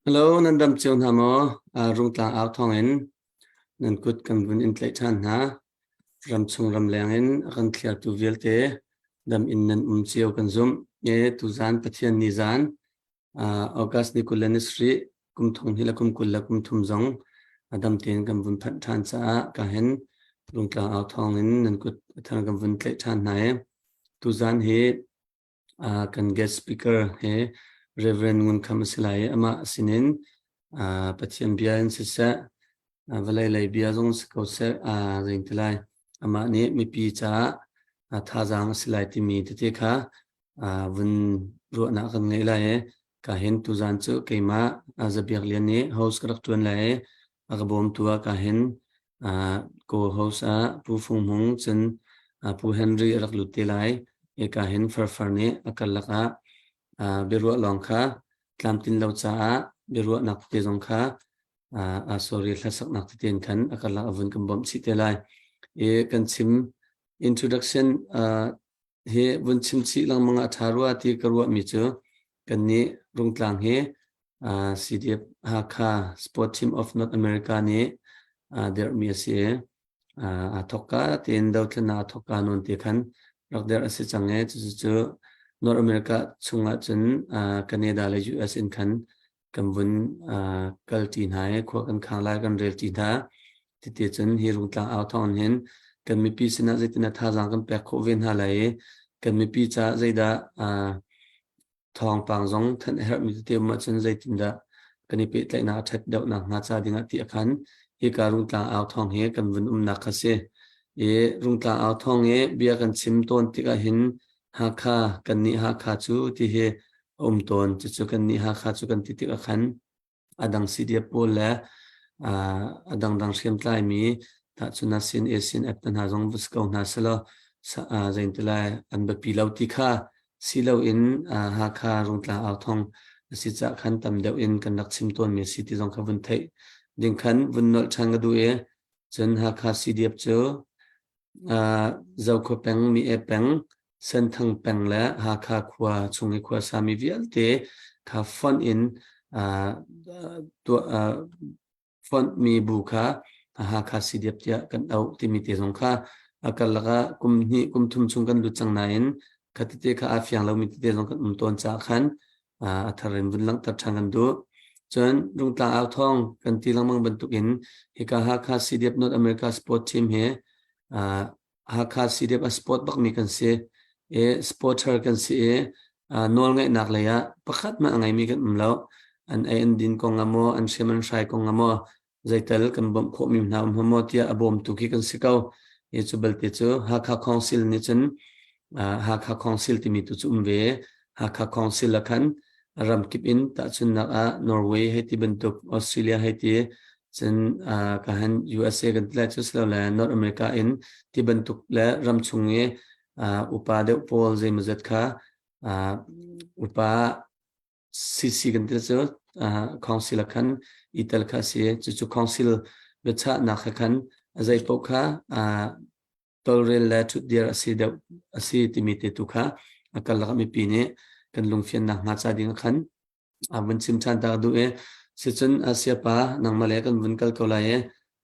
Hello, nan dam cio hna maw? Rungtlang au thawngin nan kut kan vun in tlaih ṭhan hna. Ramchung ramleng in a kan thliartu vialte dam in nan um cio kan zumh. E tuzan Pathian ni zan August ni 27 kum thong hi le kum 23 zong a dam tein kan vun phanh ṭhan caah ka hin Rungtlang au thawngin nan kut thar kan vun tlaih ṭhan hna i tuzan hi Kan guest speaker hi Reverend Ngun Kham a si lai i amah sinin Pathian bia in siseh, vawlei lei bia zong si ko seh, zei ti lai, amah nih mipi caah thazaang a si lai timi tete kha vun ruahnak kan ngei lai i ka hin tuzan cu keimah Za Biak Lian nih host ka rak ṭuan lai i a ka bawmtu ah ka hin co-host ah Pu Fung Hmung cun Pu Henry a rak lut te lai. Eka hin Farfar nih a karlak ah biaruah lawng kha tlamtlin lo caah biaruahnak tete zong kha sorry hlasaknak tete in khan a karlak a vun kan bawmh chih te lai. I kan chim introduction hi vun chim chih lengmang ah ṭha rua ti ka ruahmi cu kannih Rungtlang hi CDF Hakha Sport Team of North America nih dirhmi a si i aa thawkka tein dothlennak aa thawkka nawn te khan rak derh a si cang i cucu North America chungah cun Canada le US in khan kan vun kalṭi hna i khua kan khang lai kan relṭi hna. Titi cun hi Rungtlang au thawng hin kan mipi sinah zeitindah thazaang kan pek khawh ve hna lai i kan mipi caah zeidah thawngpang zong thanh a herhmi tete um ahcun zeitindah kan i pehtlaihnak a ṭhat deuhnak hnga ca dingah ti a khan hika Rungtlang au thawng hi kan vun umnak kha si. I Rungtlang au thawng i bia kan chim tawn tikah hin Hakha kannih Hakha cu ti hi a um tawn. Cucu kannih Hakha cu kan ti tikah khan a dang CDF pawl le a dangdang hriamtlaimi tahchun ah CNA, CNF te hna zong va si ko hna selaw zeitilai an biapi lo ti kha si loin Hakha Rungtlang authong a si cah khan tam deuh in kan rak chim tawnmi a si ti zong kha vun theih ding khan vun nolh ṭhan ka duh i cun Hakha CDF cu Zokhua peng, Mi-e peng, Senthang peng le Hakha khua chung i khuasami vialte kha fonh in tuah fonhmi bu kha Hakha CDF tiah kan auh timi te zong kha a karlak ah kum hnih kum thum chung kan lut cang nain kha tete kha aa fiang lomi tete zong kan um tawn caah khan a thar in vun langhter ṭhan kan duh. Cun Rungtlang au thawng kan ti lengmang bantukin hika Hakha CDF North America Sport Team hi Hakha CDF a sport bakmi kan si i sporter kan si i nawlngeihnak lei ah pakhat hmanh a ngeimi kan um lo. An ei an din kong ah maw, an hriam an hrai kong ah maw, zeital kan bawmh khawhmi hna um maw tiah a bawmtu khi kan si ko. Hi cu balte cu Hakha Council nih cun Hakha Council timi tu cu um ve. Hakha Council ah khan ramkip in tahchunnak ah Norway hei ti bantuk, Australia hei ti, cun ka han USA kan ti lai cu silole North America in ti bantuk le ramchung i upa deuh pawl zeimawzat kha upa CC kan ti cu council ah khan i tel kha a si. Cucu council biachahnak he khan a zei paoh kha tolrel le ṭhutdir a si deuh a si timi te tu kha a karlak ah mipi nih kan lungfiannak hnga ca ding ah khan a vun chim ṭhan ta ka duh i sicun Siapa nangmah le kan vun kal ko lai i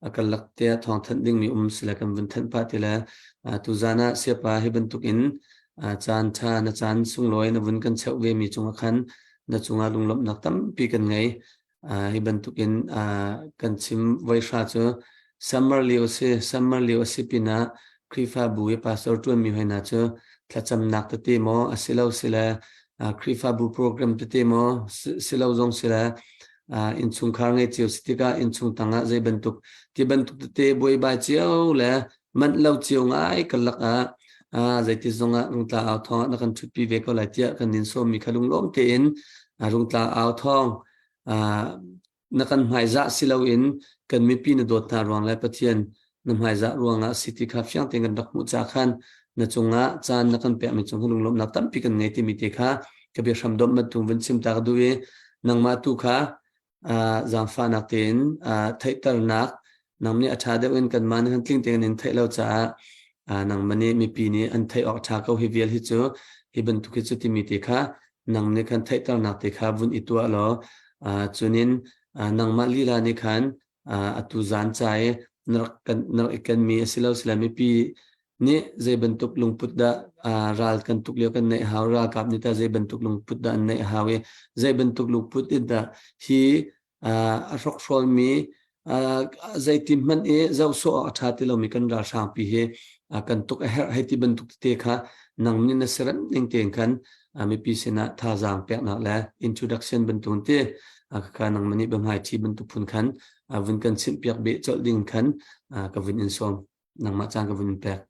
a karlak te ah thawng thanh dingmi um sile kan vun thanh pah ti le tuzan ah Siapa hi bantuk in caan ṭha na caan sunglawi na vun kan cheuh ve mi cungah khan na cungah lunglawmhnak tampi kan ngei. Hi bantukin kan chim voihra cu summer lio si summer lio a si pinah Khrihfabu i pastor ṭuanmi hoi hna cu thlacamnak tete maw a si lo sile Khrihfabu program tete maw si lo zong sile innchungkhar ngei cio si tikah innchung tangah zei bantuk ti bantuk tete buaibai cio le manh lo cio ngai karlak ah zeiti zongah rungtla au thawng ah na kan ṭhutpi ve ko lai tiah kan in sawmmi kha lunglawm tein rungtla au thawng na kan hmaizah si loin kan mipi na dawt hna ruang le Pathian na hmaizah ruangah si ti kha fiang tein kan rak hmuh ca khan na cungah caan na kan pekmi cung lunglawmhnak tampi kan ngei timi te kha ka biahram domh bantuk vun chim ta ka duh i nangmah tu kha zaangfahnak tein theihternak nang nih a ṭha deuh in kanmah nih kan tling tein in theih lo caah nangmah nih mipi nih an theih awk ṭha ko hi vial hi cu hi bantuk hi cu timi te kha nang nih khan theihternak te kha vun i tuah law. Cunin nangmah lila nih khan atu zan ca i na rak kan na rak i kenmi a si lo sila mipi nih zei bantuk lungput dah ral kan tuk lio kan neih hau, ralkap nih tah zei bantuk lungput dah an neih hau i zei bantuk lungput in dah hi a hrokhrawlmi zeiti hmanh i zoh sawh awk a ṭha ti lomi kan ralhrangpi hi kan tuk a herh hei ti bantuk tete kha nang nih na siarem ning tein khan mipi sinah thazaang peknak le introduction bantuk ti kha nangmah nih biahmaiṭhi bantuk phun khan vun kan chimhpiak beh colh ding khan ka vun in sawm. Nangmah caan ka vun in pek.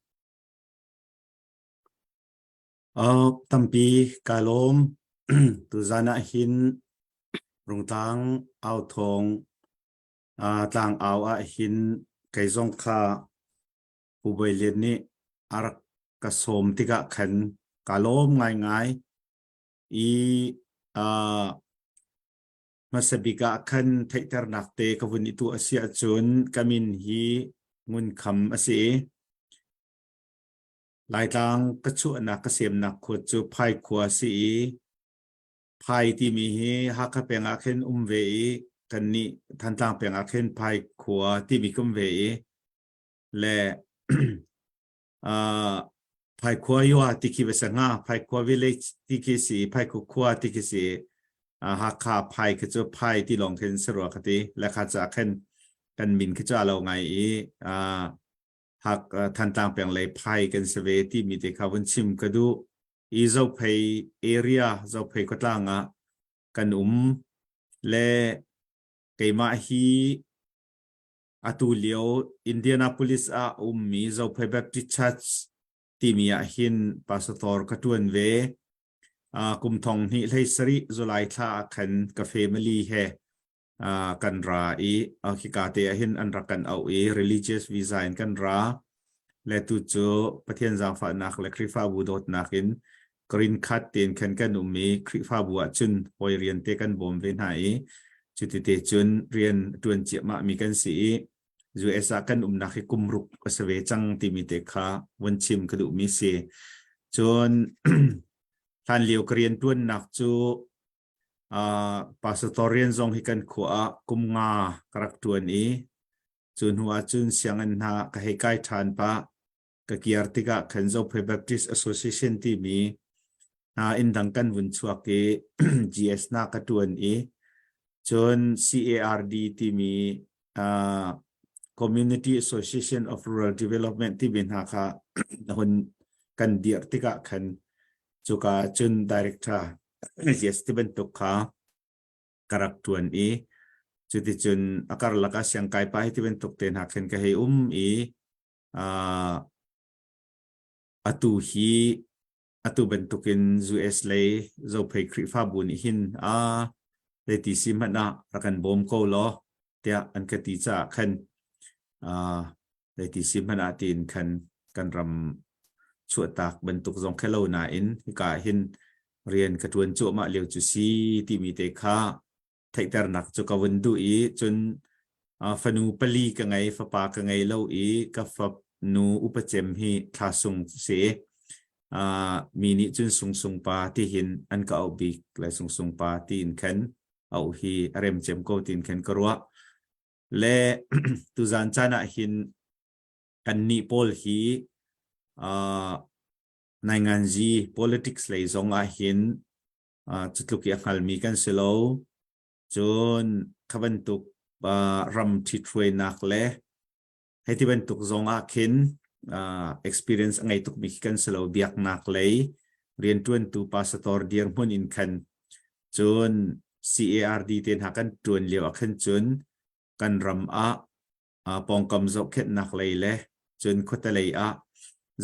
Tampi ka lawm. Tuzan ah hin Rungtlang au thawng tlang au ah hin kei zong kha Pu Bawi Lian nih a rak ka sawm tikah khan ka lawm ngaingai i hmasa bik ah khan theihternak te ka vun i tuah a si ahcun ka min hi Ngun Kham a si i Laitlang ka chuahnak ka semnak khua cu Phai khua a si i Phai timi hi Hakha peng ah khin um ve i kannih Thantlang peng ah khin Phai khua timi ka um ve i le uh, Phai khua yua ti khi va sa hnga Phai khua village ti khi si Phai khua khua ti khi si uh, Hakha Phai khi cu Phai ti lawng khin si rua ka ti le kha ca khin kan min khi cu a lo ngai i uh, Hak Thantlang peng lei Phai kan si ve timi te kha vun chim ka duh i Zophei area Zophei khuatlang ah kan um le keimah hi atu lio Indianapolis ah ummi Zophei Baptist Church timi ah hin pastor ka tuan ve. Kum thong hnih hlei sarih July thla ah khan ka family he kan ra i khika te ah hin an rak kan auh i religious visa in kan ra. Le tu cu Pathian zaangfahnak le Khrihfabu dawtnak in green card tein khan kan um i Khrihfabu ah cun hawi rian te kan bawm ve hna i cuti te cun rian ṭuan ciahmah mi kan si i US ah kan umnak hi kum ruk a si ve cang timi te kha vun chim ka duhmi si. Cun hlan lio ka rian ṭuannak cu pastor rian zong hi kan khua ah kum nga ka rak ṭuan i cu hnu ah cun sianginn hna ka hei kai ṭhan pah. Ka kiar tikah khan Zophei Baptist Association timi hna inn dang kan vun chuak i GS hna ka ṭuan i cun CARD timi Community Association of Rural Development timi hna kha hun kan dirh tikah khan cuka cun director yes ti bantuk kha ka rak ṭuan i cuticun a karlak ah siangkai pa hi ti bantuk te hna khin ka hei um i atu hi atu bantukin US lei Zophei Khrihfabu nih hin a zeiti si hmanh ah rak kan bawm ko law tiah an ka ti caah khan zeiti si hmanh ah tiin khan kan ram chuahtak bantuk zong khe lo nain hika ah hin rian ka ṭuan cuahmah lio cu si timi te kha theihternak cu ka vun duh i cun fanu pali ka ngei fapa ka ngei lo i ka fanu upacem hi thla sung si mi nih cun sung sung pa tihin an ka auh bik le sung sung pa tiin khan auh hi a rem cem ko tiin khan ka ruah le tuzan caan ah hin kan nih pawl hi nainganzi politics lei zong ah hin cutluk i a hngalmi kan si lo. Cun kha bantuk ram ṭhithruainak le hei ti bantuk zong ah khin experience a ngei tukmi khi kan si lo. Biaknak lei rianṭuantu pastor dirhmun in khan cun CARD te hna kan ṭuan lio ah khan cun kan ram ah pawngkam zohkhenhnak lei le cun khuate lei ah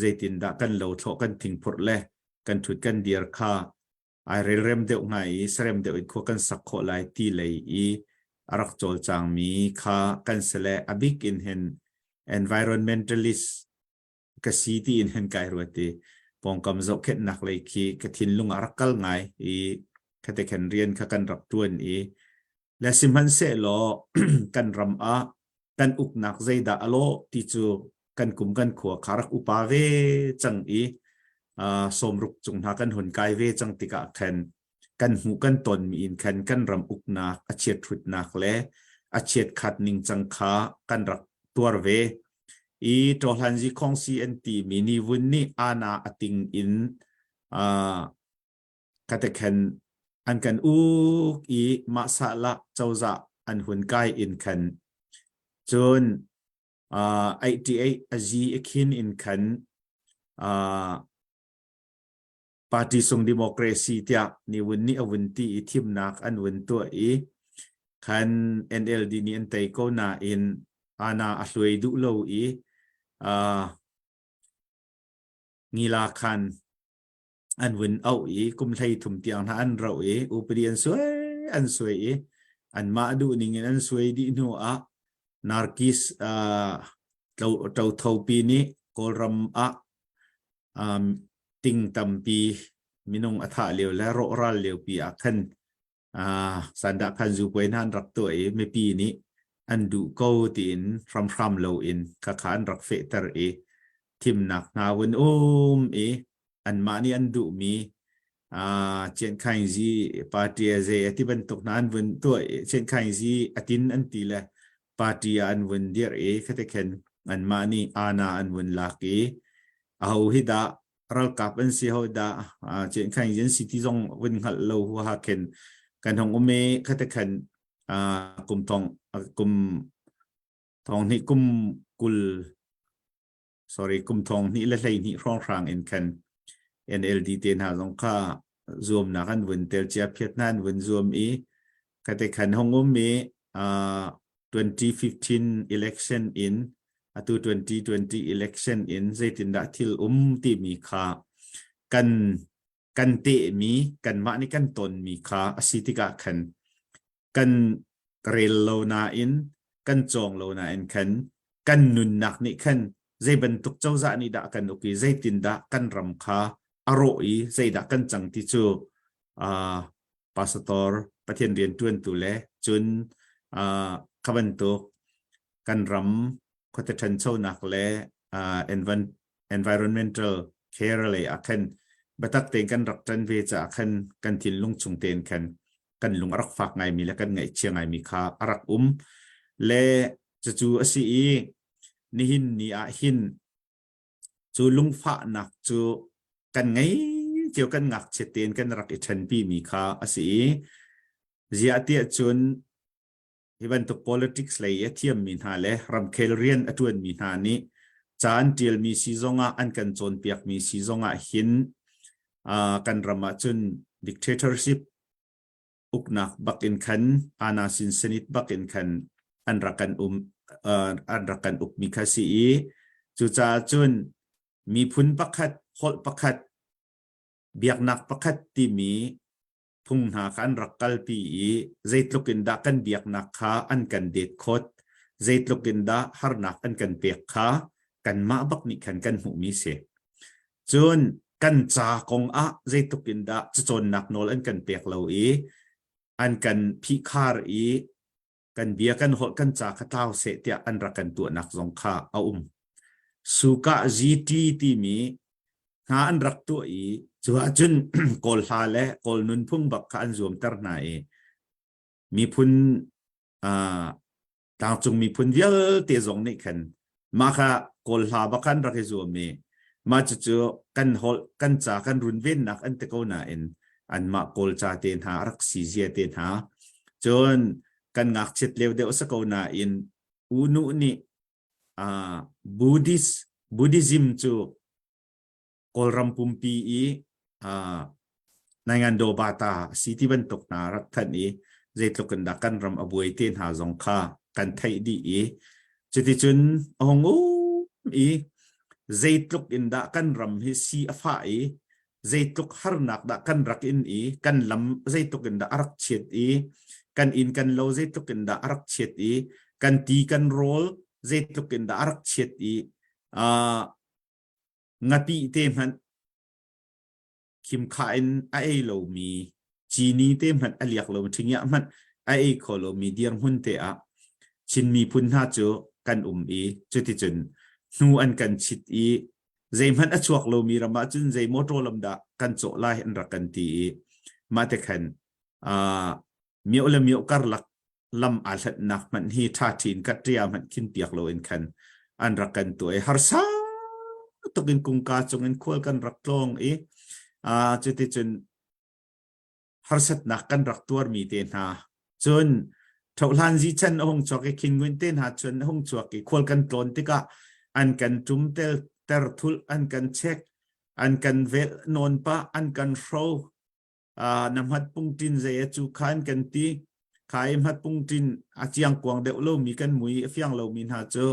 zeitindah kan lothlawh kan thingphurh le kan ṭhut kan dir kha ai relrem deuh hnga i sarem deuh in khua kan sak khawh lai ti lei i a rak cawlcangmi kha kan si le a bik in hin environmentalist ka si ti in hin kai ruat i pawngkam zohkhenhnak lei khi ka thinlung ah rak kal ngai i khate khan rian kha kan rak ṭuan i le sihmanhsehlaw kan ram ah kan uknak zeidah a lawh ti cu kan kum kan khua kha rak upa ve cang i sawmruk cung hna kan hun kai ve cang tikah khan. Kan hmuh kan tonmi in khan kan ram uknak a chiathrutnak le a chiatkhat ningcang kha kan rak tuar ve. I Ṭawhlanzi Khawngsi an timi Ni Vun nih ana a ting in uh, katekhen an kan uk i mahsahlah cozah an hun kai in khan cun uh, 88 a zi a khin in khan uh, party sung democracy tiah Ni Wun nih a vun ti i thimnak an vun tuah i khan NLD nih an tei ko nain ana a hluai duh lo i uh, ngila khan an vun auh i kum 13 tiang hna an rauh i upadi an suai an suai i anmah duh ning in an suai dih hnu ah Narkis uh, ṭothopi nih Kawlram ah um, ting tampi minung a thah lio le rawhral lio pi ah khan uh, sandah khan zu puai hna an rak tuah i mipi nih an duh ko tiin hramhram lo in khakha an rak fehter i thimnak hna vun um i anmah nih an duhmi uh, Chiankhaingzi party a zei a ti bantuk hna an vun tuah i Chiankhaingzi atin an ti le party ah an vun dirh i khate khen anmah nih ana an vun lak i aho hi dah ralkap an si ho dah Chiankhaingzi an si ti zong vun hngalh lo huaha khen kan hong um i khate khan kum thong kum thong hnih kum kul sorry kum 2012 hrawnghrang in khan NLD te hna zong kha zuamnak an vun tel cia phiat hna an vun zuam i khate khan hong um i 2015 election in atu 2020 election in zeitindah thil um timi kha kan kan tehmi kanmah nih kan tonmi kha a si tikah khan kan rel lo nain kan cawng lo nain khan kan nunnak nih khan zei bantuk cozah nih dah kan uk i zeitindah kan ram kha a rawh i zeidah kan cang ti cu uh, pastor Pathian rian ṭuantu le cun uh, kha bantuk kan ram khuate ṭhanchonak le uh, environmental care lei ah khan biatak tein kan rak ṭan ve caah khan kan thinlung chung tein khan kan lung a rak fak ngaimi le kan ngaihchia ngaimi kha a rak um le cucu a si i nihin ni ah hin cu lungfahnak cu kan ngei cio kan ngakchiat tein kan rak i ṭhenpi mi kha a si i ziah tiah cun hi bantuk politics lei a thiammi hna le ramkhel rian a ṭuanmi hna nih ca an ṭialmi si zongah an kan cawnpiakmi si zongah hin kan ram ah cun dictatorship uknak bak in khan ana sin senit bak in khan an rak kan um an rak kan ukmi kha si i cucaah cun miphun pakhat holh pakhat biaknak pakhat timi phung hna kha an rak kalpi i zeitluk in dah kan biaknak kha an kan det khawt, zeitluk in dah harnak an kan pek kha kanmah bak nih khan kan hmuhmi si. Cun kan ca kong ah zeitluk in dah cacawnnak nawl an kan pek lo i an kan phihkhar i kan bia kan holh kan ca kha tlau seh tiah an rak kan tuahnak zong kha a um. Suka GT timi hna an rak tuah i cu ahcun Kawl hla le Kawl nunphung bak kha an zuamter hna i miphun uh, tlangcung miphun vialte zong nih khan mah kha Kawl hla bak khan rak i zuam i mah cucu kan holh kan ca kan runvennak an ti ko nain anmah Kawl ca te hna a rak si zia te hna cun kan ngakchiat lio deuh sa ko nain unu nih uh, Buddhist Buddhism cu Kawlram pumpi i uh, Naingando Bata si ti bantuk hna rak thanh i zeitluk in dah kan ram a buai te hna zong kha kan theih dih i cuticun a hung um i zeitluk in dah kan ram hi si a fah i zeitluk harnak dah kan rak in i kan lam zeitluk in dah a rak chiat i kan inn kan lo zeitluk in dah a rak chiat i kan ti kan rawl zeitluk in dah a rak chiat i uh, ngapih te hmanh khimkha in a ei lomi cini te hmanh a liak lo ṭhingiah hmanh a ei kho lomi dirhmun te ah Chin miphun hna cu kan um i cuticun hnu an kan chit i zeihmanh a chuak lomi ram ah cun zei motor lam dah kan cawh lai an rak kan ti i. Mah te khan uh, mio le mio karlak lam aa hlatnak hmanh hi ṭha ṭhin ka ṭia hmanh khin piak loin khan an rak kan tuah i harsa tuk in kungka cung in khual kan rak tlawng i uh, cuticun harsatnak kan rak tuarmi te hna cun thohlan zi chan a hung chuak i khin nguin te hna cun a hung chuak i khual kan tlawn tikah an kan tum tel ter thul an kan check an kan vel nawn pa an kan hro na hmat pungtin zei a cu kha an kan ti kha i hmat pungtin a chiang kuang deuh lomi kan mui a fiang lomi hna cu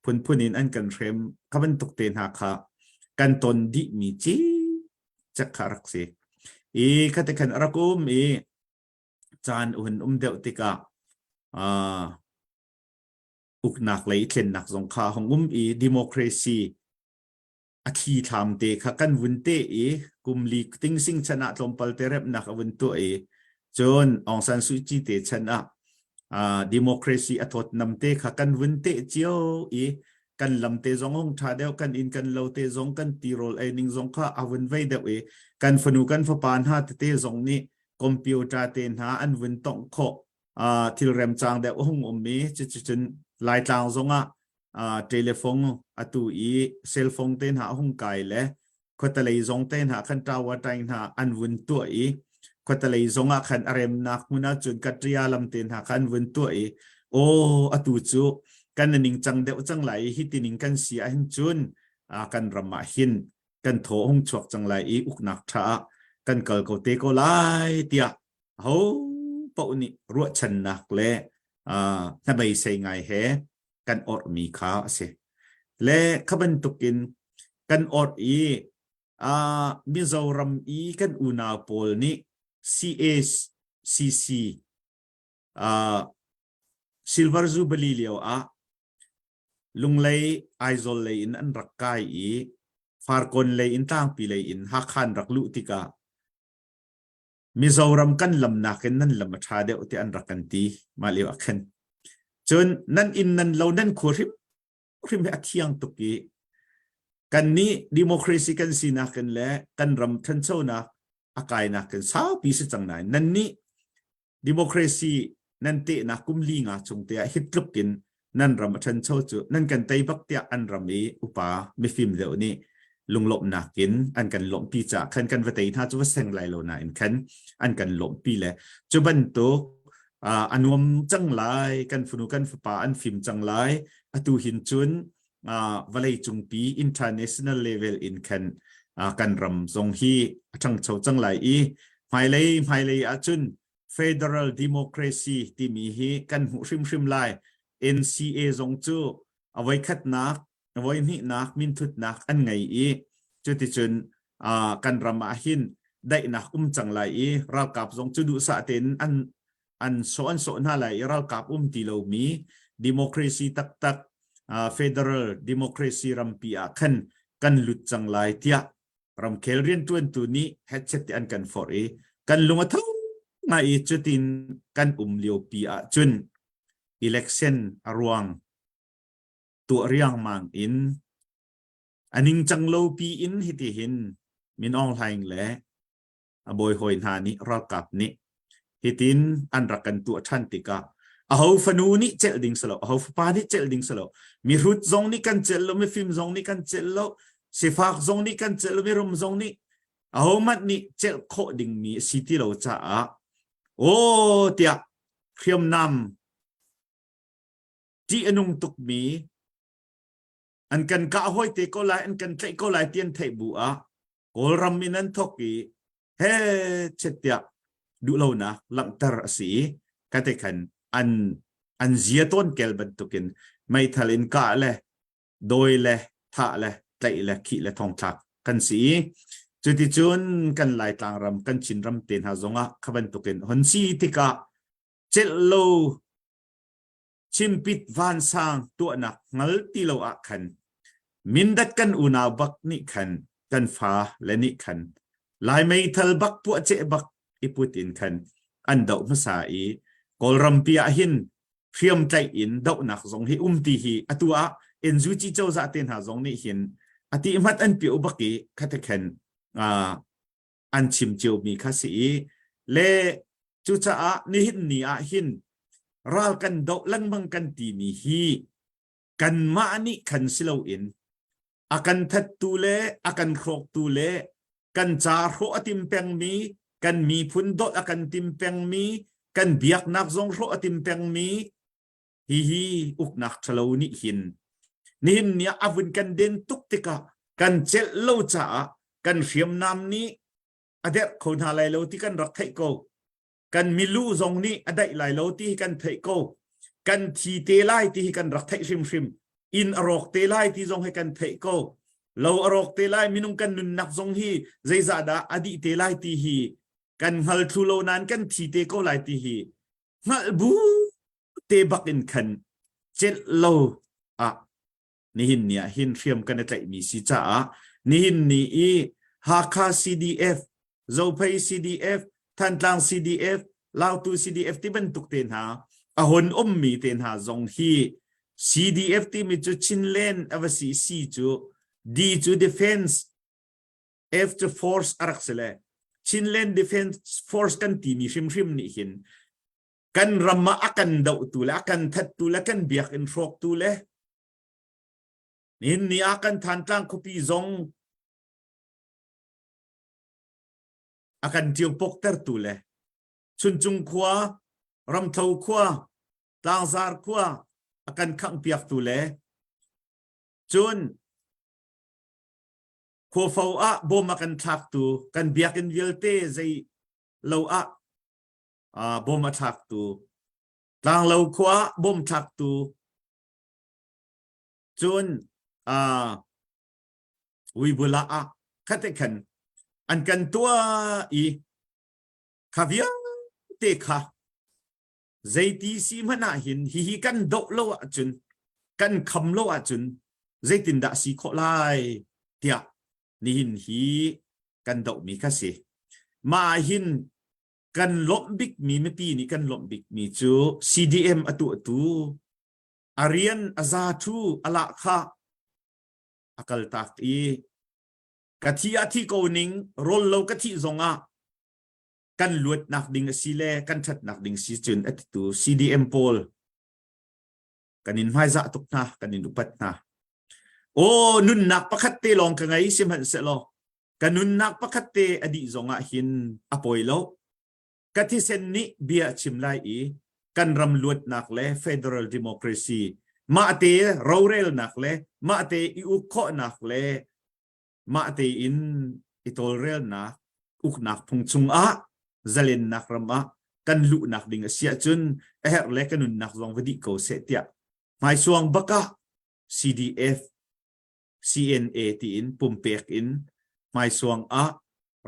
phunphun in an kan hrem kha bantuk te hna kha kan ton dih mi ci cek kha rak si i khate khan rak um i caan hun um deuh tikah uknak lei thlennak zong kha hong um i democracy a thli thlam te kha kan vun te i kum li ting sing chan ah tlawmpal te remnak a vun tuah i cun Aung San Suu Kyi te chan ah democracy a thawt nam te kha kan vun te cio i kan lam te zong hung tha deuh kan inn kan lo te zong kan tirawl ei ning zong kha a vun vei deuh i kan fanu kan fapa hna tete zong nih computer te hna an vun tongh khawh thil remcang deuh hung um i cuticun Laitlang zong ah telephone atu i cell phone te hna hung kai le khuatelei zong te hna khan tower taing hna an vun tuah i khuatelei zong ah khan a remnak hmun ah cun katria lam te hna khan vun tuah i aw atu cu kan ning cang deuh cang lai i hi tining kan si ahhin cun kan ram ah hin kan thaw hung chuak cang lai i uknak tha ah kan kal ko te ko lai tiah ho paoh nih ruahchannak le hnabeisei ngai he kan orhmi kha a si. Le kha bantukin kan orh i uh, Mizoram i kan unau pawl nih CACC uh, Silver Jubilee lio ah Lunglei Aizawl lei in an rak kai i Farkawn lei in tlangpi lei in Hakha an rak luh tikah Mizoram kan lam nakin nan lam a ṭha deuh tiah an rak kan ti mah lio ah khan. Cun nan inn nan lo nan khua hrim hrim hi a thiang tuk i kan nih democracy kan sinak in le kan ram ṭhanchonak a kainak in saupi si cang nain nan nih democracy nan tehnak kum li nga chung te ah hi tluk in nan ram a ṭhancho cu nan kan tei bak tiah an ram i upa mifim deuh nih lunglawmhnak in an kan lawmhpi caah khan kan va tei hna cu va seng lai lo nain khan an kan lawmhpi le cu bantuk a nuam cang lai kan fanu kan fapa an fim cang lai atu hin cun vawlei cungpi international level in khan kan ram zong hi a ṭhangcho cang lai i hmailei hmailei ahcun federal democracy timi hi kan hmuh hrimhrim lai NCA zong cu a voikhatnak a voihnihnak minthutnak an ngei i cuticun kan ram ah hin daihnak um cang lai i ralkap zong cu duhsah tein an an sawh an sawh hna lai i ralkap um ti lomi democracy taktak federal democracy rampi ah khan kan lut cang lai tiah ramkhel riantuantu nih headset te an kan forh i kan lung a tho ngai i cutin kan um liopi ah cun election a ruang tuah riangmang in a ningcang lo pi in hiti hin Min Aung Hlaing le a bawi hawi hna nih ralkap nih hitin an rak kan tuah ṭhan tikah aho fanu nih celh ding si lo aho fapa nih celh ding si lo mihrut zong nih kan celh lo mifim zong nih kan celh lo sifak zong nih kan celh lo mirum zong nih ahohmanh nih celh khawh dingmi a si ti lo caah aw tiah hriamnam ṭih a nung tukmi an kan kah hawi te ko lai an kan tlaih ko lai ti an theih bu ah Kawlram in an thok i he chet tiah duhlonak langhter a si i ka te khan an an zia tawn kel bantukin meithal in kah le dawi le thah le tlaih le khih le thongthlak kan si i cuticun kan Laitlang ram kan Chin ram te hna zongah kha bantukin hon si tikah celh lo chimpit vansang tuahnak hngal ti lo ah khan Mindat kan unau bak nih khan kan fa le nih khan Lai meithal bak puah ceh bak i put in khan an doh hmasa i Kawlrampi ah hin hriamtlaih in dohnak zong hi um ti hi atu ah NUG cozah te hna zong nih hin ati hmat an pio bak i khate khan an chim cio mi kha si i. Le cucaah nihin ni ah hin ral kan doh lengmang kan timi hi kanmah nih khan si loin a kan thattu le a kan hrawktu le kan ca hrawh a tim pengmi kan miphun dawt a kan tim pengmi kan biaknak zong hrawh a tim pengmi hihi uknak ṭhalo nih hin nihin ni ah a vun kan den tuk tikah kan celh lo caah kan hriamnam nih a derh kho hna lai lo ti kan rak theih ko kan milu zong nih a daih lai lo ti hi kan theih ko kan thi te lai ti hi kan rak theih hrimhrim inn a rawk te lai ti zong hi kan theih ko lo a rawk te lai minung kan nunnak zong hi zeizah dah a dih te lai ti hi kan hngal thlu lo nain kan thi te ko lai ti hi hngalh bu te bak in khan celh lo ah nihin ni ah hin hriam kan i tlaihmi si caah nihin ni i Hakha CDF, Zophei CDF, Thantlang CDF, Lautu CDF ti bantuk te hna a hon ummi te hna zong hi CDF timi cu Chinland a va si C cu D cu Defense F cu Force a rak si le Chinland Defense Force kan timi hrimhrim nih hin kan ram ah a kan dohtu le a kan thattu le kan biakinn hrawktu le nihin ni ah kan Thantlang khuapi zong a kan ṭiopok tertu le Chuncung khua Ramtho khua Tlangzar khua a kan khanghpiaktu le cun khuafo ah bom a kan thlaktu kan biakinn vialte zei lo ah bom a thlaktu Tlanglo khua bom thlaktu cun Uibula ah khate khan an kan tuah i kha vialte kha zeiti si hmanh ah hin hihi kan doh lo ahcun kan kham lo ahcun zeitindah si khawh lai tiah nihin hi kan dohmi kha si. Mah ah hin kan lawmh bikmi mipi nih kan lawmh bikmi cu CDM a tuahtu a rian a za thu a lahkhah a kaltak i ka thi ah thi ko ning rawl lo ka thih zongah kan luatnak ding a si le kan ṭhatnak ding si cun a titu CDM pawl kan in hmaizah tuk hna kan in upat hna aw nunnak pakhat te lawng ka ngei sihmanhsehlaw ka nunnak pakhat te a dih zongah hin a pawi lo ka thisen nih bia a chim lai i kan ram luatnak le federal democracy mah te rorelnak le mah te i uk khawhnak le mah tein i tawlrelnak uknak phung chungah zalennak ram ah kan luhnak ding a si ahcun a herh le ka nunnak zong va dih ko seh tiah hmaisuang bak ah CDF CNA tiin pumpek in hmaisuang ah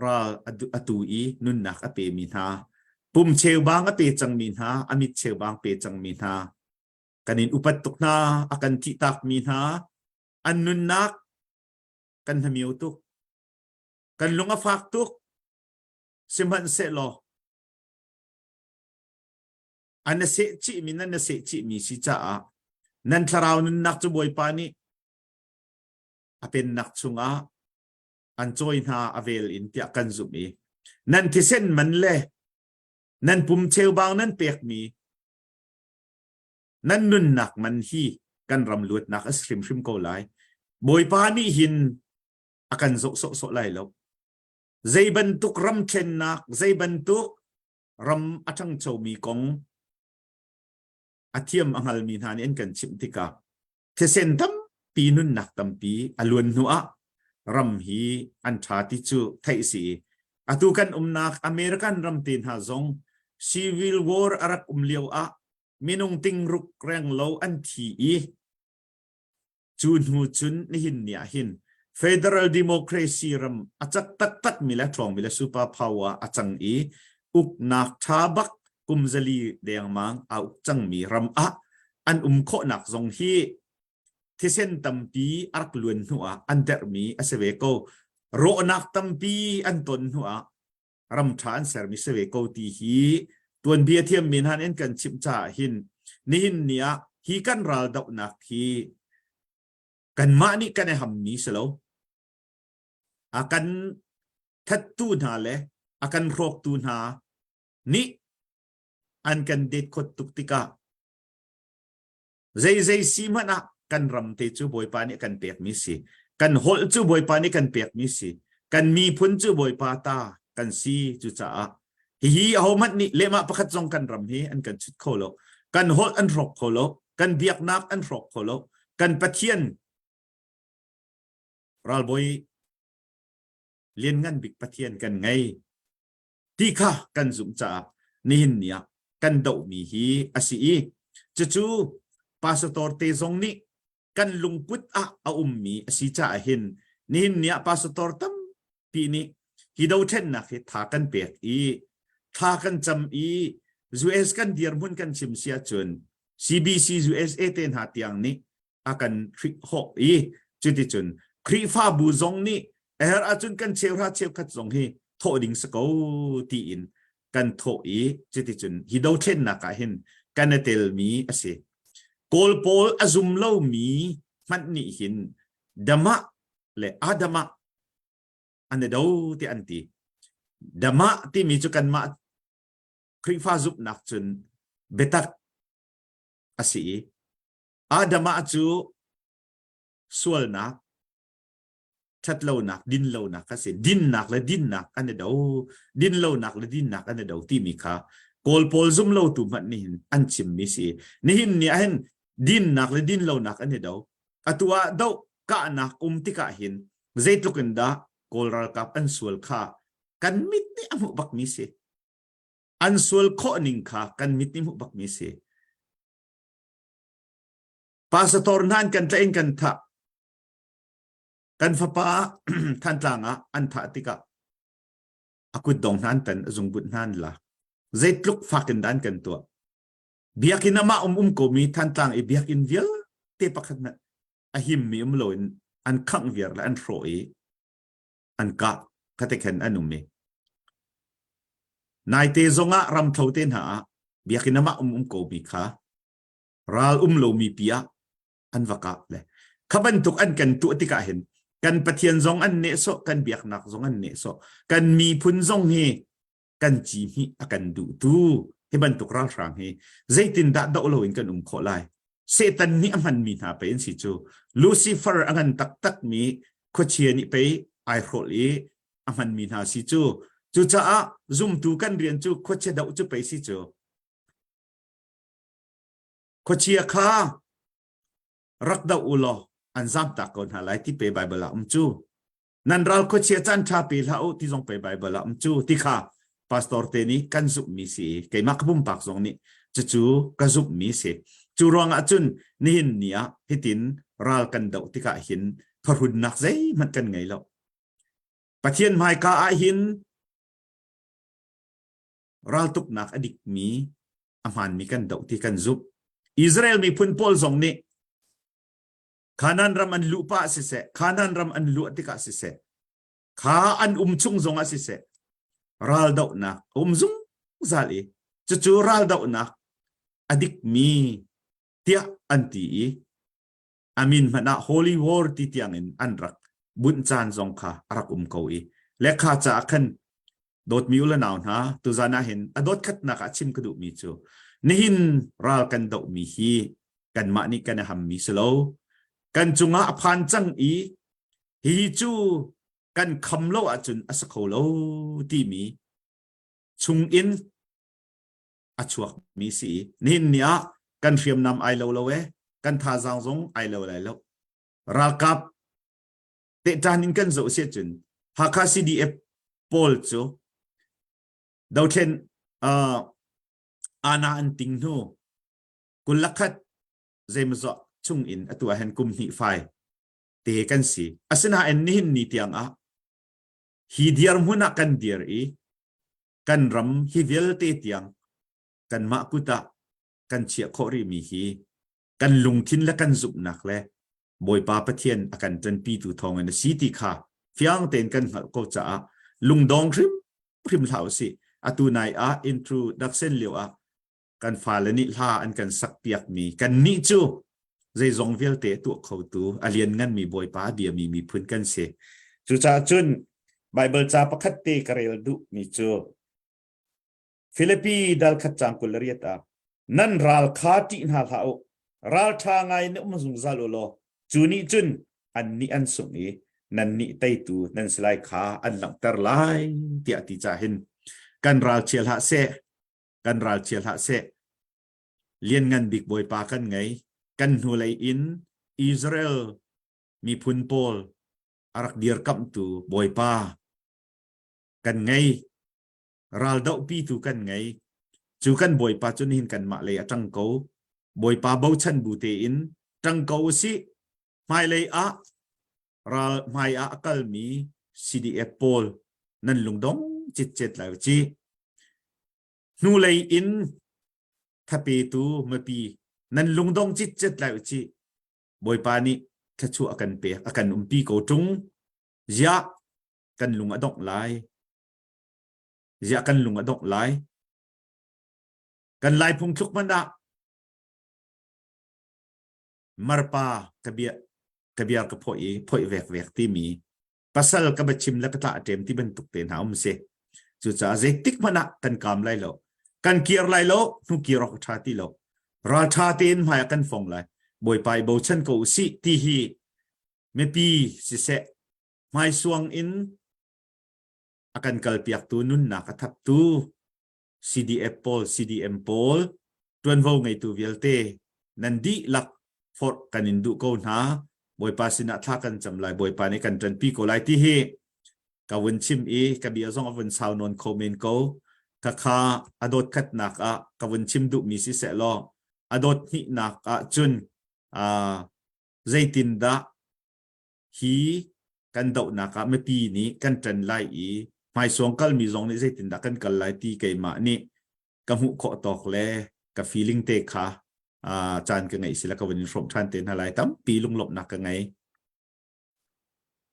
ral atu i nunnak a pemi hna pum cheubang a pe cangmi hna a mit cheubang pe cangmi hna kan in upat tuk hna a kan thihtakmi hna an nunnak kan hnamio tuk kan lung a fak tuk sihmanhsehlaw an na seh chihmi nan na seh chihmi si caah nan thlarau nunnak cu Bawipa nih a pennak chungah an cawi hna a vel in tiah kan zumh i nan thisen man le nan pum cheubang nan pekmi nan nunnak man hi kan ram luatnak a si hrimhrim ko lai Bawipa nih hin a kan zoh sawhsawh lai lo zei bantuk ram thlennak zei bantuk ram a ṭhangchomi kong a thiam a hngalmi hna nih an kan chimh tikah thisen tampi nunnak tampi a luan hnu ah ram hi an ṭha ti cu theih si i atu kan umnak American ram te hna zong civil war a rak um lio ah minung tingruk renglo an thi i Cu hnu cun nihin ni ah hin federal democracy ram a cak taktak mi le ṭhawngmi le super power a cang i uknak ṭha bak kum zali dengmang a uk cangmi ram ah an um khawhnak zong hi thisen tampi a rak luan hnu ah an derhmi a si ve ko. Rawhnak tampi an ton hnu ah ram ṭha an sermi si ve ko ti hi tuanbia thiammi hna nih an kan chimh caah hin nihin ni ah hi kan ral dohnak hi kanmah nih kan i hammi si lo a kan thattu hna le a kan hrawktu hna. nih an kan det khot tuk tikah zeizei si hmanh ah kan ram te cu Bawipa nih kan pekmi si. Kan holh cu Bawipa nih kan pekmi si. Kan miphun cu Bawipa ta kan si cucaah hihi ahohmanh nih lehmah pakhat zong kan ram hi an kan chut kho lo. Kan holh an hrawk kho lo. Kan biaknak an hrawk kho lo. Kan Pathian ralbawi lianngan bik Pathian kan ngei ti kha kan zumh caah nihin ni ah kan dohmi hi a si i cucu pastor te zong nih kan lungput ah a ummi a si caah hin nihin ni ah pastor tampi nih hi dothlennak hi tha kan pek i thla kan cam i US kan dirhmun kan chim si ahcun CBC USA te hna tiang nih a kan hawh i cuticun Khrihfabu zong nih a herh ahcun kan cheuhra cheukhat zong hi thawh ding si ko tiin kan thawh i cuticun hi dothlennak ah hin kan i telmi a si. Kawl pawl a zum lomi hmanh nih hin Damah le Adamah an i do ti an ti. Damah timi cu kanmah Khrihfa zumhnak cun biatak a si i Adamah cu sualnak, ṭhatlonak, dinlonak a si. Dinnak le dinnak an i do. Dinlonak le dinnak an i do timi kha Kawl pawl zumlotu hmanh nih hin an chimmi si. Nihin ni ah hin dinnak le dinlonak an i do. Atu ah doh kahnak um tikah hin zeitluk in dah Kawl ralkap an sual kha kan mit nih a hmuh bakmi si. An sual khawh ning kha kan mit nih hmuh bakmi si. Pastor hna an kan tlaih in kan thah. Kan fapa Thantlang ah an thah tikah a kutdong hna an tan, a zungbut hna an lak. Zeitluk fak in dah an kan tuah. Biakinn amah um um komi Thantlang i biakinn vialte pakhat hmanh a himmi um loin an khangh viar le an hrawh i an kah khate khan an um i naite zongah ramthlo te hna ah biakinn amah um um komi kha ral um lomi pi ah an va kap le kha bantuk an kan tuah tikah hin kan pathian zong an nehsawh kan biaknak zong an nehsawh kan miphun zong hi kan ci hnih a kan duhtu hi bantuk ralhrang hi zeitindah doh loin kan um khawh lai Satan nih a hmanmi hna pei an si cu Lucifer a ngan taktak mi khuachia nih pei ai hrawlh i a hmanmi hna si cu cucaah zumtu kan rian cu khuachia doh cu pei si cu Khuachia kha rak doh u law an zamtak ko hna lai ti pe Baibal ah um cu. Nan ral khuachia caan ṭha pe hlah u ti zong pe Baibal ah um cu ti kha pastor te nih kan zumhmi si i keimah ka pumpak zong nih cucu ka zumhmi si. Cu ruangah cun nihin ni ah hitin ral kan doh tikah hin khuahrunnak zeihmanh kan ngei lo. Pathian hmaika ah hin raltuknak a dikmi a hmaanmi kan doh ti kan zumh. Israel miphun pawl zong nih Kanaan ram an luh pah siseh, Kanaan ram an luah tikah siseh, kha an um chung zongah siseh, raldohnak a um zungzal i cucu raldohnak a dikmi tiah an ti i a min hmanh ah Holy War ti tiangin an rak bunh caan zong kha a rak um ko i le kha caah khan dawtmi u le nau hna tuzan ah hin a dawt khatnak ah chim ka duhmi cu nihin ral kan dohmi hi kanmah nih kan i hammi si lo kan cungah a phan cang i hihi cu kan kham lo ahcun a si kho lo timi chung in a chuakmi si i nihin ni ah kan hriamnam ai lo lo e kan thazaang zong ai lo lai lo ralkap tehtan in kan zoh si ahcun Hakha CDF pawl cu dothlen uh, ana an ting hnu kulakhat zeimazawh chung in atu ah hin kum hnih fai te kan si asinain nihin ni tiang ah hi dirhmun ah kan dir i kan ram hi vialte tiang kanmah kut ah kan chiah khawh rihmi hi kan lungthin le kan zumhnak le Bawipa Pathian a kan ṭanpitu thawngin a si ti kha fiang tein kan hngalh ko caah lungdong hrim hrim hlah usih. Atu nai ah introduction lio ah kan fale nih hla an kan sakpiakmi kannih cu zeizong vialte tuah khotu a liannganmi Bawipa a biami miphun kan si. Cucaah cun Baibal ca pakhat te ka rel duhmi cu. Filipi dal khat cang 28 ah nan ral kha ṭih hna hlah u ral ṭha ngai in um zungzal u law cu nih cun annih an sungh i nannih teitu nan si lai kha an langhter lai tiah ti ca hin kan ral chia hlah seh kan ral chia hlah seh lianngan bik bawipa kan ngei kan hnulei in Israel miphun pawl a rak dirkamhtu bawipa kan ngei raldohpitu kan ngei cu kan bawipa cu nihin kanmah lei a ṭang ko bawipa bochan bu tein ṭang ko usih hmailei ah ral hmai ah a kalmi CDF pawl nan lungdong citcet lai u ci hnulei in thapetu mipi nan lungdong citcet lai u ci bawipa nih thluachuah a kan pek a kan umpi ko ṭung ziah kan lung a dongh lai ziah kan lung a dongh lai kan lai phungthluk hmanh ah marpa ka bia ka biar ka phoi i phoi vek vek timi pasal ka ba chim le ka tla ṭem ti bantuk te hna um si cucaah zeitik hmanh ah kan kaam lai lo kan kir lai lo hnu kir awk ṭha ti lo ral ṭha tein hmai ah kan fong lai bawipa i bochan ko usih ti hi mipi siseh hmaisuang in a kan kalpiaktu nunnak a thaptu CDF pawl CDM pawl ṭuanvo ngeitu vialte nan dihlak forh kan in duh ko hna Bawipa sinah thla kan cam lai Bawipa nih kan ṭanpi ko lai ti hi ka vun chim i ka bia zong a vun sau nawn kho men ko ka kha a dawt khatnak ah ka vun chim duhmi si seh law a dawt hnihnak ah cun zeitindah hi kan dohnak ah mipi nih kan ṭan lai i hmaisuang kalmi zong nih zeitindah kan kal lai ti keimah nih ka hmuh khawh tawk le ka feeling te kha caan ka ngeih sila ka vun in hrawm ṭhan te hna lai tampi lunglawmhnak ka ngei.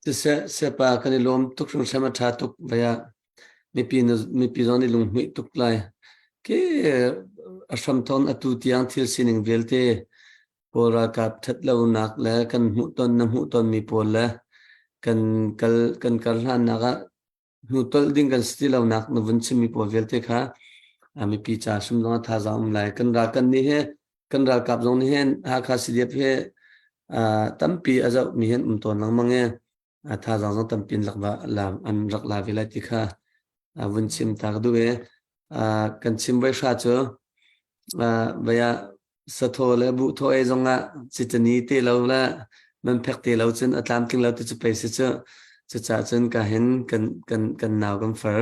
Siseh sepa kan i lawm tuk hringhran a ṭha tuk vaya mipi mipi zong nih lunghmuih tuk lai ke a hramthon atu tiang thil sining vialte Kawl ralkap ṭhatlonak le kan hmuhton na hmuhtonmi pawl le kan kal kan kar hlannak ah hnutolh ding kan si ti lonak na vun chimmi pawl vialte kha mipi ca hrim zong ah thazaang um lai. Kan ral kan nih he kan ralkap zong nih hin Hakha CDF he tampi a zohmi hin um tawn lengmang i thazaang zong tampi in an rak la ve lai ti kha vun chim ta ka duh i kan chim voi hra cu vai ah sathaw le buhthaw ei zongah citani te lo le manphek te lo cun a tlamtling lo ti cu pei si cu cucaah cun ka hin kan kan kan nau kan far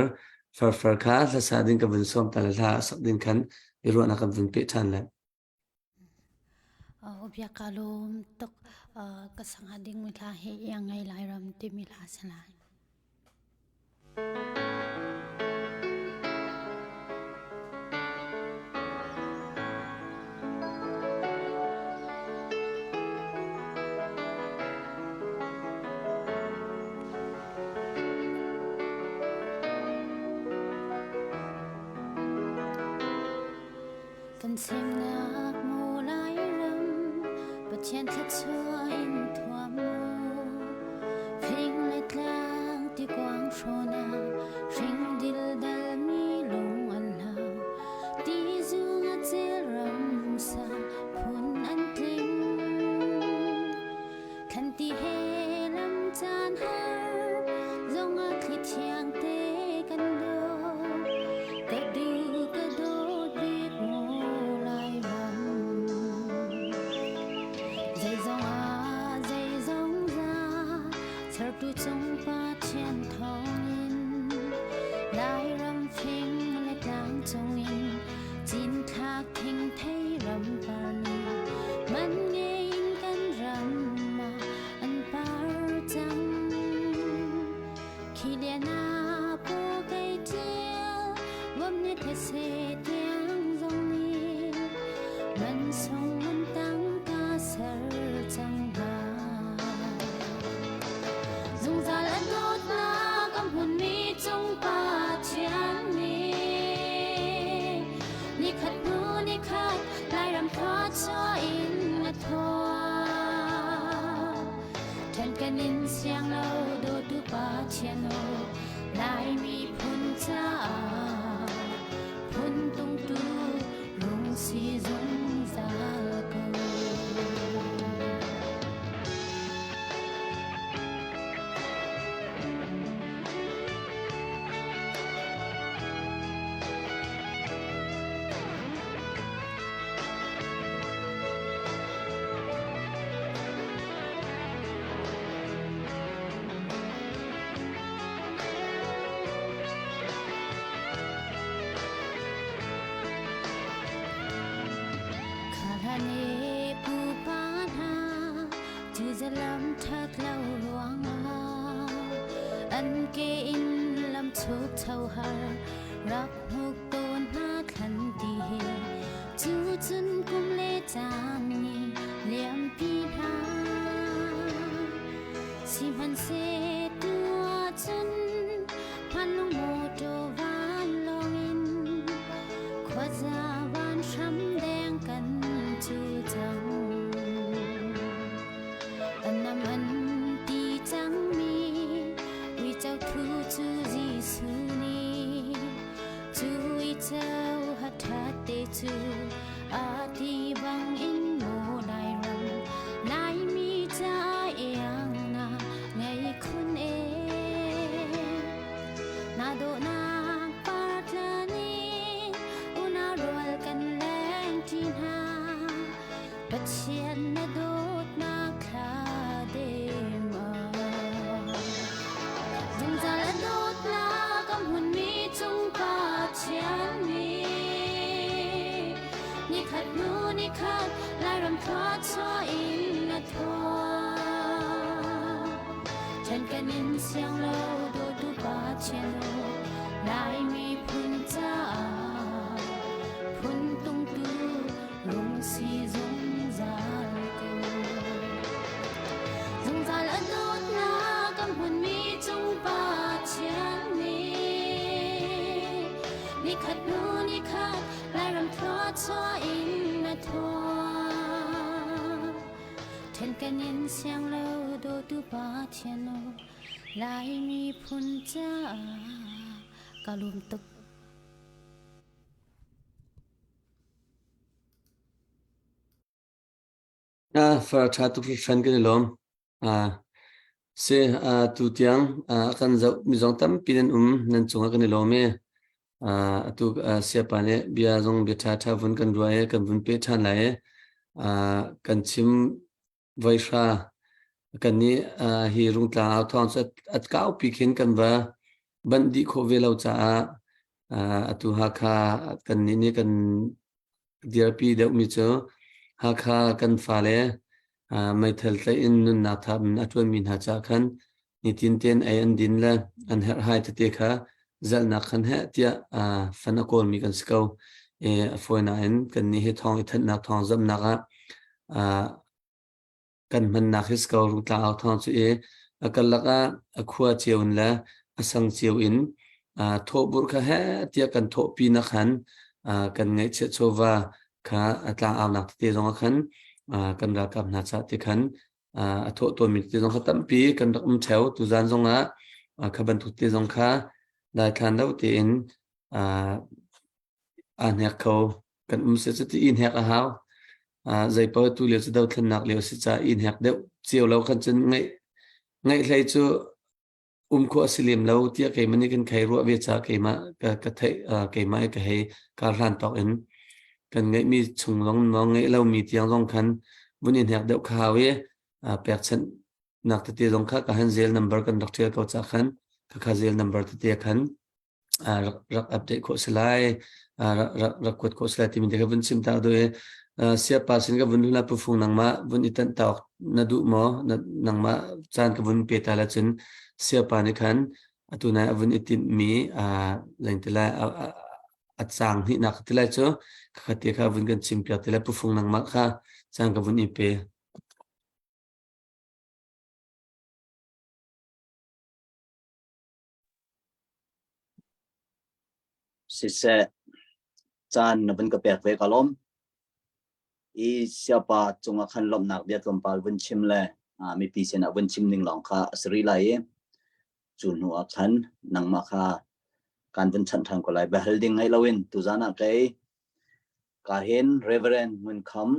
far far kha hlasa ding ka vun sawm ta le hla sak ding khan i ruahnak kan vun peh ṭhan le Bia ka lawm tuk ka sangha ding mi hla hi iang ngei lai ram timi hla si lai. Kan semnak maw Lairam, Pathian thluachuah in thuam u. Fing le tlang tikuang hrawn ah, hring dildal mi lung an hlau. Tizung a cel ramsa phun an tling. Thlanti he lam caan har zong ah thli thiang te kan dawt. Ka duh ka dawt bik mu Lairam. Zeizong ah zeizong za sertu cung Pathian thawngin Lairam fing le tlang cungin cinthlak thingthei ram par nih man ngei in kan ram ah an par cang. Khi lian ah pu kei ṭial, vom ni these tiang zong nih man sung man tang ka ser cang hna. Zungzal a dawtnak a hmunmi cung Pathian nih nikhat hnu nikhat Lairam thluachuah in a thuah. Ṭhen kan in siang lo dawtu Pathian aw Lai miphun caah phun. Sihmanhseh tu ahcun hmanlung mawṭaw vanlawng in khuaza van hram deng kan cu cang. An nam an ti cangmi uico thu cu Jesuh nih cu uico haṭhat te cu a ti bangin maw Lairam Laimi ca iang na ngei khun e. Na dawhnak partlan in unau rual kan leng ṭi hna. Pathian na dawtnak thla dem ah. Zungzal a dawtnak a hmunmi cung Pathian nih nikhat hnu nikhat Lairam khua chuah in a thuah. Ṭhen kan in siang lo dawtu Pathian aw Lai miphun caah phun tungtu rung si zungzal ko. Zungzal a dawtnak a hmunmi cung Pathian nih nikhat hnu nikhat Lairam thluachuah in a thuah. Ṭhen kan in siang lo dawtu Pathian aw Lai miphun caah ka lawm tuk. Far ṭha tuk hringhran kan i lawm. Si, tu tiang a kan zoh mi zong tampi nan um, nan cungah kan i lawm i atu siapa nih bia zong bia ṭha ṭha vun kan ruah i kan vun peh ṭhan lai i kan chim voihra kannih hi Rungtlang au thawng cu a kaupi khin kan va banh dih khawh ve lo caah atu Hakha kannih nih kan dirpi deuhmi cu Hakha kan fale meithal tlaih in nunnak thap in a ṭuanmi hna caah khan nitin tein ei an din le an herhhai tete kha zalhnak khan heh tiah fan a kawlmi kan si ko. I a fawi nain kannih hi thawng i thanhnak thawng zamnak ah kan hmannak hi si ko Rungtlang au thawng cu i a karlak ah a khua cio in le a sang cio in thawhburh kha heh tiah kan thawhpi nak khan kan ngaihchiah chawva kha a tlang aunak tete zong ah khan kan ralkap hna ca ti khan a thawh tawnmi te zong kha tampi kan rak um theo tuzan zong ah kha bantuk te zong kha daithlan lo tein aa hnek kho kan um se cuti i hnek a hau zei paoh tu lio cu dothlennak lio si ca i hnek deuh cio lo khan cun ngaih ngaih hlei cu um khawh a si lem lo tiah keimah nih kan khei ruah ve ca keimah ka ka theih keimah i ka hei kar hlan tawk in kan ngeihmi chung zong maw ngeih lomi tiang zong khan vun i hnek deuh kha hau i pekchanh nak tete zong kha ka han zel number kan rak ṭial ko ca khan ka kha zel number tete khan rak rak update khawh si lai rak rak rak kuat khawh si lai timi te kha vun chim ta do i siapa sin ka vun hula pufung nangmah vun i tanh tawk na duh maw nangmah caan ka vun pe ta la cun siapa nih khan atu nai a vun i tinh mi leng ti lai a cang hnih nak ti lai cu kha te kha vun kan chim piak ti lai pufung nangmah kha caan ka vun i pe. Siseh, caan na vun ka pek ve ka lawm. I siapa cungah khan lawmhnak bia tlawmpal vun chim le mipi sinah vun chim ning lawng kha a si rih lai i cu hnu ah khan nangmah kha kan vun chanh ṭhan ko lai. Biahal ding ngei loin tuzan ah kei ka hin Reverend Ngun Kham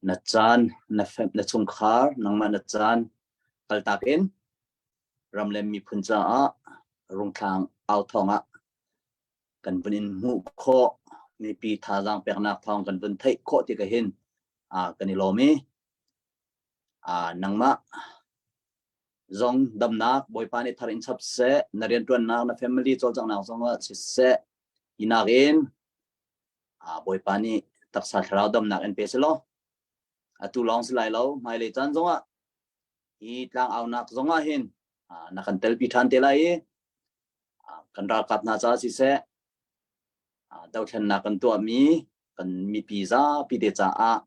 na caan na na chungkhar nangmah na caan kaltak in ram le miphun caah rungthlang au thawng ah kan vun in hmuh khawh mipi thazaang peknak thawng kan vun theih khawh ti ka hin kan i lawm i nangmah zong damnak Bawipa nih thar in chap seh na rianṭuannak na family cawlcanghnak zong ah siseh inak in Bawipa nih taksa thlarau damnak in pe selaw atu lawng si lai lo hmailei caan zong ah hi tlang aunak zong ah hin na kan telpi ṭhan te lai i kan ralkap hna caah siseh dothlennak kan tuahmi kan mipi zapi te caah.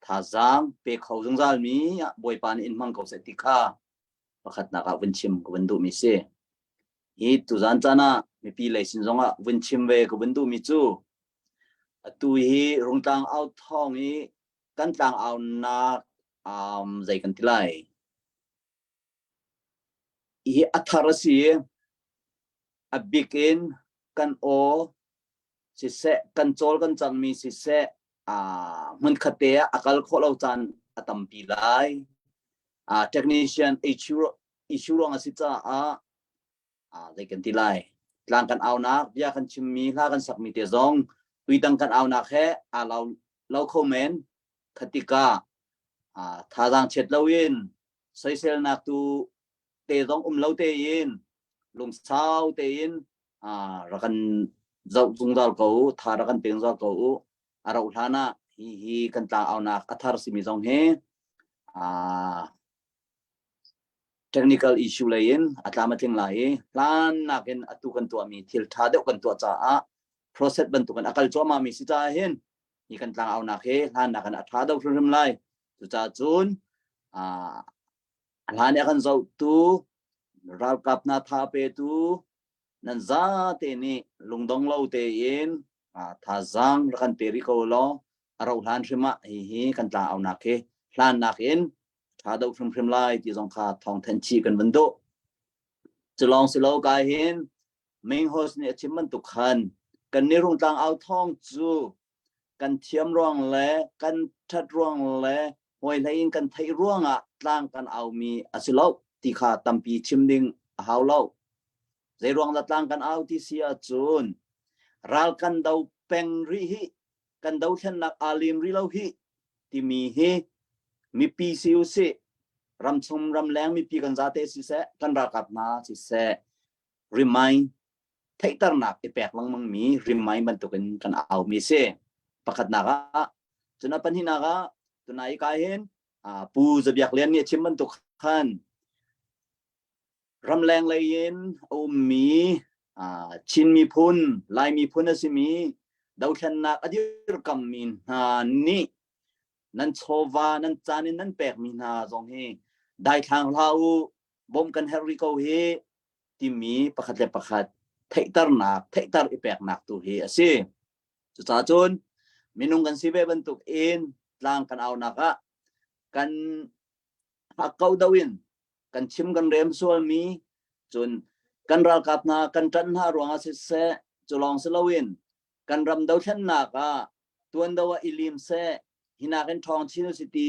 Thazaang pe kho zungzal mi Bawipa nih in hmang ko seh ti kha pakhatnak ah vun chim ka vun duhmi si. Hi tuzan caan ah mipi lei sin zongah vun chim ve ka vun duhmi cu atu hi Rungtlang au thawng i kan tlang aunak um, zei kan ti lai. Hi a thar a si i a bik in kan aw siseh kan cawl kan cangmi siseh uh, hmunkhat te ah a kal khawh lo caan a tampi lai. Uh, technician issue issue ruang a si caah uh, zei kan ti lai. Tlang kan aunak, bia kan chimmi, hla kan sakmi te zong tuidang kan aunak he aa lo, lo kho men. Khatika uh, thazaang chiat loin soiselnak tu te zong um lo tein lungsau tein rak kan zoh zungzal ko u, tha rak kan pe zungzal ko u. A rauh hlan ah hi hi kan tlangaunak a thar simi zong hi technical issue lei in a tlam a tling lai i hlan nakin atu kan tuahmi thil ṭha deuh kan tuah caah process bantukin a kal cuahmah mi si caah hin hi kan tlangaunak hi hlan nakin a ṭha deuh hrimhrim lai. Cucaah cun a hlan i a kan zohtu ralkap hna tha petu nan zate nih lungdong lo tein thazaang rak kan pe rih ko law a rauh hlan hrim ah hihi kan tla aunak hi hlan nakin tha deuh hrimhrim lai ti zong kha thawng thanh chih kan van duh. Cu lawng si lo ka hin main host nih a chim bantuk khan kan ni Rungtlang au thawng cu kan thiam ruang le kan ṭhat ruang le hawi hlei in kan theih ruangah tlang kan aumi a si lo ti kha tampi chim ding a hau lo. Zei ruang dah tlang kan au ti si ahcun ral kan do peng rih hi kan dothlennak aa lim rih lo hi timi hi mipi si u sih ramchung ramleng mipi kan zate siseh kan ralkap hna siseh remind theihternak i pek lengmang mi remind bantukin kan aumi si. Pakhatnak ah cun a pahnihnak ah tunai ka hin Pu Zabiak Lian nih a chim bantuk khan ramleng lei in a ummi Chin miphun, Lai miphun a simi dothlennak a dirkammi hna nih nan chawva nan caan in nan pekmi hna zong hi daithlang hlah u bawmh kan herh rih ko hi timi pakhat le pakhat theihternak theihter i peknak tu hi a si. Cucaah cun minung kan si ve bantuk in tlang kan aunak ah kan hakkau do in kan chim kan rem sualmi cun kan ralkap hna kan ṭanh hna ruangah siseh cu lawng si loin kan ram dothlennak ah tuan do ah i lim seh hinak in ṭhawng chin usih ti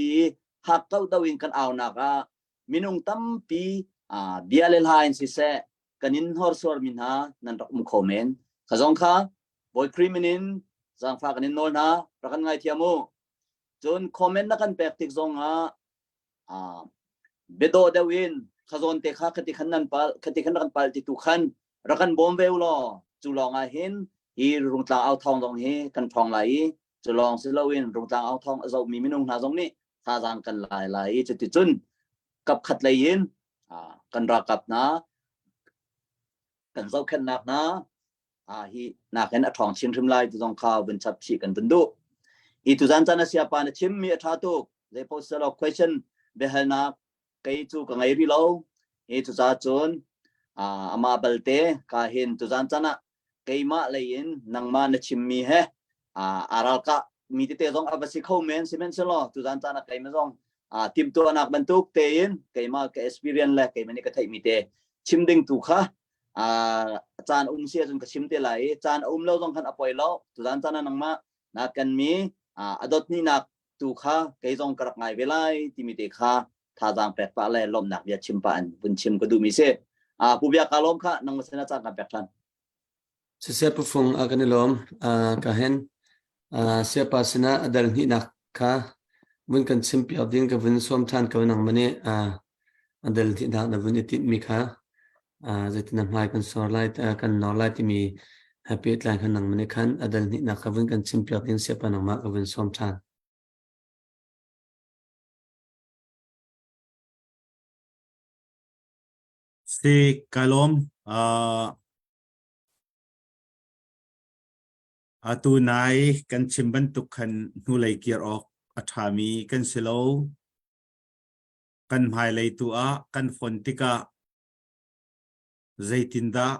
hakkau do in kan aunak ah minung tampi bia le hla in siseh kan in hnorsuarmi hna nan rak um kho men. Kha zong kha Bawi Khrih min in zaangfah kan in nawl hna, rak kan ngaithiam u. Cun comment na kan pek tik zong ah biadawh deuh in kha zawn te kha khati khan nan pal khati khan rak kan pal ti tu khan rak kan bawm ve u law cu lawng ah hin hi Rungtlang au thawng zong hi kan ṭhawng lai i cu lawng si loin Rungtlang au thawng a zohmi minung hna zong nih thazaang kan lai lai i cuticun kap khat lei in kan ralkap hna kan zohkhenhnak hna hi nakin a ṭhawng chin hrim lai ti zong kha vun chap chih kan vun duh. Hi tuzan caan a siapa na chimmi a ṭha tuk. Zeipaoh selaw question biahalnak kei cu ka ngei rih lo. Hi cucaah cun amah balte ka hin tuzan caan ah keimah lei in nangmah na chimmi he aa ralkah mi tete zong a va si kho men sihmanhsehlaw tuzan caan ah keimah zong timhtuahnak bantuk tein keimah ka experience le keimah nih ka theihmi te chim ding tu kha caan um si ahcun ka chim te lai i caan a um lo zong khan a poi lo tuzan caan ah nangmah na kan mi a dot nak tu kha kei zong ka rak ngai ve lai timi te kha thazaang pek pah le lawmhnak bia chim pah in vun chim ka duhmi si. Pu Biak ka lawm kha nang sin ah caan kan pek ṭhan. Siseh Pu Fung a kan i lawm. Ka hen siapa sinah a dal hnihnak kha vun kan chim piak ding ka vun sawm ṭhan ko nang mani a dal hnihnak na vun i tinhmi kha zeitin na hmai kan sor lai kan nor lai timi he pehtlai khan nang mani khan a dal hnihnak kha vun kan chim piak ding siapa nangmah ka vun sawm ṭhan. Si ka lawm. Uh, atu nai kan chim bantuk khan hnulei kir awk a ṭhami kan si lo. Kan hmailei tu ah kan fon tikah zeitindah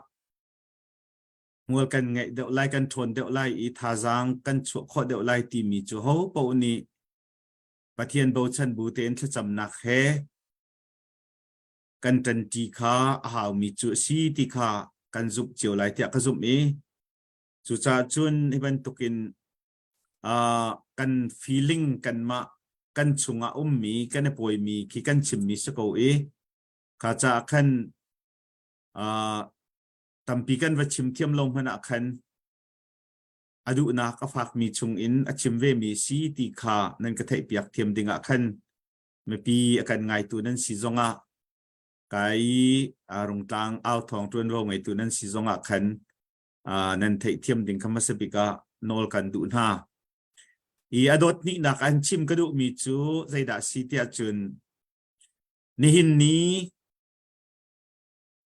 hmual kan ngeih deuh lai, kan ṭhawn deuh lai i thazaang kan chuah khawh deuh lai timi cu ho paoh nih Pathian bochan bu tein thlacamnak he kan ṭanṭi kha a haumi cu a si ti kha kan zumh cio lai tiah ka zumh i cucaah cun hi bantukin uh, kan feeling kanmah kan chungah ummi kan i pawimi khi kan chimmi si ko i kha caah khan uh, tampi kan va chim thiam lo hmanh ah khan a duhnak a fakmi chungin a chim vemi si ti kha nan ka theihpiak thiam dingah khan mipi a kan ngaitu nan si zongah kai rungtlang au thawng ṭuanvo ngeitu nan si zongah khan nan theihthiam ding kha hmasa bik ah nawl kan duh hna. I a dawt hnihnak an chim ka duhmi cu zeidah si tiah cun nihin ni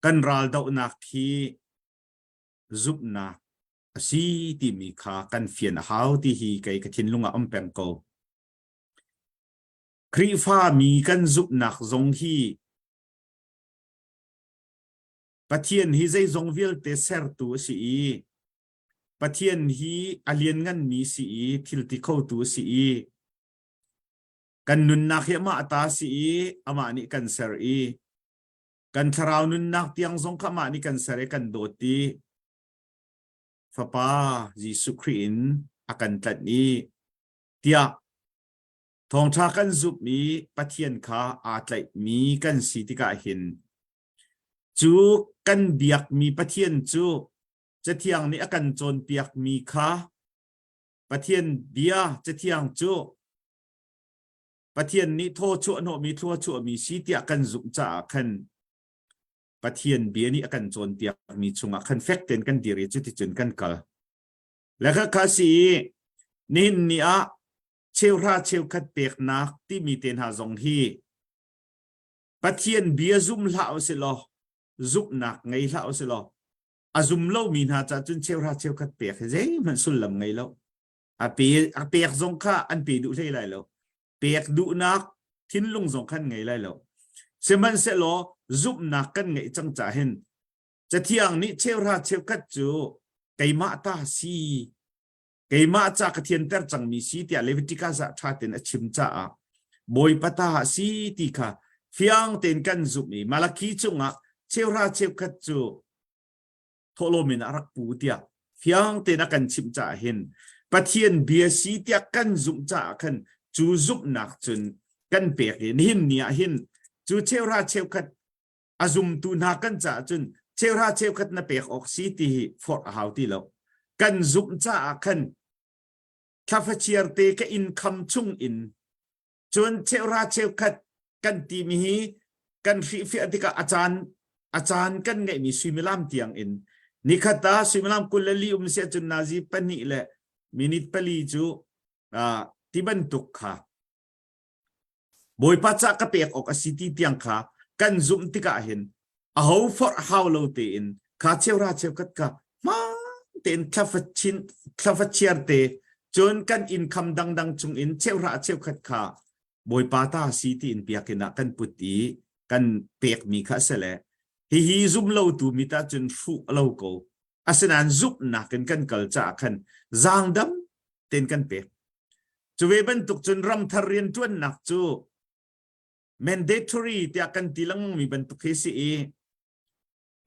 kan ral dohnak hi zumhnak a si timi kha kan fian a hau ti hi kei ka thinlung ah um peng ko. Khrihfa mi kan zumhnak zong hi Pathian hi zeizong vialte sertu a si i Pathian hi a liannganmi si i thil ti khotu a si i kan nunnak hi amah ta si i amah nih kan ser i kan thlarau nunnak tiang zong kha amah nih kan ser i kan dawt i Fapa Jesuh Khrih in a kan tlanh i tiah thawngṭha kan zumh i Pathian kha aa tlaihmi kan si tikah hin cu kan biakmi Pathian cu Cathiang nih a kan cawnpiakmi kha Pathian bia Cathiang cu Pathian nih thaw chuahhnawhmi thlua chuahmi si tiah kan zumh caah khan Pathian bia nih a kan cawnpiakmi chungah khan fek tein kan dir i cuticun kan kal. Le kha si i nihin ni ah cheuhra cheukhat peknak timi te hna zong hi Pathian bia zum hlah usih law zumhnak ngei hlah usih law a zum lomi hna caah cun cheuhra cheukhat pek hi zeihmanh sullam ngei lo. A pe a pek zong kha an pe duh hlei lai lo. Pek duhnak thinlung zong khan ngei lai lo. Sihmanhsehlaw zumhnak kan ngeih cang caah hin Cathiang nih cheuhra cheukhat cu keimah ta si keimah ca ka thianter cangmi si tiah Leviticus ah ṭha tein a chim caah Bawipa ta si ti kha fiang tein kan zumh i Malakhi chungah cheuhra cheukhat cu thawhlawm in a rak pu tiah fiang tein a kan chimh caah hin Pathian bia si tiah kan zumh caah khan cu zumhnak cun kan pek i nihin ni ah hin cu cheuhra cheukhat a zumtu hna kan caah cun cheuhra cheukhat na pek awk si ti hi forh a hau ti lo kan zumh caah khan thlafachiar te ka income chung in cun cheuhra cheukhat kan timi hi kan hrihfiah tikah a caan a caan kan ngeihmi suimilam tiang in nikhat ah suimilam 24 um sia cun nazi pahnih le minute pali cu ti bantuk kha Bawipa ca ka pek awk a si ti tiang kha kan zumh tikah hin aho forh hau lo tein kha cheuhra cheukhat kha hmaan tein thlafachin thlafachiar te cun kan income dangdang chung in cheuhra cheukhat kha Bawipa ta si tiin biakinn ah kan put i kan pekmi kha a si le hihi zum lo tu mi ta cun hruh a lo ko asinain zumhnak in kan kal caah khan zaangdam tein kan pek Cu ve bantuk cun ramthar rianṭuannak cu mandatory tiah kan ti lengmangmi bantuk hi si i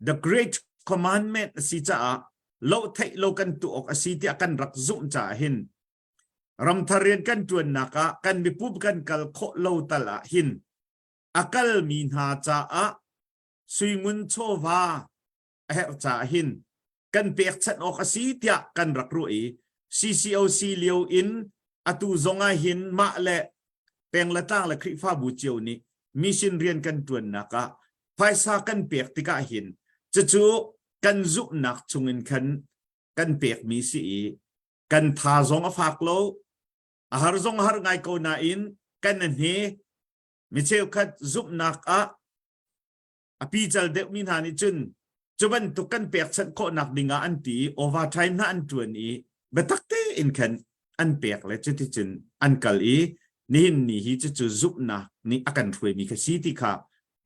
the great commandment a si caah lo theih lo kan tuah awk a si tiah kan rak zumh caah hin ramthar rian kan ṭuannak ah kan mipup kan kal khawh lo tal ah hin a kalmi hna caah suingun chawva a herh caah hin kan pekchanh awk a si tiah kan rak ruah i CCOC lio in atu zong ah hin mah le peng le tlang le Khrihfabu cio nih mission rian kan ṭuannak ah phaisa kan pek tikah hin cucu kan zumhnak chungin khan kan pekmi si i kan tha zong a fak lo a har zong a har ngai ko nain kan a hne mi cheukhat zumhnak ah a pical deuhmi hna nih cun cu bantuk kan pekchanh khawhnak dingah an ti i overtime hna an ṭuan i biatak tein khan an pek le cuticun an kal i. Nihin ni hi cucu zumhnak nih a kan hruaimi kha si ti kha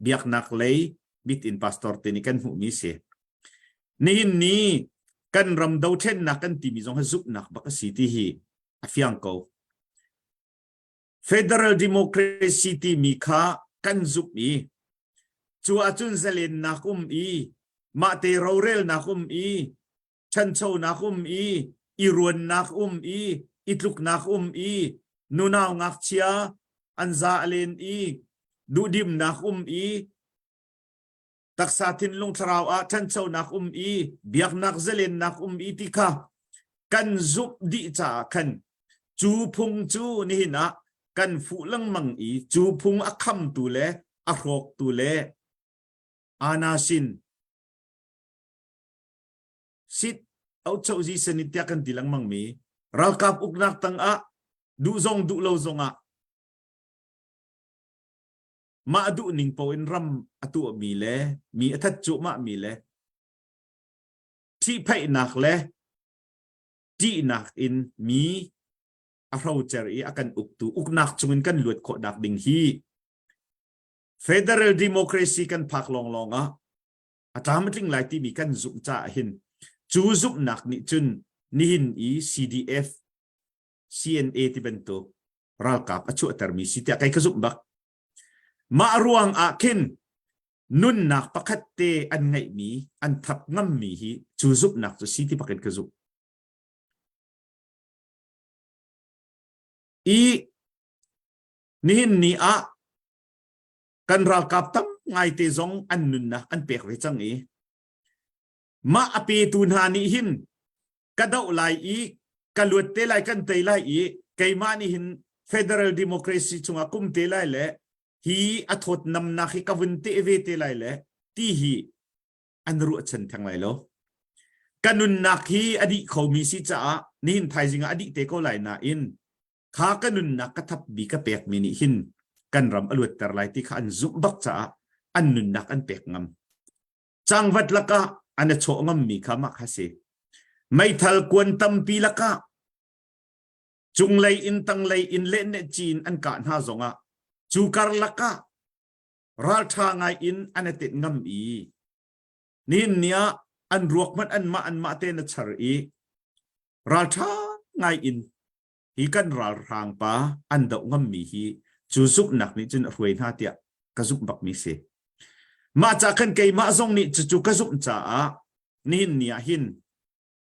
biaknak lei mit in pastor te nih kan hmuhmi si. Nihin ni kan ram dothlennak kan timi zong hi zumhnak bak a si ti hi a fiang ko. Federal democracy timi kha kan zumh i cu ahcun zalennak um i mahte rorelnak um i ṭhanchonak um i i ruannak um i i tluknak um i nunau ngakchia an za a len i duhdimnak um i taksa thinlung thlarau ah ṭhanchonak um i biaknak zalennak um i ti kha kan zumh dih caah khan cu phung cu nihin ah kan fuh lengmang i cu phung a khamtu le a hrawktu le anasin sit auchozi senit tiah kan ti lengmang mi ralkap uknak tangah duh zong duh lo zongah mah duh ning po in ram a tuah mi le mi a that cuahmah mi le ṭhihphaihnak le ṭihnak in mi a hrocer i a kan uktu uknak chungin kan luat khawhnak ding hi federal democracy kan phak lawnglawng ah a tlam a tling lai timi kan zumh caah hin cu zumhnak nih cun nihin i CDF CNA ti bantuk ralkap a chuahtermi si tiah kei ka zumh bak. Mah ruang ah khin nunnak pakhat te an ngeihmi an thap ngammi hi cu zumhnak cu si ti bakin ka zumh. I nihin ni ah kan ralkap tam ngaite zong an nunnak an pek ve cang i mah a petu hna nih hin ka doh lai i ka luat te lai kan tei lai i keimah nih hin federal democracy chungah kum te lai le hi a thawt namnak hi ka vun te ve te lai le ti hi an ruahchan theng lai lo ka nunnak hi a dih khomi si caah nihin thaizing ah a dih te ko lai nain kha ka nunnak ka thapmi ka pekmi nih hin kan ram a luatter lai ti kha an zumh bak caah an nunnak an pek ngam. Cangvat lakah an a chawh ngammi kha mah kha si. Meithal kuan tampi lakah cunglei in tanglei in lehneh cin an kah hna zongah cu karlak ah ralṭha ngai in an a tet ngam i nihin ni ah an ruak hmanh anmah anmah te na char i ralṭha ngai in hi kan ralhrang pa an doh ngammi hi cu zumhnak nih cun a hruai hna tiah ka zumh bakmi si. Mah ca khan keimah zong nih cucu ka zumh caah nihin ni ah hin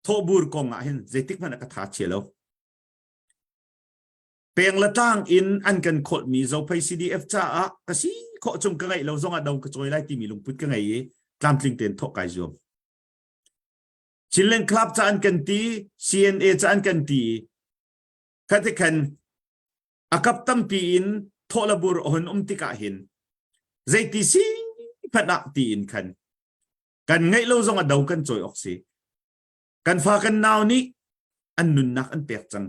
thawhbur kong ah hin zeitik hmanh ah ka tha chia lo. Peng le tlang in an kan kholhmi Zophei CDF caah ka si khawh chung ka ngeih lo zongah do ka cawi lai timi lungput ka ngei i tlamtling tein thawh kai zuam. Chinland Club ca an kan ti, CNA ca an kan ti. Khati khan a kap tampi in thawhlabur a hun um tikah hin zeiti si hmanh ah tiin khan kan ngeih lo zong a do kan cawi awk si. Kan fa kan nau nih an nunnak an pek cang.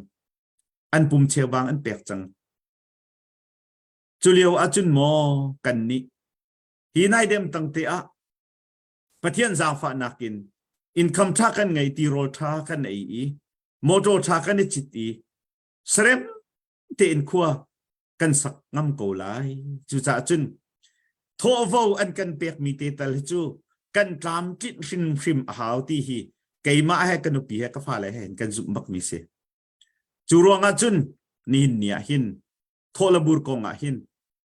An pum cheubang an pek cang. Cu lio ahcun maw kan nih hi naidem tang te ah Pathian zaangfahnak in income ṭha kan ngei tirawl ṭha kan ei i motor ṭha kan i cit i sarem tein khua kan sak ngam ko lai. Cucaah cun thawhvo an kan pekmi te tal hi cu kan tlam tlinh hrimhrim a hau ti hi keimah he ka nupi he ka fale he kan zumh bakmi si. Cu ruangah cun nihin ni ah hin thawhlabur kong ah hin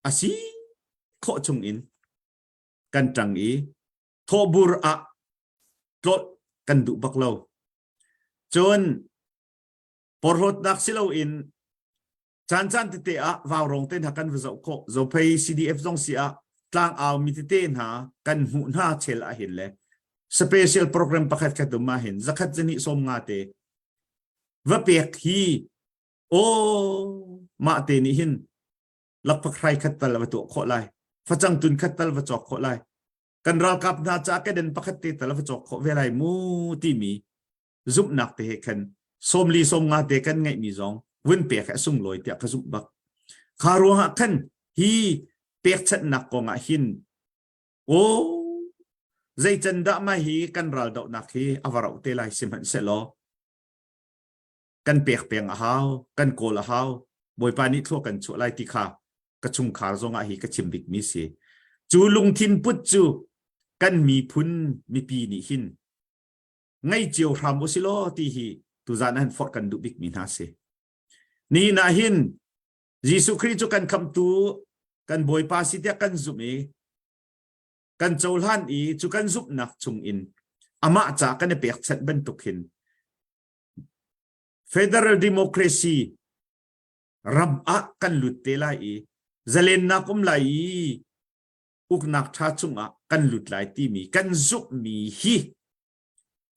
a si khawh chung in kan ṭang i thawhbur ah tlawt kan duh bak lo. Cun porhlawtnak si loin caancaan tete ah vaurawng te hna kan va zoh khawh. Zophei CDF zong si ah tlangau mi tete hna kan hmuh hna chel ah hin le special program pakhat khat um ah hin zakhat zani som nga te va pek hi aw mah te nih hin lakphak hrai khat tal va tuah khawh lai facang tun khat tal va cawk khawh lai kan ralkap hna ca keden pakhat te tal va cawk khawh ve lai mu timi zumhnak te he khan sawmli sawmnga te kan ngeihmi zong vun pek he sunglawi tiah ka zumh bak kha ruangah khan hi pekchanhnak kong ah hin o zeican dah ma hi kan ral dohnak hi a va rauh te lai sihmanhsehlaw kan pek peng a hau kan kawl a hau. Bawipa nih thlua kan chuah lai ti kha ka chungkhar zongah hi ka chim bikmi si. Cu lungthin put cu kan miphun mipi nih hin ngei cio hram u si law ti hi tuzan han forh kan duh bikmi hna si. Nihin ah hin Jesuh Khrih cu kan khamhtu kan Bawipa si tiah kan zumh i kan cohlan i cu kan zumhnak chung in amah ca kan i pekchanh bantuk hin Federal Democracy ram ah kan lut te lai i zalennak um lai i uknak ṭha chungah kan lut lai timi kan zumhmi hi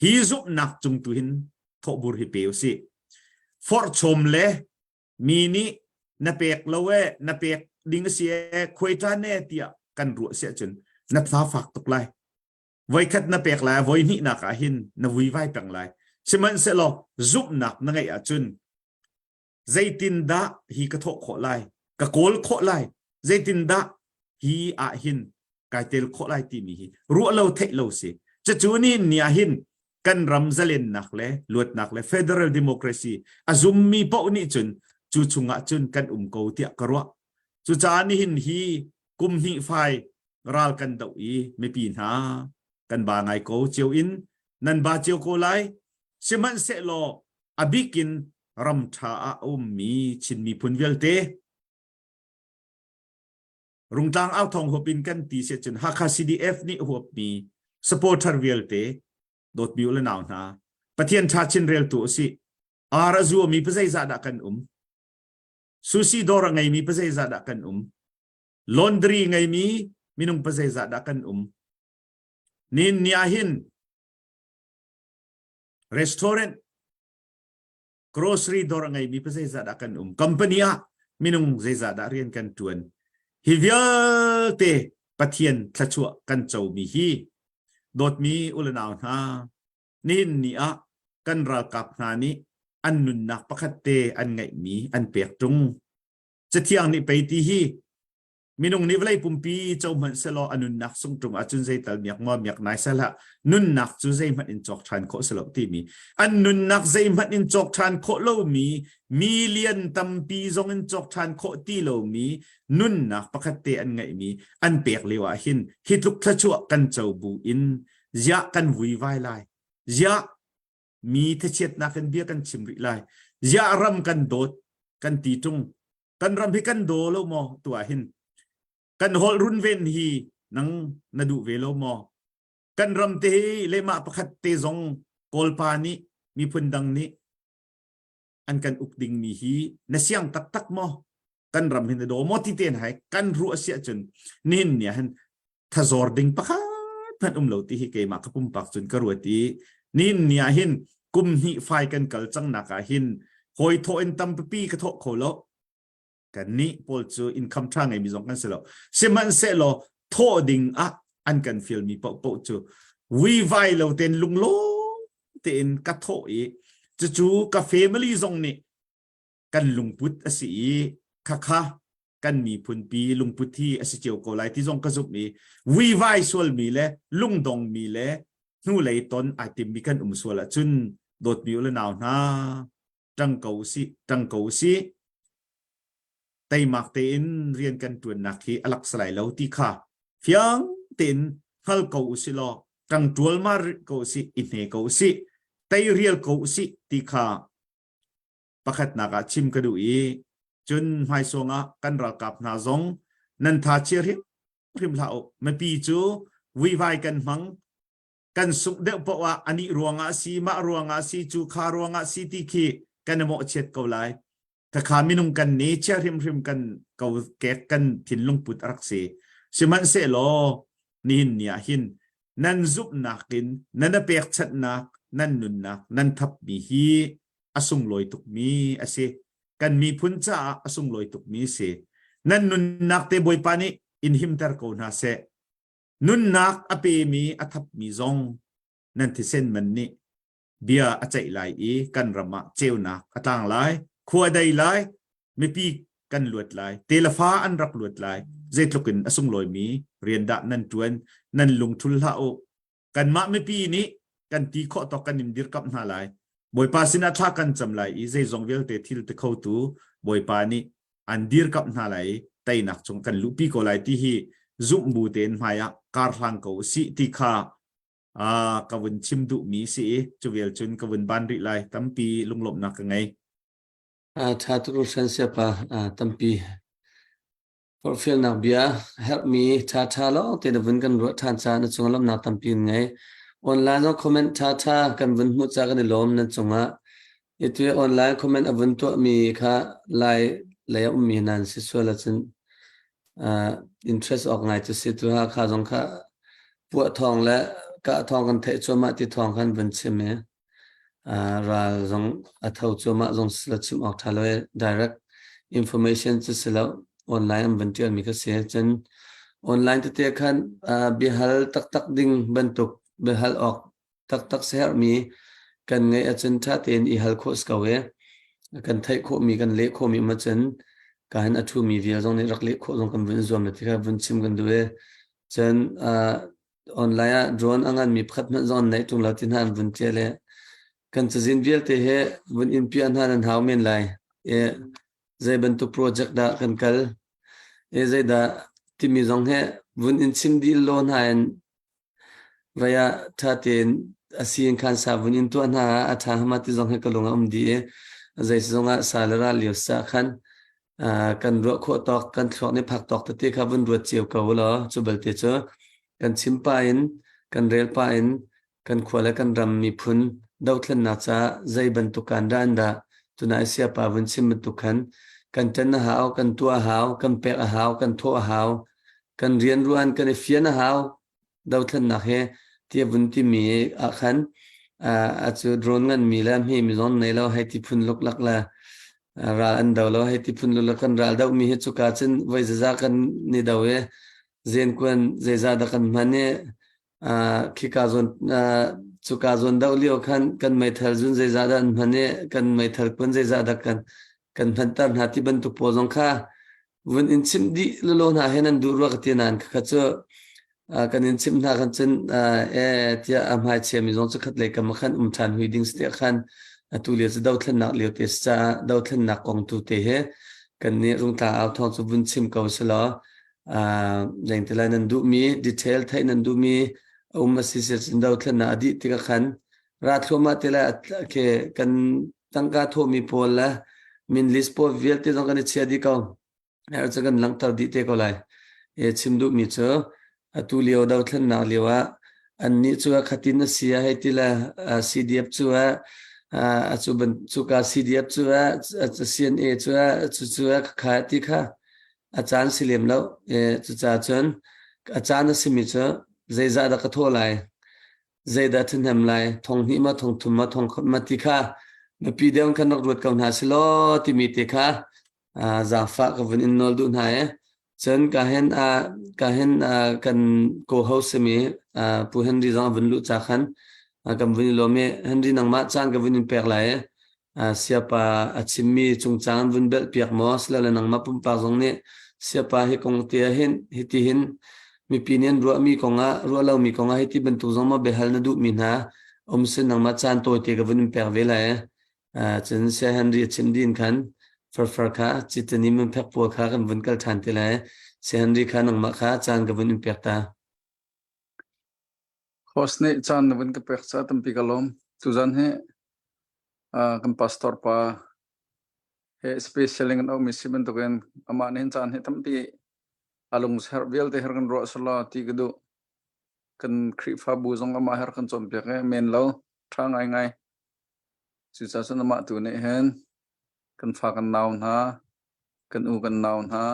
hi zumhnak cung tu hin thawhbur hi pe usih. Forhchawm le mi nih na pek lo e na pek ding a si e khuai ṭan e tiah kan ruah si ahcun na tha fak tuk lai. Voikhat na pek lai voi hnihnak ah hin na vuivai peng lai. Sihmanhsehlaw zumhnak na ngeih ahcun zeitindah hi ka thawh khawh lai ka kawl khawh lai zeitindah hi ah hin kai tel khawh lai timi hi ruah lo theih lo si cucu ni ni ah hin kan ram zalennak le luatnak le federal democracy a zummi paoh nih cun cu chungah cun kan um ko tiah ka ruah cucaah nihin hi kum hnih fai ral kan doh i mipi hna kan ba ngai ko cio in nan ba cio ko lai sihmanhsehlaw a bikin ram ṭha ah a ummi Chin miphun vialte Rungtlang authawng huap in kan ti si cun Hakha CDF nih huapmi supporter vialte dawtmi u le nau hna Pathian ṭha chin reltu usih ar a zuami pazeizah dah kan um sushi dawr a ngeimi pazeizah dah kan um laundry ngeimi minung pazeizah dah kan um nin ni ah hin restaurant grocery dawr a ngeimi pa zeizah dah kan um company ah minung zeizah dah rian kan tuan hi vialte pathian thlachuah kan comi hi dawtmi ulanau hna nihin ni ah kan ralkap hna nih an nunnak pakhat te an ngeihmi an pek tung cathiang nih pei ti hi Minung nih vawlei pumpi co hmanh selaw a nunnak sung ṭung ahcun zeital miak maw miak nai sel hlah nunnak cu zeihmanh in cawk ṭhan khawh si lo timi an nunnak zeihmanh in cawk ṭhan khawh lomi million tampi zong in cawk ṭhan khawh ti lomi nunnak pakhat te an ngeihmi an pek lio ah hin hi tluk thluachuah kan co bu in ziah kan vuivai lai ziah mi thachiatnak in bia kan chim rih lai ziah ram kan dawt kan ti ṭung kan ram hi kan daw lo maw tu ah hin kan holh runven hi nang na duh ve lo maw kan ram te hi lehmah pakhat te zong kawlpa nih miphun dang nih an kan uk ding mi hi na siang taktak maw kan ram hi na daw maw ti ten hai kan ruah si ahcun nihin ni ah hin thazor ding pakhat hmanh um lo ti hi keimah ka pumpak cun ka ruat i nihin ni ah hin kum hnih fai kan kal cang nak ah hin hawi thawh in tampipi ka thawh kho lo kan nih pawl cu income tha ngeimi zong kan si lo sihmanhsehlaw thawh ding ah an kan fialmi paohpaoh cu vuivai lo ten lunglawm tein ka thawh i cucu ka family zong nih kan lungput a si i khakha kan miphunpi lungput hi a si cio ko lai ti zong ka zumh i vuivai sualmi le lungdongmi le hnulei ton ai timmi kan um sual ahcun dawtmi u le nau hna ṭang ko usih ṭang ko usih teimak tein rian kan ṭuannak hi a lak salai lo ti kha fiang tein hngal ko usih law ṭang ṭual ma ko usih i hne ko usih tei rial ko usih ti kha pakhatnak ah chim ka duh i cun hmaisawng ah kan ralkap hna zong nan tha chia hrimhrim hlah u mipi cu vuivai kan hmang kan sungh deuh paoh ah anih ruangah si mah ruangah si cu kha ruangah si ti khi kan i mawhchiat ko lai khakha minung kan ni chia hrimhrim kan ko kek kan thinlung put a rak si sihmanhsehlaw nihin ni ah hin nan zumhnak in nan a pekchanhnak nan nunnak nan thapmi hi a sunglawi tukmi a si. Kan miphun caah a sunglawi tukmi a si. Nan nunnak te Bawipa nih in himter ko hna seh. Nunnak a pemi a thapmi zong nan thisen man nih bia a ceih lai i kan ram ah ceunak a tlang lai, khua dei lai, mipi kan luat lai, telefa an rak luat lai. Zeitluk in a sunglawimi rian dah nan ṭuan, nan lungṭhul hlah u. Kanmah mipi nih kan ti khawh tawk kan in dirkamh hna lai. Bawipa sinah thla kan cam lai i zeizong vialte thil ti khotu Bawipa nih an dirkamh hna lai i teinak chung kan luhpi ko lai ti hi zumh bu tein hmai ah kar hlang ko usih ti kha ka vun chim duhmi si i cu vial cun ka vun ban rih lai tampi lunglawmhnak ka ngei. Tha tuk hran siapa tampi Forhfialnak bia herhmi ṭhaṭha lawngte na vun kan ruah ṭhan caah na cung lawmhnak tampi in ngei. Online zong comment ṭhaṭha kan vun hmuh caah kan i lawm nan cungah. Itu online comment a vun tuahmi kha Lai lei a ummi nan si sual ahcun uh, interest awk ngai cu si tu ha kha zong kha puah thawng le kah thawng kan theih cuahmah ti thawng khan vun chim i Ral zong a tho cuahmah zong si lo chim awk ṭha lo i direct information cu si lo online an van ṭialmi kha si. Cun online tete khan biahal taktak ding bantuk biahal awk taktak siaherhmi kan ngeih ahcun ṭha tein i hal khawh si ko i kan theih khawhmi kan leh khawhmi um ahcun ka hin a ṭhumi vial zong nih rak leh khawh zong kan vun i zuam ti kha vun chim kan duh i cun online ah drone a nganmi pakhat hmanh zong an neih ṭung lo ti hna an vun ṭial i kan cazin vialte he vun in piah hna nan hau men lai. I zei bantuk project dah kan kal i zeidah timi zong he vun in chim dih law hna in vai ah ṭha tein a si in khan sa vun in tuah hna ah a ṭha hama ti zong he ka lung a um dih i zei zong ah sa le ral lio sa khan kan ruah khawh tawk kan thluak nih phak tawk tete kha vun ruat cio ko law cu balte cu kan chim pah in kan rel pah in kan khua le kan ram miphun dothlennak caah zei bantuk kan dah an dah tunai siapa vun chim bantuk khan kan ṭan a hau kan tuah a hau kan pek a hau kan thawh a hau kan rian ruan kan i fian a hau dothlennak he tia vun timi ah khan a cu drone ngan mi le hme mi zon nei lo hei ti phun luklak le ral an do lo hei ti phun luklak kan ral do mi hi cuka cun voi zaza kan ni do i zenkuan zeiza dah kan hman i khika zawn cuka zawn do lio khan kan meithal zun zeiza dah an hman i kan meithal kun zeiza dah kan kan hmanter hna ti bantuk pawl zong kha vun in chimh dih lolo hna he nan duh rua ka ti nain khakha cu kan in chimh hna kan cun e tiah a hmai chiami zong cu khat lei kam ah khan um ṭhan hui ding si tiah khan atu lio cu dothlennak lio te si caah dothlennak kong tu te he kan nih rungtla au thawng cu vun chim ko si law lengte lai nan duhmi detail theih nan duhmi a um a si si cun dothlennak a dih tikah khan ra thluahmah te lai ke kan tangka thawhmi pawl le min list pawl vialte zong kan i chia dih ko. Er cu kan langhter dih te ko lai. E chim duhmi cu atu lio dothlennak lio ah annih cu khatin a si a hei ti le CDF cu a a cu ban cuka CDF cu a CNA cu a cu cu a kha ti kha a caan si lem lo. E cucaah cun a caan a simi cu zeizah dah ka thawh lai zeidah ṭhahnem lai thong hnih ma thong thum ma thong khat ma ti kha mipi deuh kan rak ruat ko hna si law timi te kha zaangfah ka vun in nawl duh hna e cun ka hen ka hen kan ko ho simi pu Henry zong a vun luh ca khan kan vun i lawm i Henry nangmah caan ka vun in pek lai e Siapa a chimmi cungcang an vun belhpiak maw silole nangmah pumpak zong nih siapa hi kong te ah hin hiti hin mipi nih an ruahmi kongah ruah lomi kongah hiti bantuk zong maw biahal na duhmi hna um sin nangmah caan tawite ka vun in pek ve lai. Cun Saya Henry a chim din khan farfar kha citani mun phek pawl kha kan vun kal ṭhan te lai. Saya Henry kha nangmah kha caan ka vun in pek ta. Host nih caan na vun ka pek caah tampi ka lawm. Tuzan hi kan pastor pa he special in kan auhmi si bantukin amah nih hin caan hi tampi a lungserh vialte her kan ruah selaw ti ka duh. Kan Khrihfabu zong amah her kan cawnpiak i men lo ṭha ngaingai. Cucaah cun amah tu nih hin kan fa kan nau hna, kan u kan nau hna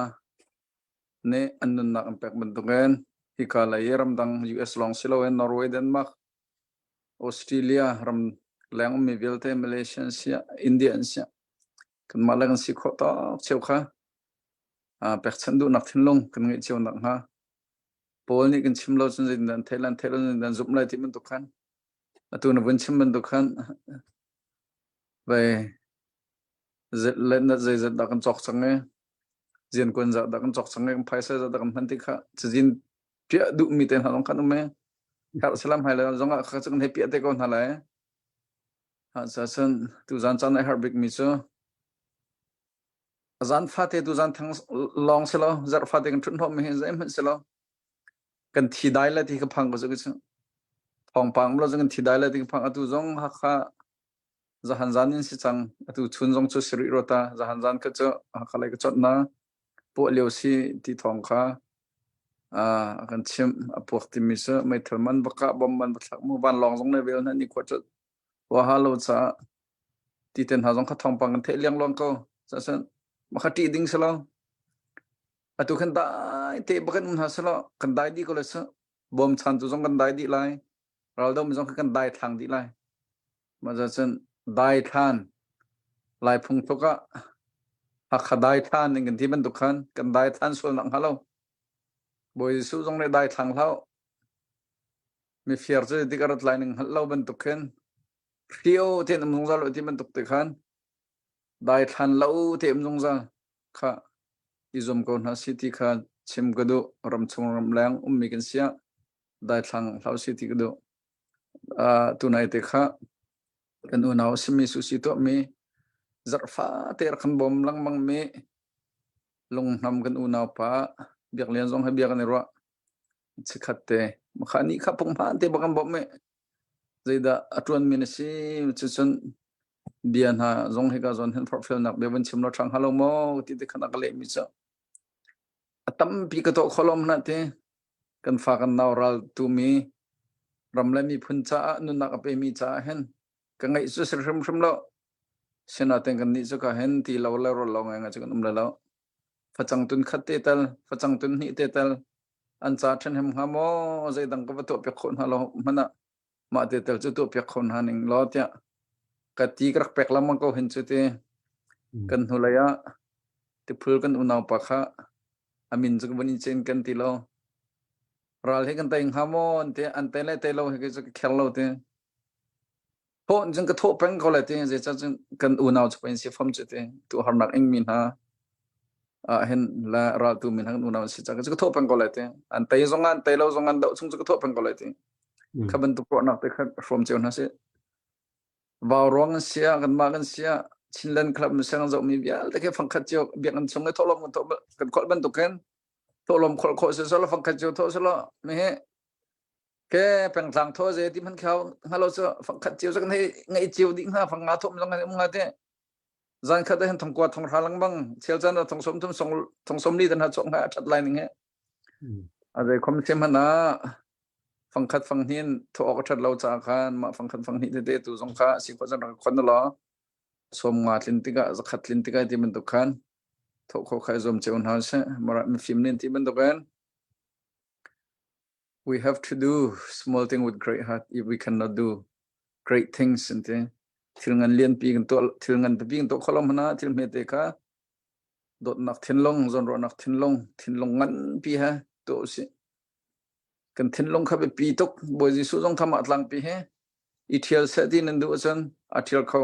nih an nunnak an pek bantukin hika lei i ramdang US lawng si loin Norway, Denmark, Australia ram leng ummi vialte Malaysia an siah India an siah kanmah le kan si khawh tawk cio kha pekchanh duhnak thinlung kan ngeih cio nak hnga Paul nih kan chim lo cun zeitindah an theih lai an theih lo zeitindah an zumh lai ti bantuk khan atu na vun chim bantuk khan vai zeizat dah kan cawk cang i ziankuan zah dah kan cawk cang i kan phaisa zah dah kan hman ti kha cazin piah duhmi te hna zong khan um i herh salam hai le zong ah kha cu kan hei piah te ko hna lai. Cun tuzan caan a herh bikmi cu zan fate tuzan thang lawng si lo zarh fate kan ṭhut hnawhmi hi zeihmanh si lo kan thi dai le ti ka phang ko cu thawngpang lo kan thi dai le ti ka phang atu zong Hakha zahan zan in si cang atu chun zong cu si rih rota zahan zan kha cu Hakha lei ka chawnh na puah lio si ti thawng kha a kan chimh a puak timi cu meithal man va kah bom man va thlak mu vanlawng zong ne vel hna ni khua cu wa ha lo caah ti ten hna zong kha thawngpang kan theih liangluang ko cun ma kha ṭih ding si lo atu khan dai te bakan um hna selo kan dai dih ko le su bom chan tu zong kan dai dih lai raldo mi zong kha kan dai thlang dih lai mah cun dai thlan lai phung tluk ah Hakha dai thlan in kan ti bantuk khan kan dai thlan sual nak hnga lo Bawi Jesuh zong nih dai thlang hlah mifir cu tik a rat lai ning hngalh lo bantuk khin hrio te um zungzal lo ti bantuk te khan dai thlan lo te um zungzal kha i zum ko hna si ti kha chim ka duh ram chung ram leng ummi kan sia dai thlang hlau si ti ka duh uh, tunai te kha kan unau simi su si to mi zarfa te kan bom lengmang mi lunghnam kan unau pa biak lian zong he bia kan i ruah Chikhat te makha ni kha punghman te bak an bawmh i zeidah a ṭuanmi na si cucun bia hna zong hika zawn hin forhfialnak bia vun chim law ṭhang hnga lo maw ti te khan a ka lehmi cu a tampi ka tuah kho hna ti kan fa kan nau ral tumi ram le miphun caah nunnak a pemi caah hin ka ngaih cu si hrimhrim lo sinain kan nih cu ka hin ti lo le rawl lo ngai ngai cu kan um le lo Facang tun khat te tal, facang tun hnih te tal an ca ṭhenhem hnga maw zeidang ka va tuahpiak khawh hna lo hmanh ah mah te tal cu tuahpiak kho hna ning law tiah ka ti ka rak pek lengmang ko hin cu ti kan hnulei ah tiphul kan unau pa kha a min cu ka vun in cin kan ti lo ral hi kan tei hnga maw an ti an tei le tei lo hi cu ka kher lo ti Thawh cun ka thawh peng ko lai ti zeicah cun kan unau cu pei si fam cu ti tu harnak ing mi hna ah hin la raltu mi hna kan unau si cang cu ka thawh peng ko lai ti an tei zong an tei lo zong an doh chung cu ka thawh peng ko lai ti kha bantuk ruahnak te kha hrawm cio hna si vau ruang an sia kan mah kan sia Chinland Club misang zoh mi vialte khi fangkhat cio biakinn chung i thawhlawm kan thawh kan kholh bantuk khin thawhlawm kholh khawh si solo fangkhat cio thawh solo mi hi Ke pengtlang thaw ze ti hman khao hngalo cu fangkhat cio cu kan hei ngeih cio dih hnga fang nga thom zong kan um hnga te zan khat hin thongkua thonghra lengmang chel chan thong som thum song thong som li tan ha chok hnga that lai ning he a zei khom sim hana fangkhat fang hin tho ok that lo cha khan ma fangkhat fang hi te te tu zong kha si ko zan rak khon lo som nga tlin tikah zakhat tlin tikah ti bantuk khan tho kho khai zom cheu hna se mara mi fim nin ti bantuk en We have to do small thing with great heart if we cannot do great things an ti. Thil ngan lianpi kan tuah thil ngan pipi kan tuah kho lo hmanh ah thil hmete kha dawtnak thinlung zawnruahnak thinlung thinlung nganpi he tuah usih. Kan thinlung kha biapi tuk Bawi Jesuh zong kha mah tlangpi he i ṭhial seh ti nan duh ahcun a ṭhial kho.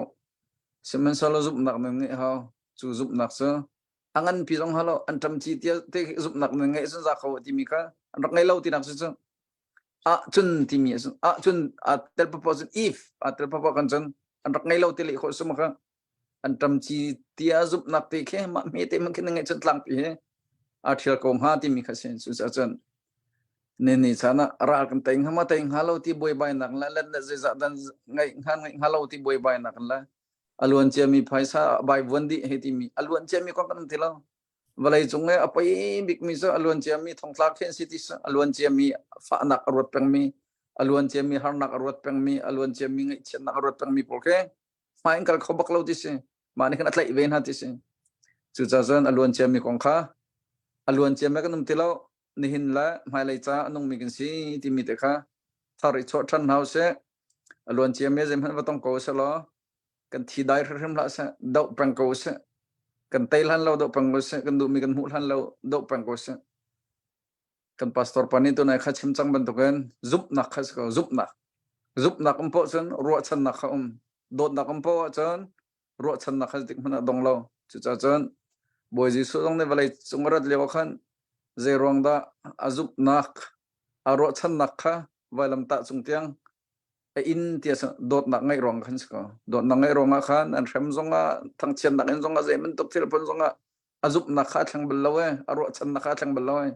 Sihmanhsehlaw zumhnak nan ngeih hau. Cu zumhnak cu a nganpi zong halo an ṭam ci tia te zumhnak nan ngeih cun za kho timi kha an rak ngei lo tinak cu cu ah cun timi ah cun a tel papo cun if a tel papo kan cun an rak ngei lo ti leh khawh sum kha an ṭam ci tia zumhnak te khi mah hme te man khi na ngeih cun tlangpi he a ṭhial ko hnga timi kha sin cu cun ne ni chan ah ral kan tei hnga ma tei hnga lo ti buaibainak la let le zeizah dan ngeih hnga ngeih hnga lo ti buaibainak la a luan ciami phaisa vaivuan dih hei timi a luan ciami kong kan um ti lo vawlei cung i a poi bikmi cu a luan ciami thongtlak khi an si ti a luan ciami fahnak a ruat pengmi a luan ciami harnak a ruat pengmi a luan ciami ngaihchiatnak a ruat pengmi pawl khi hmai in kal kho bak lo ti si mah nih khan a tlaih ve hna ti si cucaah cun a luan ciami kong kha a luan ciami kan um ti lo nihin le hmailei ca a nungmi kan si timi te kha thar i chuah ṭhan hna usih A luan ciami zeihmanh va tong ko seh law kan thi dai hrimhrim hlah seh, doh peng ko seh. Kan tei hlan lo doh peng ko seh, kan duhmi kan hmuh hlan lo doh peng ko seh. Kan pastor pa nih tunai kha chim cang bantukin zumhnak kha si ko, zumhnak. Zumhnak um poh cun ruahchannak kha um. Dawtnak um poh ahcun ruahchannak kha zeitik hmanh ah dong lo. Cucaah cun Bawi Jesuh zong nih vawlei cung a rat lio ah khan zei ruang dah a zumhnak, a ruahchannak kha vailamtah cung tiang. A in tia dawtnak ngeih ruang khan si ko. Dawtnak ngeih ruangah khan an hrem zongah thangchiatnak in zongah zei bantuk thil phun zongah a zumhnak kha a thleng bal lo e, a ruahchannak kha a thleng bal lo e.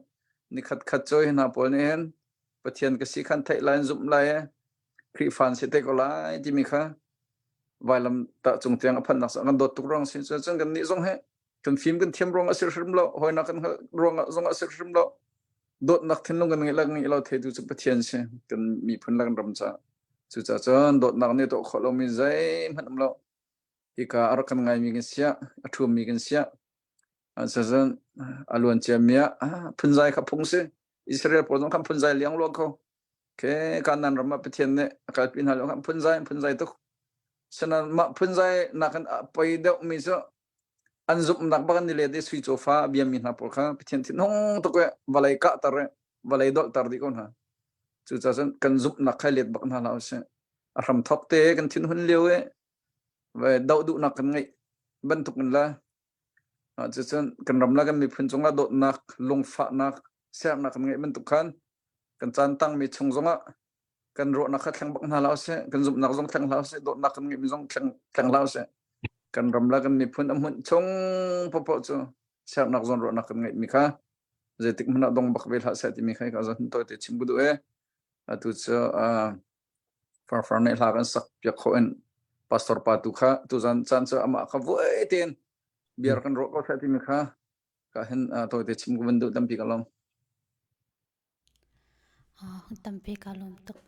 Nikhat khat cu hi hna pawl nih hin Pathian ka si khan theih lai in zumh lai e, Khrihfa an si te ko lai timi kha vailam tah cung tiang a phannak kan dawt tuk ruang si cun kan nih zong he kan fim kan thiam ruang a si hrim lo hawinak kan hngalh ruang zong a si hrim lo dawtnak thinlung kan ngeih le ngeih lo theitu cu Pathian si kan miphun le kan ram caah cucaah cun dawtnak nih tuah khawh lomi zeihmanh um lo hika a rak kan ngaimi kan siah a ṭhummi kan siah cun a luan ciami ah phunzai kha phung si Israel pawl zong khan phunzai liang luang kho ke Kanaan ram ah Pathian nih a kalpi hna lio khan phunzai phunzai tuk sanan mah phunzai nakin a poi deuh mi cu an zumhnak bak an i let i sui cawfa a biami hna pawl kha Pathian thinhung tuk i vawlei kahter i vawlei dolhter dih ko hna. Cucaah cun kan zumhnak kha let bak hna hlah usih. A hramthawk te kan thinhun lio i doh duhnak kan ngeih bantuk in le cucun kan ram le kan miphun cungah dawtnak, lungfahnak, sernak kan ngeih bantuk khan kan caan tangmi chung zongah kan ruahnak kha thleng bak hna hlah usih kan zumhnak zong thleng hlah usih dawtnak kan ngeihmi zong thleng thleng hlah usih kan ram le kan miphun a hmunh chung popoh cu sernak zawn ruahnak kan ngeihmi kha zeitik hmanh ah dong bak ve hlah seh timi kha ka zon tawi te chim ku duh e atu cu farfar nih hla kan sak piak kho in pastor pa tu kha tu zan caan cu amah kha vuai tein biar kan ruah ko seh timi kha ka hin tawi te chim ku van duh tampi ka lawm. Tampi kaa lawm tuk.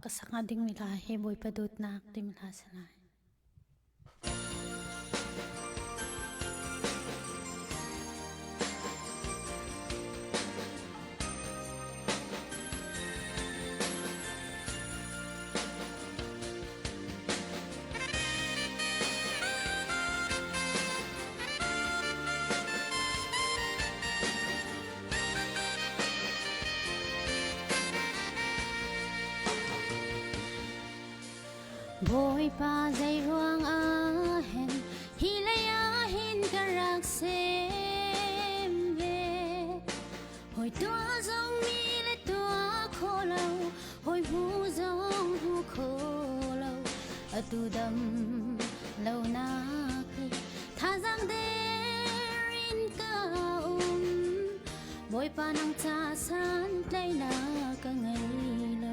Ka sak hnga dingmi hla hi Bawipa dawtnak timi hla a si lai. Bawipa zeiruang ah hen hi lei ah hin ka rak sem ve Hawi tuah zong mi le tuah kho lo hawi hmu zong hmu kho lo atu dam lo nak hi thazang der in ka um Bawipa nang ca san tlaihnak ka ngei lo.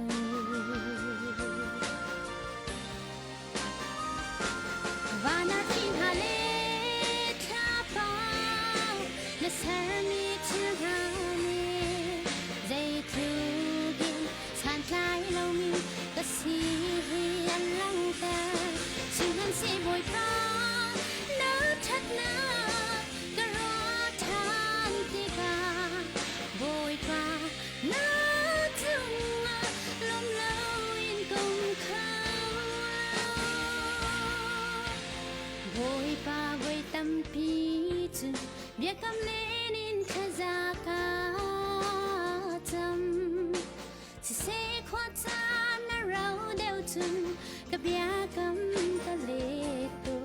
Van ah thi hna le thlapa na sermi thil hna nih zeitluk in santlai lomi ka si hi an langhter. Sihmanhseh Bawipa na ṭhatnak Ka ruah ṭhan tikah Bawipa na cungah lawm loin ka um kho lo. Bawipa voi tampi cu biakam len in thlaza ka cam. Siseh khua caan na rau deuh cun ka biakam ka let tu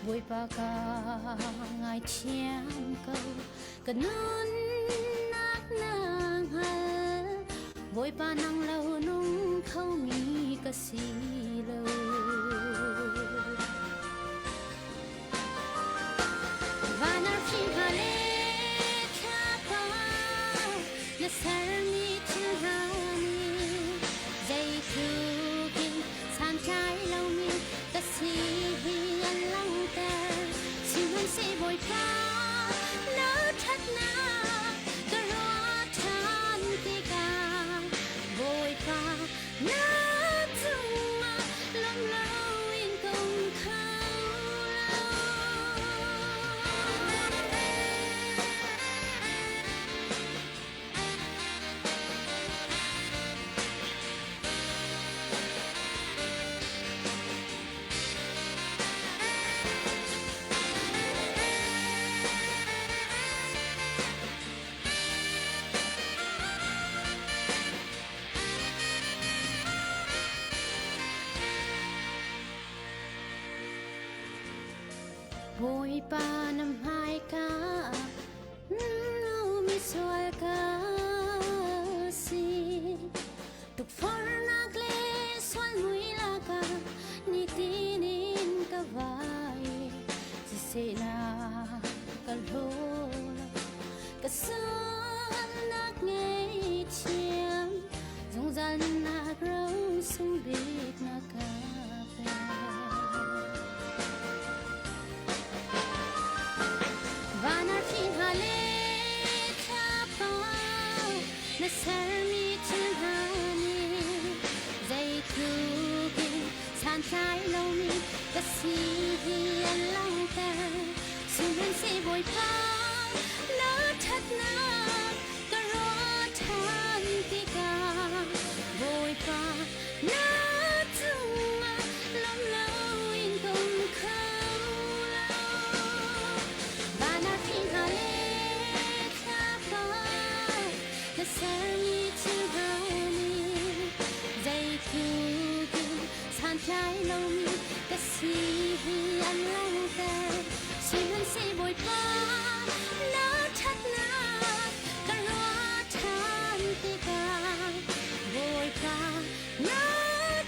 Bawipa ka ngaithiam ko ka nunnak na hngal Bawipa nang lo nung kho mi ka si lo. Van arfi hna le thlapa na sermi thil hna nih zeitluk in santlai lomi ka si hi an langhter. Sihmanhseh Bawipa na ṭhatnak ka ruah ṭhan tikah Bawipa na cungah lawm loin ka um kho lo. Bawipa na hmaika ah misual ka si tukforhnak le sual mui. Sihmanhseh na ka hlaw lo, ka sualnak ngaihthiam, zungzal nunnak ro sung bik na ka pek. Van ah thi hna le thlapa na sermi thil hna nih zeitluk in santlai lomi ka si hi an langhter. Sihmanhseh Bawipa na ṭhatnak ka ruah ṭhan tikah Bawipa na cungah lawm loin ka um kho lo. Van ah thli hna le thlapa na sermi thil hna nih zeitluk in santlai lomi ka si hi an langhter. Sihmanhseh Bawipa na ṭhatnak ka ruah ṭhan tikah Bawipa na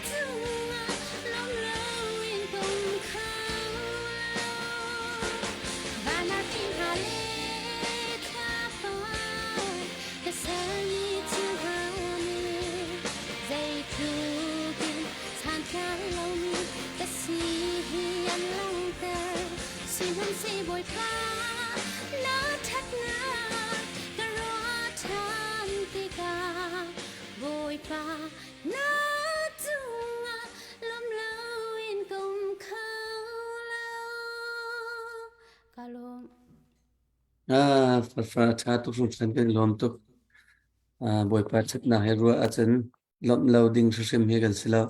cungah lawm loin ka um kho lo. Van ah thli hna le thlapa ka sermi thil hna nih zeitluk in santlai lomi ka si hi an langhter. Sihmanhseh Bawipa na ṭhatnak ka ruah ṭhan tikah Bawipa na cungah lawm loin ka um kho lo. Ka lawm. Ah, farfar a ṭha tuk hringhran kan i lawm tuk. Ah, Bawipa ṭhatnak he ruah ahcun lawmh lo ding hrimhrim hi kan si lo.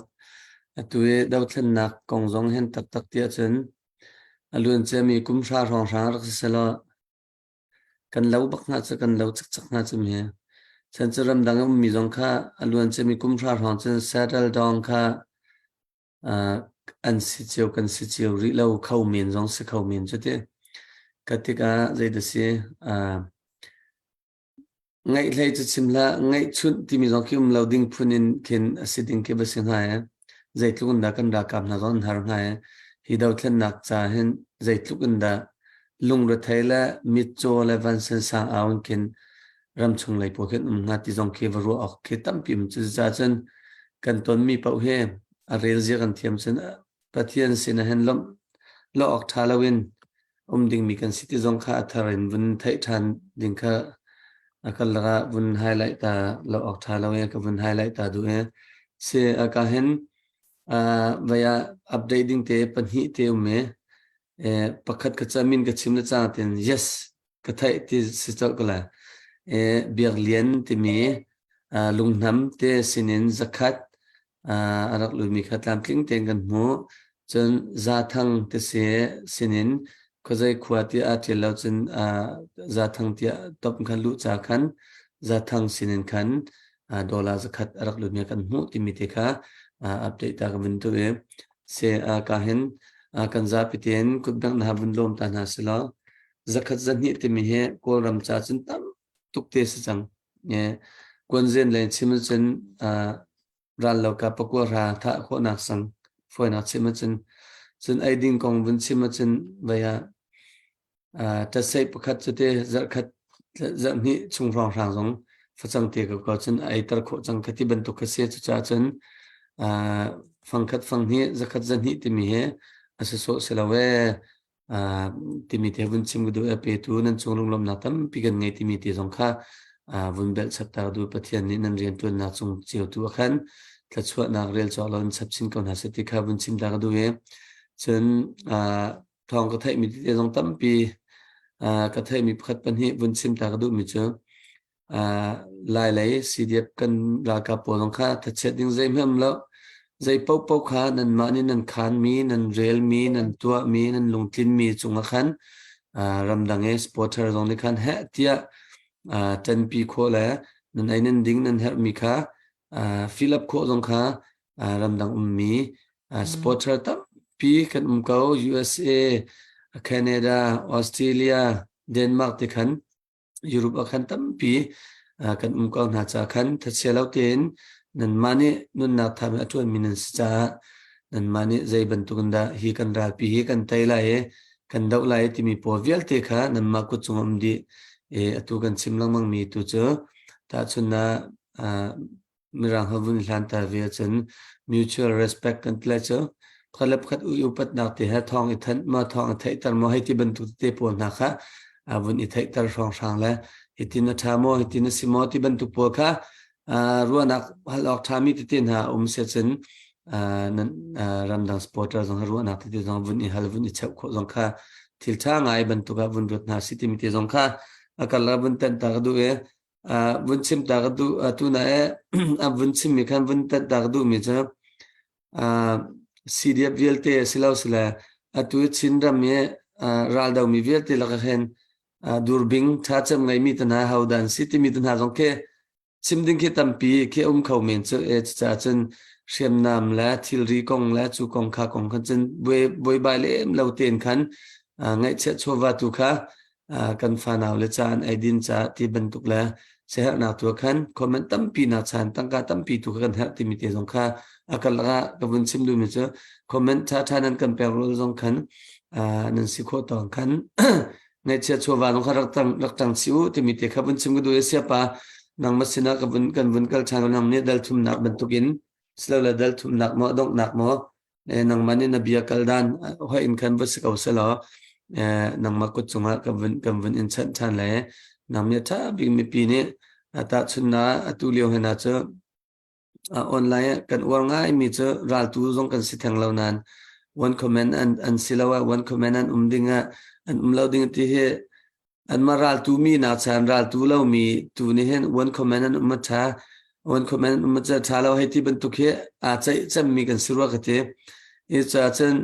Atu i dothlennak kong zong hen taktak ti ahcun a luan ciami kum hra hrawnghrang rak si selaw kan lo bak hnga cu kan lo cikcek hnga cu mi. Chan cu ramdang a ummi zong kha a luan ciami kum hra hrawng cun settle down kha an si cio kan si cio rih lo kho men zong si kho men cu ti. Ka tikah zeidah si Ngaihhlei cu chim hlah, ngaihchunh timi zong khi um lo ding phun in khin a si ding khi va si hnga ee. Zeitluk in dah kan ralkap hna zong an har hnga ee. Hi dothlennak ca hin zeitluk in dah lungrethei le mitcaw le vansan sang au in khin ramchung lei pawl khin um hnga ti zong khi va ruah awk khi tampi um. Cucaah cun kan tonmi paoh hi a rel zia kan thiam cun Pathian sin ah hin lawmh lo awk ṭha loin um dingmi kan si ti zong kha a thar in vun theih ṭhan ding kha a karlak ah vun highlight ta lo awk ṭha lo i ka vun highlight ta duh i si ka hin vai ah update ding te pahnih te um i pakhat ka ca min ka chim le cang tin yes ka theih ti si colh ko lai. Biak Lian timi lunghnam te sinin zakhat a rak lutmi kha tlamtling tein kan hmuh. Cun Zathang te si sinin khuazei khua tiah aa ṭial lo cun Zathang tiah top khan luh ca khan Zathang sinin khan dollar zakhat a rak lutmi kan hmuh timi te kha update ta ka vun tu i se ka hin kan zapi tein kutbengh na vun lawm ta hna selaw zakhat zahnih timi hi Kawlram ca cun tam tuk te si cang. Kuanzen lei chim ahcun rallo ka pakua ra thah khawhnak sang fawinak chim ahcun cun eiding kong vun chim ahcun vei ah ṭatseih pakhat cu te zarhkhat zarhhnih chung hrawnghrang zong facang te ko ko cun a eiter khawh cang ka ti bantuk ka si. Cucaah cun fangkhat fanghnih zakhat zahnih timi hi a si sawh si lo ee. Timi te vun chim ka duh i petu nan cung lunglawmhnak tampi kan ngei timi te zong kha vun belh chap ta duh. Pathian nih nan rianṭuannak cung cio tu ah khan thluachuahnak rel cawk lo in chap chin ko hna seh ti kha vun chim ta ka duh i cun thawng ka theihmi tete zong tampi ka theihmi pakhat pahnih vun chim ta ka duhmi cu Lailei CDF kan ralkap pawl zong kha thachiat ding zeihmanh um lo. Zei paohpaoh kha nanmah nih nan khanmi, nan relmi, nan tuahmi, nan lungtlinmi cungah khan ramdang i supporter zong nih khan heh tiah ṭanpi khawh le nan ei nan ding nan herhmi kha fill up khawh zong kha ramdang ummi supporter tampi kan um ko. USA, Canada, Australia, Denmark ti khan Europe ah khan tampi kan um ko hna caah khan thachia lo tein nanmah nih nunnak tham a ṭuanmi nan si caah nanmah nih zei bantuk in dah hi kan ralpi hi kan tei lai i. kan doh lai timi pawl vialte kha nanmah kut cung um dih. E, atu kan chim lengmang mi tu cu tahchunnak Mirang ha vun hlan ta ve ahcun mutual respect kan ti lai cu pakhat le pakhat ui upatnak te he thawng i thanh ma thawng i theihter maw hei ti bantuk te pawl hna kha a vun i theihter hrawnghrang le hitin a ṭha maw hitin a si maw ti bantuk pawl kha ruahnak hal awk ṭhami tete hna um se cun nan ramdang supporter zong ruahnak tete zong vun i hal vun i cheuh khawh zong kha thil ṭha ngai bantuk ah vun ruat hna si timi te zong kha a karlak vun tenh ta ka duh i vun chim ta ka duh tu na e a vun chimmi khan vun tenh ta ka duhmi cu CDF vialte silo sile atu Chinram i raldomi vialte lakah hin durbing ṭha cem ngeimi te hna hodah an si timi te hna zong khi chim ding khi tampi khi um kho men cu e cucaah cun hriamnam le thilri kong le cu kong kha kong khan cun buaibai lem lo tein khan ngaihchiat chawva tu kha kan fanau le ca an eidin ca ti bantuk le siaherhnak tu khan comment tampi nak chan tangka tampi tu kha kan herh timi te zong kha a karlak ah ka vun chim duhmi cu comment ṭha ṭha nan kan pek rul zong khan nan si khawh tawng khan ngaihchia chawva zong kha rak tang rak tang si u timi te kha vun chim ka duh i siapa nangmah sinah ka vun kan vun kal ṭhan nang nih dal thumnak bantukin silole dal thumnak maw donghnak maw nangmah nih na bia kal dan hoi in khan va si ko selaw nangmah kut cungah kan vun kan vun in chanh ṭhan le nang nih ṭha bik mipi nih tahchunnak atu lio hna cu online kan uar ngai mi cu raltu zong kan si theng lo nain one comment an an si lo ah one comment an um ding ah an um lo ding ti hi Anmah raltu mi nakchan raltu lomi tu nih hin one comment an um a ṭha, one comment an um a ṭha lo hei ti bantuk hi aa ceih cemmi kan si rua ka ti. Hi caah cun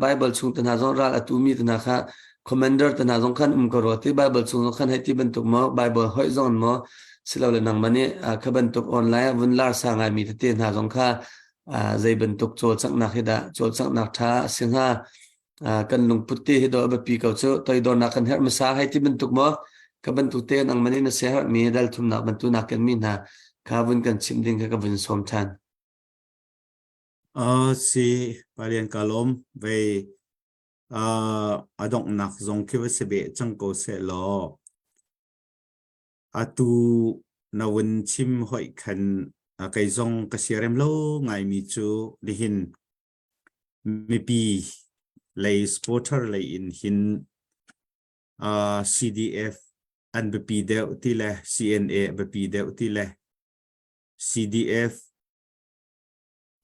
Bible chung te hna zong ral a tumi te hna kha commander te hna zong khan um ko rua ti Bible chung zong khan hei ti bantuk maw Bible hoih zong in maw silole nangmah nih kha bantuk online ah vun lar sa ngaimi tete hna zong kha zei bantuk cawlcanghnak hi dah cawlcanghnak ṭha a si hnga kan lungput te hi dawh a biapi ko cu toidornak kan herh hmasa hei ti bantuk maw ka bantuk te nangmah nih na siaherhmi dal thumnak bantu nak kan mi hna kha vun kan chimh ding kha ka vun sawm ṭhan. Si Palian ka lawm vei a donghnak zong khi va si beh cang ko seh law atu na vun chim hoih khan kei zong ka siarem lo ngaimi cu nihin Mipi lei supporter lei in hin CDF an biapi deuh ti le CNA a biapi deuh ti le CDF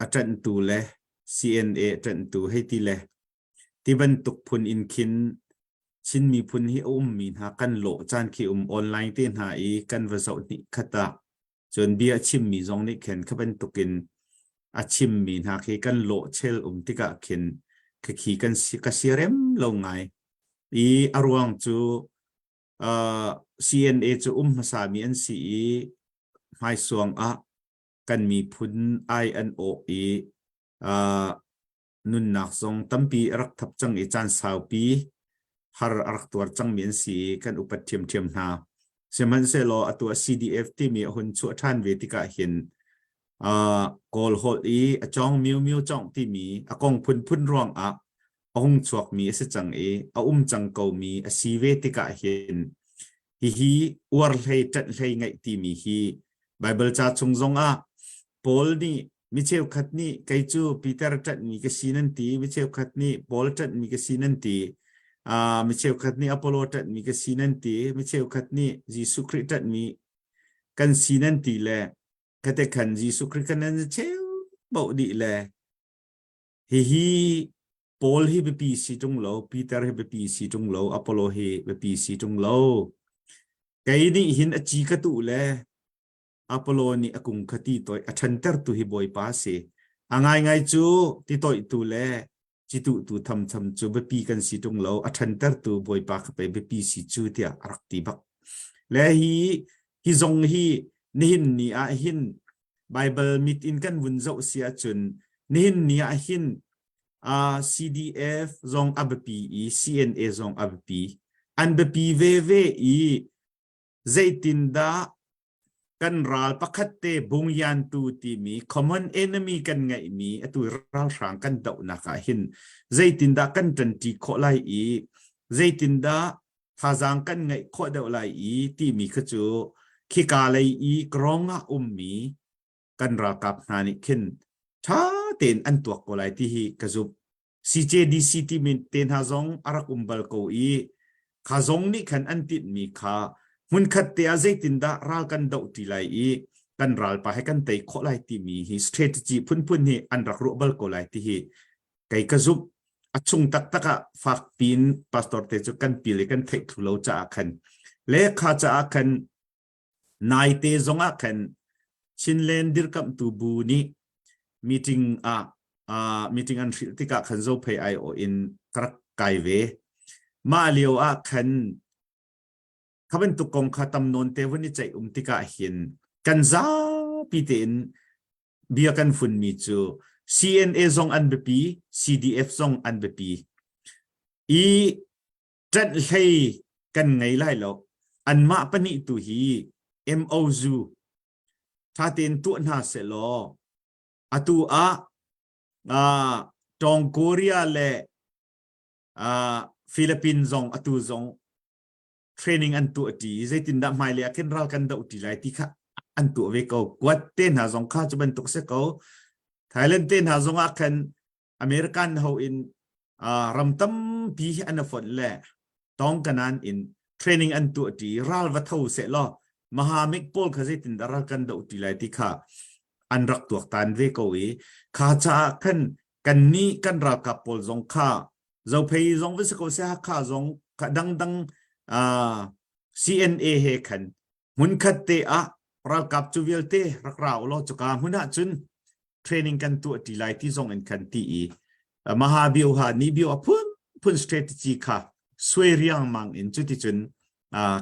a ṭanhtu le CNA a ṭanhtu hei ti le ti bantuk phun in khin Chin miphun hi a ummi hna kan lawh caan khi um online te hna i kan va zoh hnih khat ah Cun bia a chimmi zong nih khin kha bantukin a chimmi hna khi kan lawh chel um tikah khin khikhi kan si, ka siarem lo ngai. I a ruang cu uh, CNA cu um hmasami an si i hmaisuang ah kan miphun ai an awh i uh, nunnak zong tampi a rak thap cang i caan saupi har a rak tuar cangmi an si i kan upat ṭhiamṭhiam hna. Sihmanhsehlaw atu a CDF timi a hun chuah ṭhan ve tikah hin uh, Kawl holh i a cawng miu miu cawng timi a kong phunphun ruangah a hung chuakmi a si cang i a um cang komi a si ve tikah hin hihi uar hlei ṭanh hlei ngeih timi hi Baibal ca chung zongah Paul nih Mi cheukhat nih kei cu Peter ṭanhmi ka si nan ti, mi cheukhat nih Paul ṭanhmi ka si nan ti, uh, mi cheukhat nih Apollo ṭanhmi ka si nan ti, mi cheukhat nih Jesuh Khrih ṭanhmi kan si nan ti le khate khan Jesuh Khrih kan nan cheu boh dih le hihi Paul hi biapi si ṭung lo, Peter hi biapi si ṭung lo, Apollo hi biapi si ṭung lo. Kei nih hin a ci ka tuh le Apollo nih a kung kha ti toih a ṭhantertu hi Bawipa a si. A ngaingai cu ti toihtu le cituhtu thamtham cu biapi kan si ṭung lo, a ṭhantertu Bawipa kha pei biapi si cu tiah a rak ti bak. Le hi hi zong hi nihin ni ah hin Baibal mit in kan vun zoh si ahcun nihin ni ah hin uh, CDF zong a biapi i CNA zong a biapi. An biapi veve i zeitindah. Kan ral pakhat te bungyantu timi common enemy kan ngeihmi atu ralhrang kan dohnak ah hin zeitindah kan ṭanṭi khawh lai i zeitindah thazaang kan ngeih khawh deuh lai i timi kha cu khika lei i krong ah ummi kan ralkap hna nih khin ṭha tein an tuak ko lai ti hi ka zumh. CJDC timi te hna zong a rak um bal ko i kha zong nih khan an tinhmi kha hmunkhat te ah zeitindah ral kan doh ṭi lai i kan ralpa he kan tei khawh lai timi hi strategy phunphun hi an rak ruah bal ko lai ti hi kei ka zumh. A chung taktak ah fak piin pastor te cu kan pil i kan theih thlu lo caah khan le kha caah khan Naite zongah khan Chinland dirkamhtu bu nih meeting ah uh, meeting an hrilh tikah khan Zophei aiawh in ka rak kai ve. Mah lio ah khan kha bantuk kong kha tam nawn te vun i ceih um tikah hin kan zapi tein bia kan funmi cu CNA zong an biapi, CDF zong an biapi. I ṭanh hlei kan ngei lai lo. Anmah pahnih tu hi MOU ṭha tein tuah hna sehlaw atu ah uh, Tong Korea le uh, Philippines zong atu zong training an tuah ṭi zeitindah hmailei ah khin ral kan doh ṭi lai ti kha an tuah ve ko kuat te hna zong kha cu bantuk si ko Thailand te hna zong ah khan American ho in uh, ram tampi hi an fonh le tong kanan in training an tuah ṭi ral va tho se law Mahamik pawl kha zeitin dah ral kan doh ṭi lai ti kha an rak tuaktan ve ko i kha caah khan kan nih kan ralkap pawl zong kha Zophei zong va si ko se Hakha zong kha dangdang uh, CNA he khan hmunkhat te ah ralkap cu vialte rak ra u law cuka hmun ah cun training kan tuah ṭi lai ti zong in khan ti i Mahabio ha ni bio a phun phun strategy kha suai riangmang in cuticun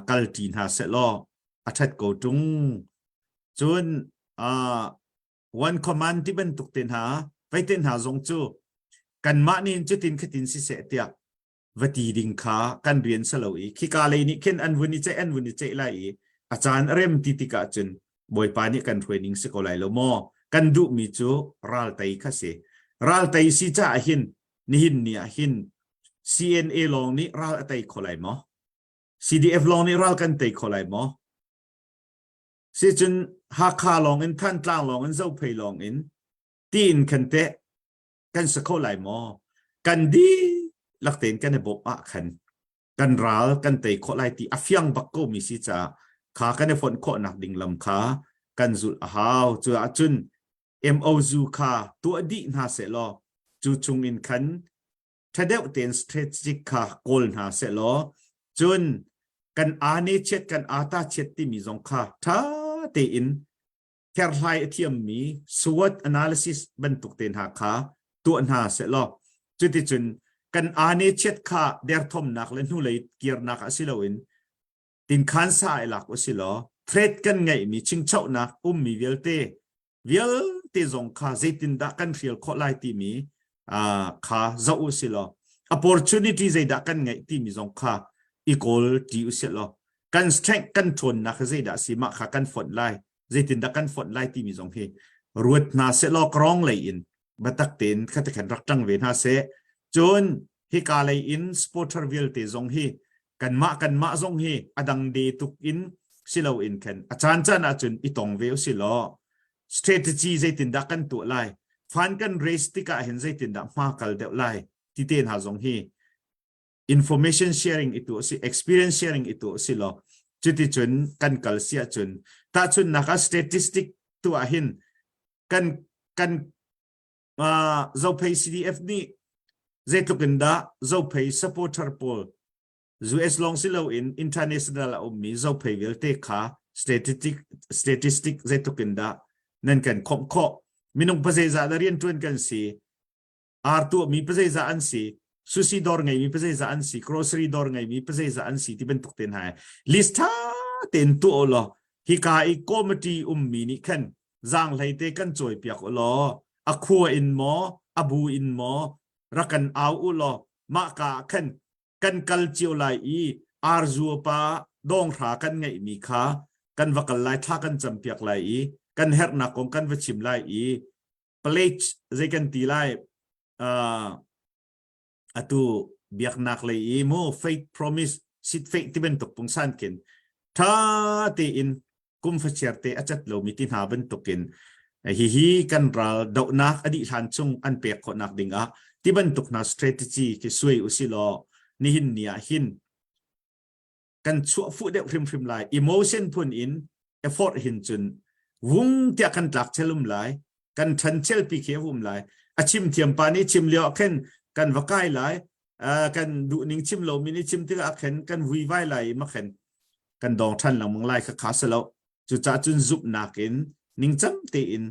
kal ṭi hna seh law a ṭhat ko ṭung cun one command ti bantuk te hna vei te hna zong cu kanmah nih cutin khatin siseh tiah va ti ding kha kan rian si lo i khika lei nih khin an vun i ceih an vun i ceih lai i a caan a rem ti tikah cun Bawipa nih kan hruai ning si ko lai lo maw? Kan duhmi cu ral tei kha si. Ral tei si caah hin nihin ni ah hin CNA lawng nih ral a tei kho lai maw? CDF lawng nih ral kan tei kho lai maw? Sicun Hakha lawng in Thantlang lawng in Zophei lawng in tiin khan teh kan si kho lai maw? Kan dihlak tein kan i bawmh ah khan kan ral kan tei khawh lai ti a fiang bak ko mi si caah kha kan i fonh khawhnak ding lam kha kan zulh a hau. Cu ahcun MOU kha tuah dih hna seh law cu chung in khan ṭha deuh tein strategic kha kawl hna seh law cun kan aa ne chiat kan aa ta chiat timi zong kha ṭha tein kherhlai a thiammi SWOT analysis bantuk te hna kha tuah hna sehlaw cuticun kan aa chiat kha derthawmnak le hnulei kirnak ah si loin tinkhan sa i lak usih law threat kan ngeihmi chingchohnak ummi vialte vialte zong kha zeitindah kan hrial khawh lai timi kha zoh usih law opportunity zeidah kan ngeih timi zong kha i kawl ti usih law kan strength kan ṭhawnnak hi zeidah a si mah kha kan fonh lai zeitindah kan fonh lai timi zong hi ruat hna seh law krong lei in biatak tein khate khan rak ṭang ve hna seh cun hika lei in supporter vialte zong hi kanmah kanmah zong hi a dang de tuk in si lo in khan a caan caan ahcun i tong ve usih law strategy zeitindah kan tuah lai fund kan raise tikah hin zeitindah hma kal deuh lai ti te hna zong hi information sharing i tu si experience sharing i tu si law cuticun kan kal si ahcun tahchunnak ah statistic tu ah hin kan kan uh, Zophei CDF nih zeitluk in dah Zophei supporter pawl US lawng si loin international a ummi Zophei vialte kha statistic statistic zeitluk in dah nan kan khawmh khawh minung pazeizah dah riantuan kan si ar tuahmi pazeizah an si sushi dawr ngeimi pazeizah an si grocery dawr ngeimi pazeizah an si ti bantuk te hna list tha tein tuah law hika i committee ummi nih khan zaanghlei te kan cawi piak u law a khua in maw a bu in maw rak kan au u law mah ka ah khan kan kal cio lai i arzua pa dawnghra kan ngeihmi kha. kan va kal lai thla kan cam piak lai i kan herhnak kong kan va chim lai i pledge zei kan ti lai uh, atu biaknak lei i mu faith promise sit faith ti bantuk pungsan khin tha tein kum fachiar te a cat lomi ti hna bantukin hihi kan ral dohnak a dih hlan chung an pek khawhnak ding ah ti bantuk hna strategy khi suai usi law nihin ni ah hin kan chuah fuh deuh hrimhrim lai emotion phun in effort hin cun vung tiah kan tlak chelum lai kan ṭhan chelpi khi a um lai a chim thiam pa nih chim lio ah khin kan va kai lai kan duhning chim lomi nih chim tikah khin kan vui vai lai i makhin kan dong ṭhan lengmang lai kha kha si lo cucaah cun zumhnak in ningcang tein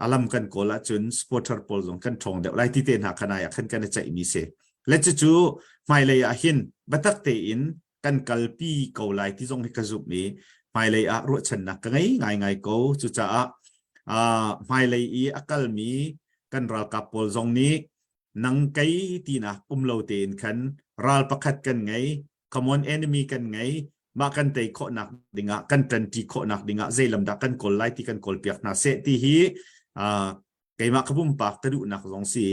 alam kan kawl ahcun supporter pawl zong kan ṭhawng deuh lai ti te hna khan ai ah khan kan i ceihmi si le cucu hmailei ah hin biatak tein kan kalpi ko lai ti zong hi ka zumh i hmailei ah ruahchannak ka ngei ngaingai ko cucaah hmailei i a kalmi kan ralkap pawl zong nih nang kei tinak um lo tein khan ral pakhat kan ngei common enemy kan ngei mah kan tei khawhnak dingah kan ṭanṭi khawhnak dingah zei lam dah kan kawl lai ti kan kawl piak hna seh ti hi keimah ka pumpak ka duhnak zong si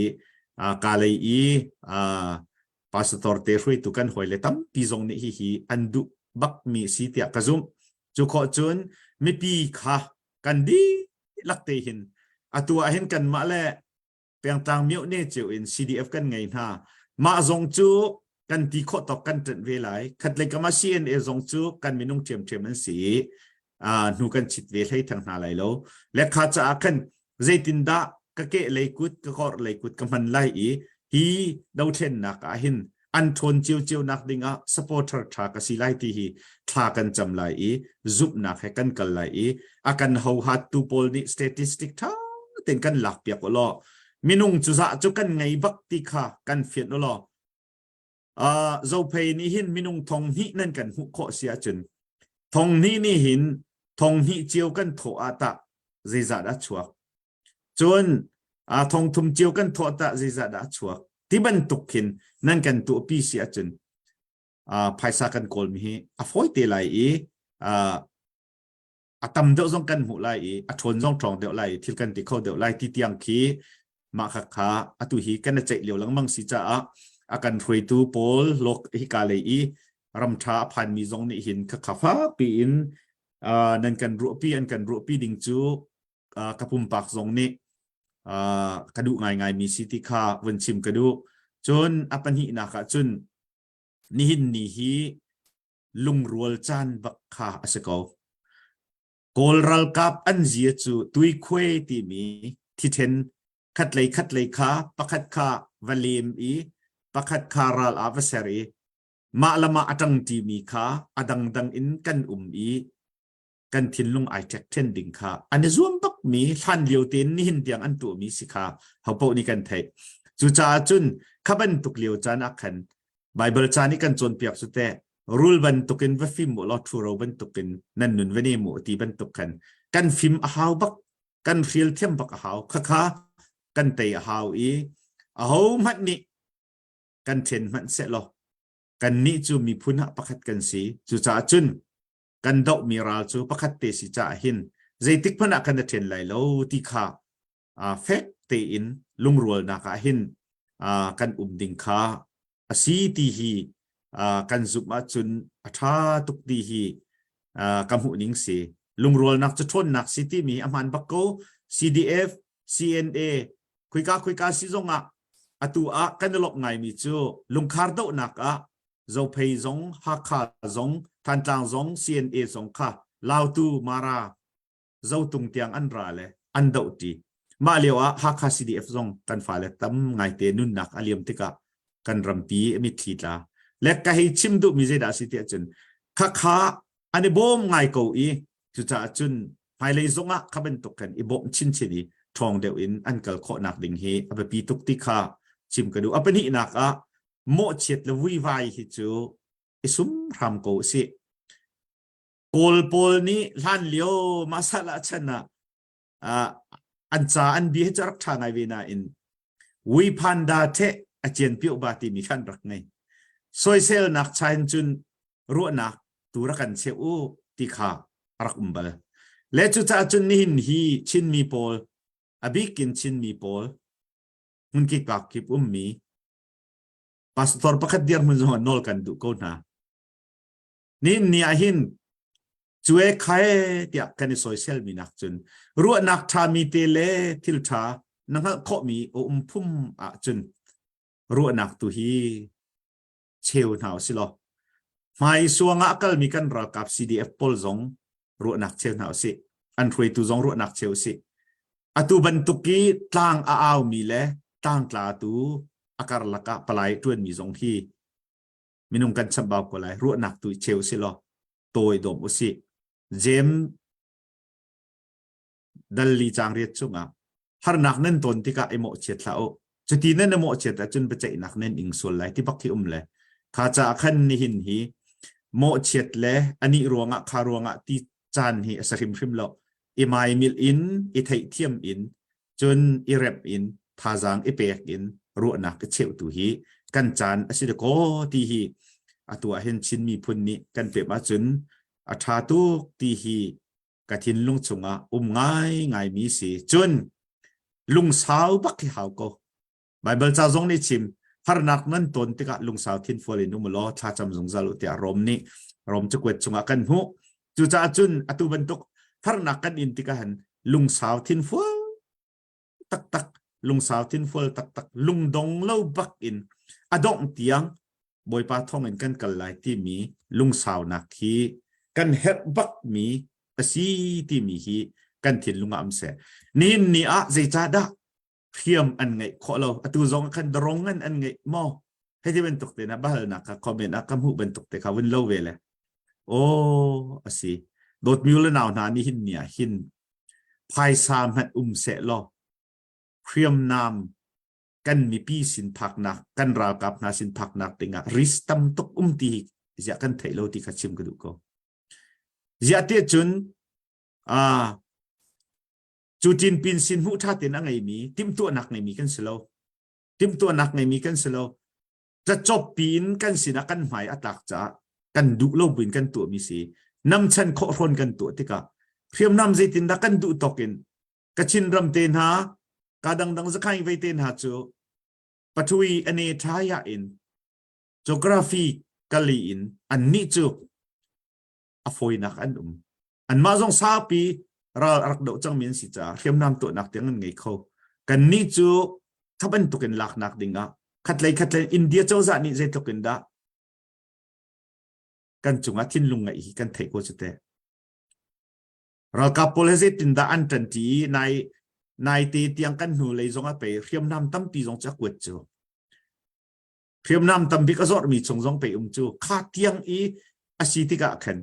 ka lei i pastor te hruaitu kan hawile tampi zong nih hihi an duh bakmi si tiah ka zumh cu khawh cun mipi kha kan dihlak te hin atu ah hin kanmah le pengtlang mioh ne cio in CDF kan ngei hna mah zong cu kan ti khawh tawk kan ṭanh ve lai khatlei kam ah CNA zong cu kan minung ṭhiamṭhiam an si i hnu kan chit ve hlei theng hna lai lo le kha caah khan zeitindah ka keh lei kut ka kor lei kut ka hman lai i hi dothlennak ah hin an ṭhawn ciocio nak ding ah supporter ṭha ka si lai ti hi thla kan cam lai i zumhnak he kan kal lai i a kan hohat tu pawl nih statistic ṭha tein kan lak piak u law minung cu zah cu kan ngei bak ti kha kan fian u law uh, zophei nih hin minung thong hnih nan kan hmuh khawh si ahcun thong hnih nih hin thong hnih cio kan thawh ah tah zeizah dah chuak Cun thongthum cio kan thawh tah zeizah dah a chuak ti bantuk khin nan kan tuahpi si ahcun phaisa kan kawlmi hi a fawi te lai i a tam deuh zong kan hmuh lai i a ṭhawn zong ṭhawng deuh lai i thil kan ti kho deuh lai ti tiang khi mah kha kha atu hi kan i ceih lio lengmang si caah a kan hruaitu pawl lok hika lei i ramṭha a phanmi zong nih hin kha kha fakpi in nan kan ruahpi an kan ruahpi ding cu ka pumpak zong nih ka duh ngaingai mi si ti kha vun chim ka duh. Cun a pahnihnak ah cun nihin ni hi lungrual caan bak kha a si ko. Kawl ralkap an zia cu tuikhuai timi thithen khatlei khatlei kha pakhat kha va lem i pakhat kha ral ah va ser i mah le mah a ṭangṭimi kha a dangdang in kan um i kan thinlung ai ṭek ṭhen ding kha an i zuam bakmi hlan lio tein nihin tiang an tuahmi si kha hopoh nih kan theih. Cucaah cun kha bantuk lio caan ah khan Baibal ca nih kan cawnpiak cu teh rul bantukin va fim u law ṭhuro bantukin nan nun va nem u ti bantuk khan kan fim a hau bak kan hrial thiam bak a hau khakha kan tei a hau i aho hmanh nih kan ṭhen hmanh seh law kannih cu miphun ah pakhat kan si cucaah cun kan dohmi ral cu pakhat te si caah hin zeitik hmanh ah kan i ṭhen lai lo ti kha fek tein lungrualnak ah hin kan um ding kha a si ti hi kan zumh ahcun a ṭha tuk ti hi ka hmuh ning si. Lungrualnak cu ṭhawnnak si timi a hmaan bak ko. CDF, CNA, khuika khuika si zong ah atu ah kan i lawmh ngaimi cu lungkhar dohnak ah Zophei zong, Hakha zong, Thantlang zong, CNA zong kha Lautu, Mara, Zotung tiang an ra le an dohṭi. Mah lio ah Hakha CDF zong kan fale tam ngaite nunnak a liam tikah kan rampi mitthli tla. Le ka hei chim duhmi zeidah si tiah cun khakha an i bawm ngai ko i cucaah cun hmailei zong ah kha bantuk khan i bawmh chinchin i ṭhawng deuh in an kal khawhnak ding hi a biapi tuk ti kha chim ka duh. A pahnihnak ah mawhchiat le vuivai hi cu i sum hram ko usih. Kawl pawl nih hlan lio masala chan ah an ca an bia hi cu rak ṭha ngai ve nain Wipanda ṭheh a cian pioh ba timi khan rak ngei. Soiselnak cha in cun ruahnak tu rak kan cheuh u ti kha a a rak um bal. Le cucaah cun nihin hi Chinmi pawl, a bikin Chinmi pawl, hmunkip kip ummi pastor pakhat dirhmun zong ah nawl kan duh ko hna. Nihin ni ah hin cue khae tiah kan i soisel mi nak cun ruahnak ṭha mi te le thil ṭha na hngalh khawhmi a um phum ahcun ruahnak tu hi cheu hna usih law hmai suang ah a kalmi kan ralkap CDF pawl zong ruahnak cheu hna usih an hruaitu zong ruahnak cheu usih atu bantuk i tlang a aumi le tlangtla tu a karlak ah palai ṭuanmi zong hi minung kan chambau ko lai ruahnak tu cheu usih law tawi dawm usih jem dal li caang riat chungah harnak nan ton tikah i mawhchiat hlah u. Cuti nan i mawhchiat ahcun biaceihnak nan ing sual lai ti bak khi um le kha caah khan nihin hi mawhchiat le anih ruangah kha ruangah ti caan hi a si hrimhrim lo. I maimilh in, i theihthiam in, cun i remh in, thazaang i pek in ruahnak i cheuhtu hi kan caan a si dakaw ti hi atu ah hin Chin miphun nih kan pem ahcun a ṭha tuk ti hi ka thinlung chungah um ngaingaimi si. Cun lungsau bak hi hau ko. Baibal ca zong nih chim harnak nan ton tikah lungsau thinfual in um law thlacam zungzal u tiah Rom nih Rom cakuat chungah kan hmuh. Cucaah cun atu bantuk harnak kan in tikah han lungsau thinfual taktak lungsau thinfual taktak lungdong lo bak in a dongh tiang Bawipa thawngin kan kal lai timi lungsaunak hi kan herh bakmi a si timi hi kan thinlung ah um seh. Nihin ni ah zeicahdah hriam an ngeih khawh lo? Atu zong ah khan darong an an ngeih maw? Hei ti bantuk te na bahalnak kha comment ah ka hmuh bantuk te kha vun lo ve le. Aw a si. Dawtmi le nau hna nihin ni ah hin phaisa hmanh um seh law hriamnam kan mipi sin phaknak kan ralkap hna sin phaknak dingah risk tam tuk um ti hi ziah kan theih lo ti kha chim ka duh ko ziah te cun a cu tin pin sin hmuh tha ten a ngeimi timhtuahnak ngeimi kan si lo timhtuahnak ngeimi kan si lo cacop piin kan sinah kan hmai a tlak caah kan duh lo buin kan tuahmi si namchan khawh hrawn kan tuah tikah hriamnam zeitindah kan duh tawk in Kachin ram te hna ka dangdang zakhaing vei te hna cu pathui ane thaya in geography kali in annih cu a fawinak an um anmah zong saupi ral a rak doh cangmi an si caah hriamnam tuahnak tiang an ngei kho kannih cu kha bantukin laknak dingah khatlei khatlei India cozah nih zeitluk in dah kan cungah thinlung ngeih hi kan theih ko cu teh Ralkap pawl he zeitindah an ṭanṭi i nai naite tiang kan hnu lei zong a pei hriamnam tampi zong cu a kuat cu. Hriamnam tambik a zorhmi chung zong pei um cu kha tiang i a si tikah khan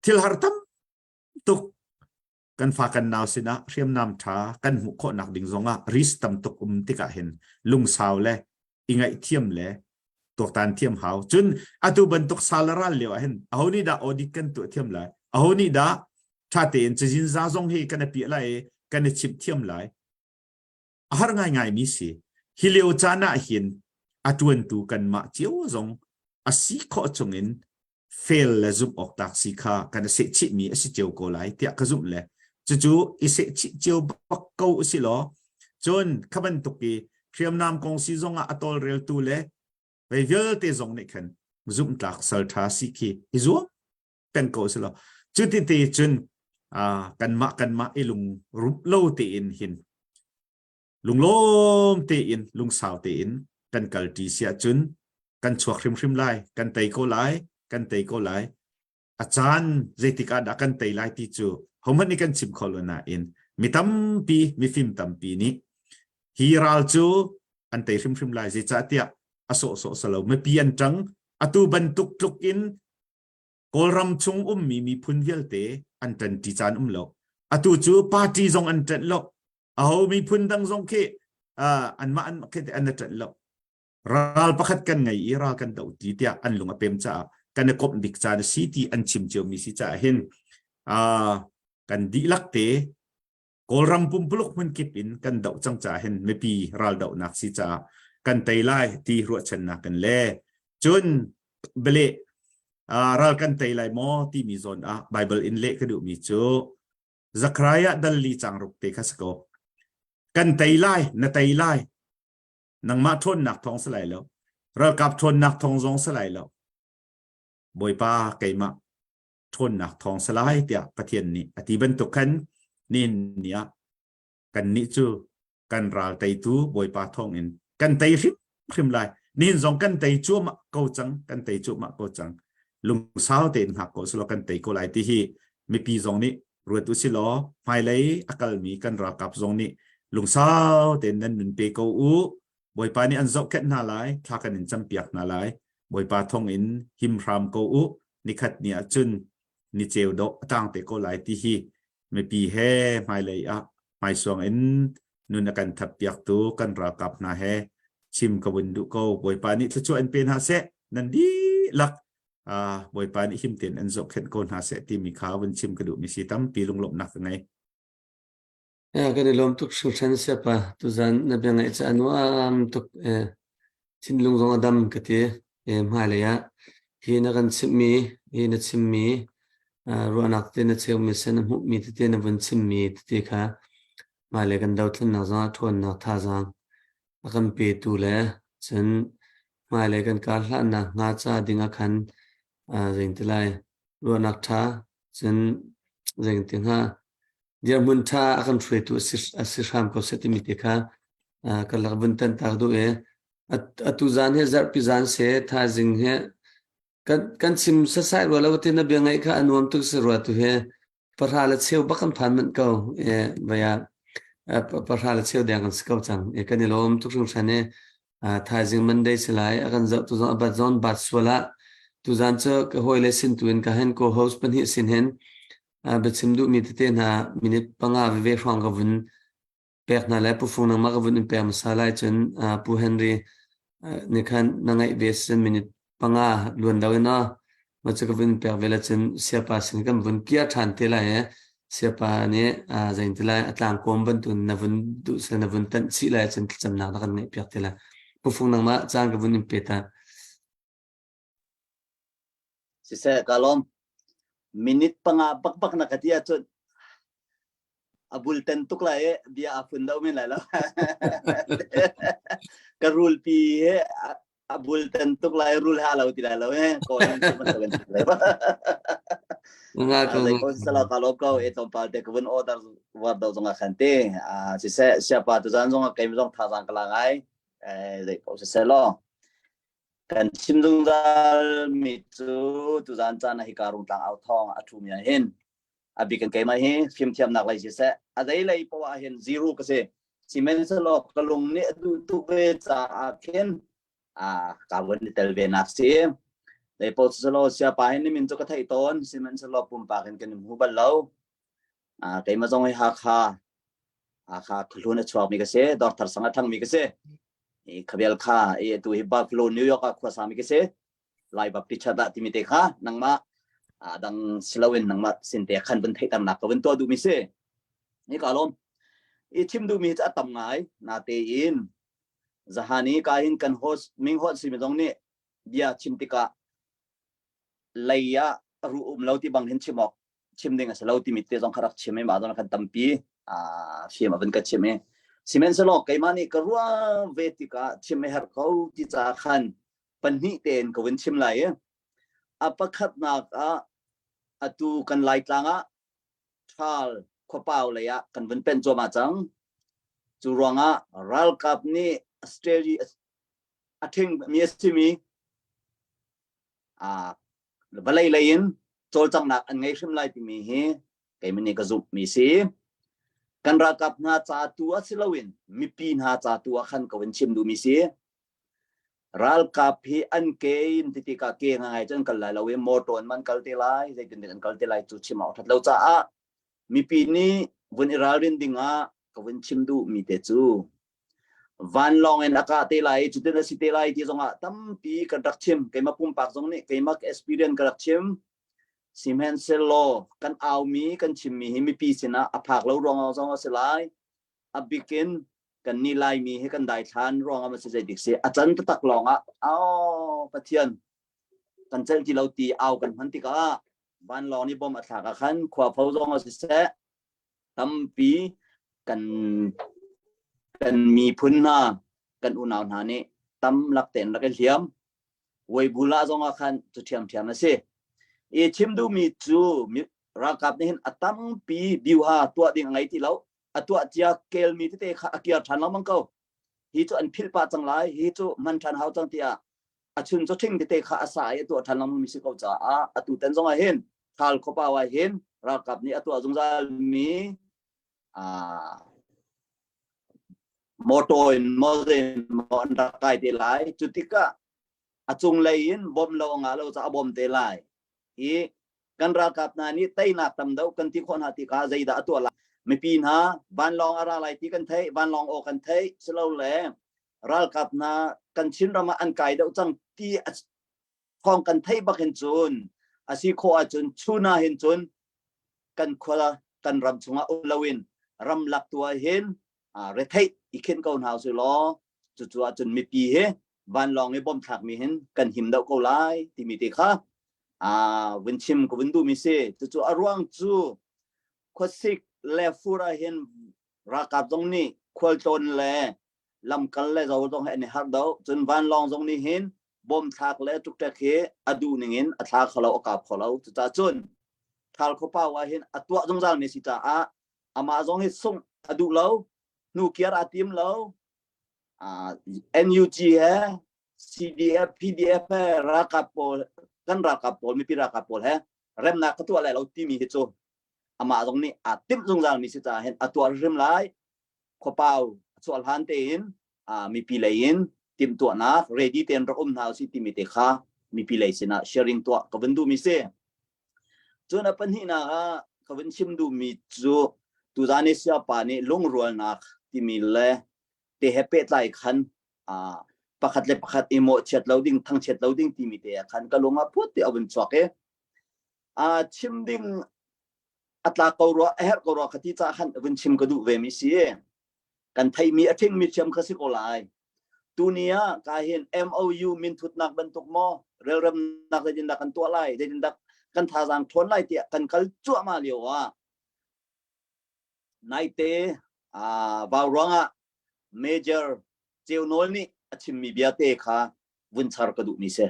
thil har tam tuk kan fa kan nau sinah hriamnam ṭha kan hmuh khawhnak ding zongah risk tam tuk um tikah hin lungsau le i ngaihthiam le tuaktan thiam hau cun atu bantuk sal ral lio ah hin aho nih dah audit kan tuah thiam lai aho nih dah tha tein cazin za zong hi kan i piah lai i kan i chimh thiam lai a har ngaingai mi si hi lio caan ah hin a tuantu kanmah cio zong a si khawh chungin fel le zumh awk tlak si kha kan i sehchihmi a si cio ko lai tiah ka zumh le cucu i sehchih cio bak ko u si law cun kha bantuk i hriamnam kong si zong ah a tawlreltu le vei vialte zong nih khan zumhtlak salṭha si khi i zuam peng ko si law cuti te cun kanmah kanmah i lung rup lo tein hin lunglawm tein lungsau tein kan kalṭi si ahcun kan chuak hrimhrim lai kan tei ko lai kan tei ko lai a caan zeitik ah dah kan tei lai ti cu hohmanh nih kan chim kho lo nain mi tampi mifim tampi nih hi ral cu an tei hrimhrim lai zeicahtiah a sawhsawh salo mipi an ṭang atu bantuk tluk in Kawlram chung ummi miphun vialte an ṭanṭi caan um lo atu cu party zong an ṭanh lo aho miphun dang zong khi anmah an khi an i ṭanh lo ral pakhat kan ngei i ral kan do ti tiah an lung a pem caah kan i komh bik caan a si ti an chim ciomi si caah hin kan dihlak te Kawlram pumpuluk hmun kip in kan doh cang caah hin mipi ral dohnak si caah kan tei lai ti ruahchannak kan le cun bele. Ral kan tei lai maw timi zawn ah Bible in leh ka duhmi cu Zechariah dal li cang ruk te kha si ko. Kan tei lai, na tei lai. Nangmah ṭhawnnak thawng si lai lo. Ralkap ṭhawnnak thawng zong si lai lo. Bawipa keimah ṭhawnnak thawng si lai tiah Pathian nih a ti bantuk khan nihin ni ah kannih cu kan ral teitu Bawipa thawngin kan tei hrimhrim lai. Nihin zong kan tei cuahmah ko cang, kan tei cuahmah ko cang. Lungsau tein hngak ko selaw kan tei ko lai ti hi mipi zong nih ruat u silaw hmailei a kalmi kan ralkap zong nih lungsau tein nan nun pe ko u. Bawipa nih an zohkhenh hna lai, thla kan in campiak hna lai. Bawipa thawngin him hram ko u. Nikhat ni ah cun ni ceu dawh a tang te ko lai ti hi mipi he hmailei ah hmaisuang in nun a kan thap piaktu kan ralkap hna he chim ka vun duh ko. Bawipa nih thluachuah in pe hna seh. Nan dihlak Bawipa nih him tein an zohkhenh ko hna seh timi kha vun chim ka duhmi si tampi lunglawmhnak ka ngei. Kan i lawm tuk hringhran siapa. Tuzan na bia ngaih cu a nuam tuk. Thinlung zong a dam ka ti. Hmailei ah hi na kan chimhmi, hi na chimmi, ruahnak te na cheumi se na hmuhmi tete na vun chimmi tete kha hmailei kan dothlennak zongah ṭhawnnak thazaang a kan petu le cun hmailei kan kar hlannak hnga ca ding ah khan zeiti lai ruahnak ṭha cun zeiti hnga dirhmun ṭha a kan hruaitu a si hram ko seh timi te kha ka lak vun tan tak duh i atu zan hi zarhpi zan se thaizing hi kan kan chim sasai rua lo te na bia ngaih kha a nuam tuk si rua tu hi pahra le cheu bak kan phan manh ko e vaya pahra le cheu deng kan si ko cang e kan i lawm tuk hringhran e thaizing Monday si lai a kan zoh tu zong a bat zon bat sual ah tuzan cu ka hawi le sin tu in ka hen ko host pahnih sin hin biachim duhmi tete hna minute panga veve hrawng ka vun pek hna le Pu Fung nangmah ka vun in pek hmasa lai cun Pu Henry nih khan na ngaih ve sin minute panga luan lo in aw ma cu ka vun pek ve la cun siapa sin kan vun kiar ṭhan te lai i siapa nih zein ti lai a tlangkawm bantun na vun duh sel na vun tanh chih lai cun thlacamnak na kan ngeih piak te lai Pu Fung nangmah caan ka vun in pe ta. Siseh ka lawm. Minute panga bakbak na ka ti ahcun a bulten tuk lai i bia a fun do men lai lo. Ka rulpi he a bulten tuk lai rul ha lo ti lai lo he ko nan cu bantuk in lai ba. Nga ko. Zei ko sala ka lawm ko e tlawmpal te ka vun order war do zong ah khan te. Ah siseh siapa tu zan zong ah keim zong thazang ka la ngai. Eh zei ko siseh law. Kan chim zungzalmi cu tuzaan caan ah hika Rungtlang au thawng a ṭhumi ah hin a bik in keimah hi fimthiamnak lei siseh a zeilei poah ah hin zero ka si. Sihmanhsehlaw ka lung nih a duh tuk ve caah khin kaa vun i tel ve nak si. Zei paoh siselaw siapa hin nimin cu ka theih tawn sihmanhsehlaw pumpak in kan i hmu bal lo. Keimah zong hi Hakha Hakha khuahlun a chuakmi ka si, Dawrthar sang a ṭhangmi ka si. I khabel kha i atu hi Buffalo, New York ah khua sami ka si. Lai Baptist Church ah timi te kha nangmah dang siloin nangmah sin te khan vun theihternak ka vun tuah duhmi si. Ni ka lawm. I chim duhmi cu a tam ngai. Natein zahan i ka hin kan host ming host simi zong nih bia chim tikah lei ah ruh um lo ti bang hin chim awk chim ding a si lo timi te zong kha rak chim i mah zong khan tampi fim a vun ka chim i sihmanhsehlaw keimah nih ka ruah ve tikah chim a herh ko ti ca khan pahnih tein ka vun chim lai i a pakhatnak ah atu kan Laitlang ah ṭhal khuapau lei ah kan vun pen cuahmah cang. Cu ruangah ralkap nih Australia a ṭhing mi a simi vawlei lei in cawlcanghnak an ngei hrim lai timi hi keimah nih ka zumhmi si. Kan ralkap hna ca tu ah si loin mipi hna ca tu ah khan ko in chim duhmi si. Ralkap hi an ke in ti tikah ke ngai cu an kal lai lo i motor in man kal te lai zeitin dik an kal te lai cu chim awk that lo caah mipi nih vun i ralrin ding ah ka vun chim duhmi te cu vanlawng in a kah te lai cutin a si te lai ti zongah tampi kan rak chim keimah pumpak zong nih keimah experience ka rak chim sihmanhsehlaw kan aumi kan chimmi hi mipi sinah a phak lo ruangah zong a si lai a bikin kan ni laimi hi kan daithlan ruangah ma si zeidik si a can taktak lawngah oh pathian. Kan celh ti lo ti au kan hman tikah vanlawng nih bom a thlak ah khan khua pho zong ah siseh tampi kan kan miphun hna kan unau hna nih tam lak tein rak i hliam. Weibula zong ah khan cu ṭhiamṭhiam a si. I chim duhmi cu ralkap nih hin a tampi biuha tuah ding a ngei ti lo. A tuah cia kelmi tete kha a kiar ṭhan lengmang ko. Hi cu an philh pah cang lai, hi cu hman ṭhan hau cang tiah a chun cu ṭhing tete kha a sa i a tuah ṭhan lengmang mi si ko caah atu tan zong ah hin Thal khuapau ah hin ralkap nih a tuah zungzal mi motor in maw maw an rak kai te lai. Cu tikah a cunglei in bom lo a ngah lo caah a bom te lai i kan ralkap hna nih teinak tam deuh kan ti khawh hna tikah zeidah a tuah lai? Mipi hna vanlawng a ra lai ti kan theih, vanlawng aw kan theih silole ralkap hna kan Chin ram ah an kai deuh cang ti thawng kan theih bak hin cun a si khawh ahcun chun ah hin cun kan khua kan ram chungah um loin ramlak tu ah hin retheih i khin ko hna usih law cucu ahcun mipi hi vanlawng i bom thlakmi hin kan him deuh ko lai timi te kha vun chim ka vun duhmi si. Cucu a ruang cu khuasik le fur ah hin ralkap zong nih khualtlawn le lamkal le zo zong hi an i harh deuh. Cun vanlawng zong nih hin bom thlak le ṭukṭek hi a duh ning in a thla kho lo, a kap kho lo. Cucaah cun Thal khuapau ah hin a tuah zungzal mi si caah amah zong hi sungh a duh lo, hnu kiar aa tim lo. NUG he CDF, PDF he ralkap pawl, kan ralkap pawl, mipi ralkap pawl he remnak ka tuah lai lo timi hi cu amah zong nih aa timh zungzal mi si caah hin a tuah hrim lai. Khuapau a chuah hlan tein mipi lei in timhtuahnak ready tein rak um hna usih timi te kha mipi lei sinah sharing tuah ka vun duhmi si. Cun a pahnihnak ah ka vun chim duhmi cu tuzan i siapa nih lungrualnak timi le te he pehtlai khan pakhat le pakhat i mawhchiat lo ding, thangchiat lo ding timi te ah khan ka lung ah phut ti a vun chuak i chim ding a tlak ko rua, a herh ko rua ka ti caah khan vun chim ka duh ve mi si. Kan theihmi a thingmi thiam kha si ko lai. Tuni ah ka hin MOU minthutnak bantuk maw relremnak zeitindah kan tuah lai, zeitindah kan thazaang ṭhawn lai tiah kan kal cuahmah lio ah naite vau ruangah Major Ceu Nawl nih a chimmi bia te kha vun char ka duhmi si.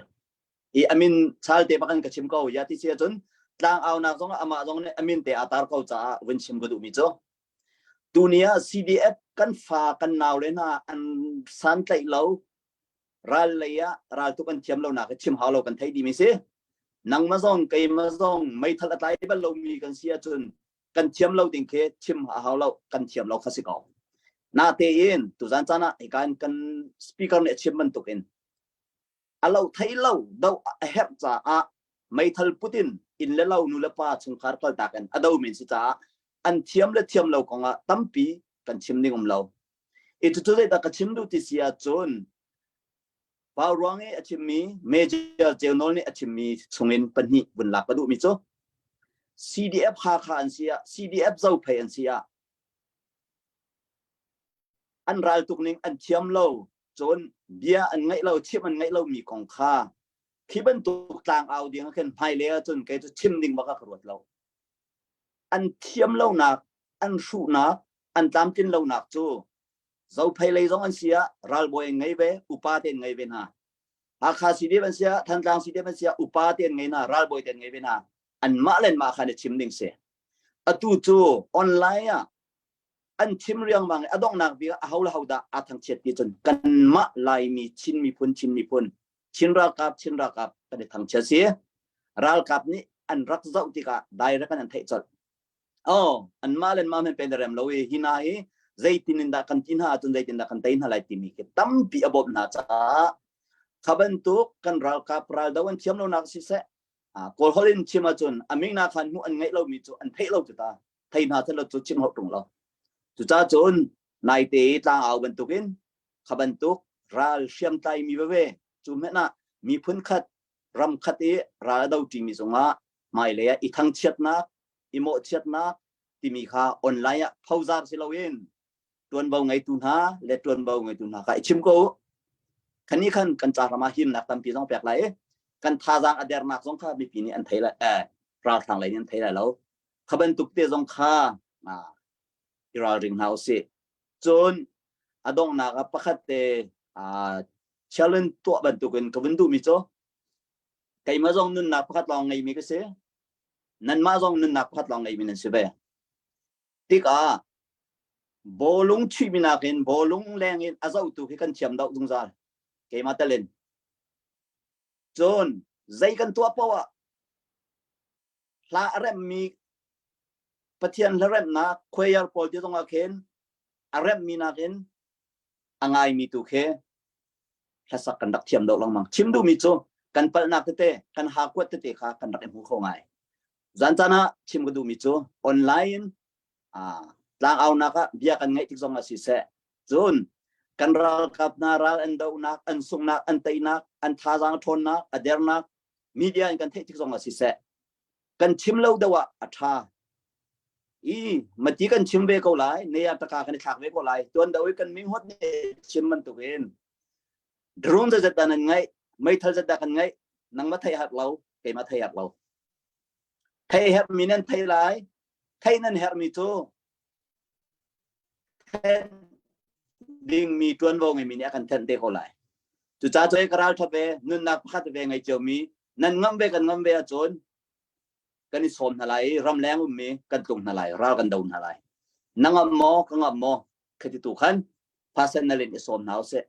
I amin chal te bakan ka chim ko ya ti si ahcun tlang aunak zong amah zong nih amin te aa tar ko caah vun chim ka duhmi cu tuni ah CDF kan fa kan nau le hna an santlaih lo, ral lei ah raltuk an thiam lo nak chim hau lo, kan thei dimi si. Nangmah zong keimah zong meithal a tlai bal lomi kan si ahcun kan thiam lo ding khi chim a hau lo, kan thiam lo kha si ko. Na tein tuzan caan ah hika in kan speaker nih a chim bantuk in a lo thei lo do a herh caah meithal putin inn le lo nu le pa chungkhar kaltak in a do men si caah an thiam le thiam lo kong ah tampi kan chim ding um lo. I cucu zeidah ka chim duh ti si ahcun Pau ruang i a chimmi Major Ceu Nawl nih a chimmi chungin pahnih vun lak ka duhmi cu CDF Hakha an si ah, CDF Zophei an si ah an raltuk ning an thiam lo, cun bia an ngaih lo, chim an ngaih lomi kong kha khi bantuk tlang au ding ah khin hmailei ahcun kei cu chim ding bak ah ka ruat lo. An thiam lonak, an hruhnak, an tlamtlin lonak cu Zophei lei zong an si ah ralbawi an ngei ve, upa te an ngei ve hna. Hakha CDF an si ah, Thantlang CDF an si ah upa te an ngei hna, ralbawi te an ngei ve hna. Anmah le anmah khan i chim ding si. Atu cu online ah an chim riangmang i a donghnak bik ah aho le ho dah aa thangchiat ti cun kanmah Laimi Chin miphun, Chin miphun, Chin ralkap, Chin ralkap kan i thangchiat si. Ralkap nih an rak zoh tikah direct an theih colh. Oh, anmah le anmah men pen rem lo i hi hna hi zeitin in dah kan ti hna ahcun zeitin dah kan tei hna lai timi khi tampi a bawmh hna caah kha bantuk kan ralkap raldo an thiam lonak siseh, Kawl holh in chim ahcun a mingna khan hmuh an ngeih lomi cu an theih lo cu ta thei hna thelo cu chim hau ṭung lo. Cucaah cun naite i tlang au bantukin kha bantuk ral hriamtlai mi veve cu hmenh ah miphun khat ram khat i ral a do ṭimi zongah hmailei ah i thangchiatnak, i mawhchiatnak timi kha online ah phozar si loin ṭuanvo ngeitu hna le ṭuanvo ngeitu hna kha i chim ko u. Khani khan kan ca ram ah himnak tampi zong pek lai i. Kan thazaang a dernak zong kha mipi nih an thei lai eh ralhrang lei nih an thei lai lo. Kha bantuk te zong kha i ralring hna usih. Cun a donghnak ah pakhat te challenge tuah bantukin ka vun duhmi cu keimah zong nunnak pakhat lawng ngeimi ka si. Nanmah zong nunnak pakhat lawng ngeimi nan si ve. Tikah bawlung chuihmi nakin bawlung leng in a zohtu khi kan thiam deuh zungzal. Keimah telin. Cun zei kan tuah paoh ah hla a remmi Pathian hla remnak choir pawl ti zong ah khin a remmi nakin a ngaimi tu khi hlasak kan rak thiam deuh lengmang. Chim duhmi cu kan palhnak tete, kan hakuat tete kha kan rak i hmu kho ngai. Zan caan ah chim ka duhmi cu online tlangaunak ah bia kan ngaih tik zong ah siseh, cun kan ralkap hna ral an dohnak, an sunghnak, an teinak, an thazaang ṭhawnnak, a dernak media in kan theih tik zong ah siseh, kan chim lo deuh ah a ṭha. I mati kan chim ve ko lai, ne ah taka kan i thlak ve ko lai. Tuan deuh i kan ming hot ne chim bantukin drone zat dah nan ngaih, meithal zat dah kan ngaih, nangmah thei hak lo, keimah thei hak lo. Thei herhmi nan thei lai, thei nan herhmi cu then dingmi ṭuanvo ngeimi nih a kan thenh te ko lai. Cucaah cu ka ral ṭha ve, nunnak pakhat ve ngei ciomi, nan ngam ve kan ngam ve ahcun kan i sawm hna lai i ramleng ummi kan tlung hna lai, ral kan do hna lai. Na ngam maw, ka ngam maw, khati tu khan personal in i sawm hna usih.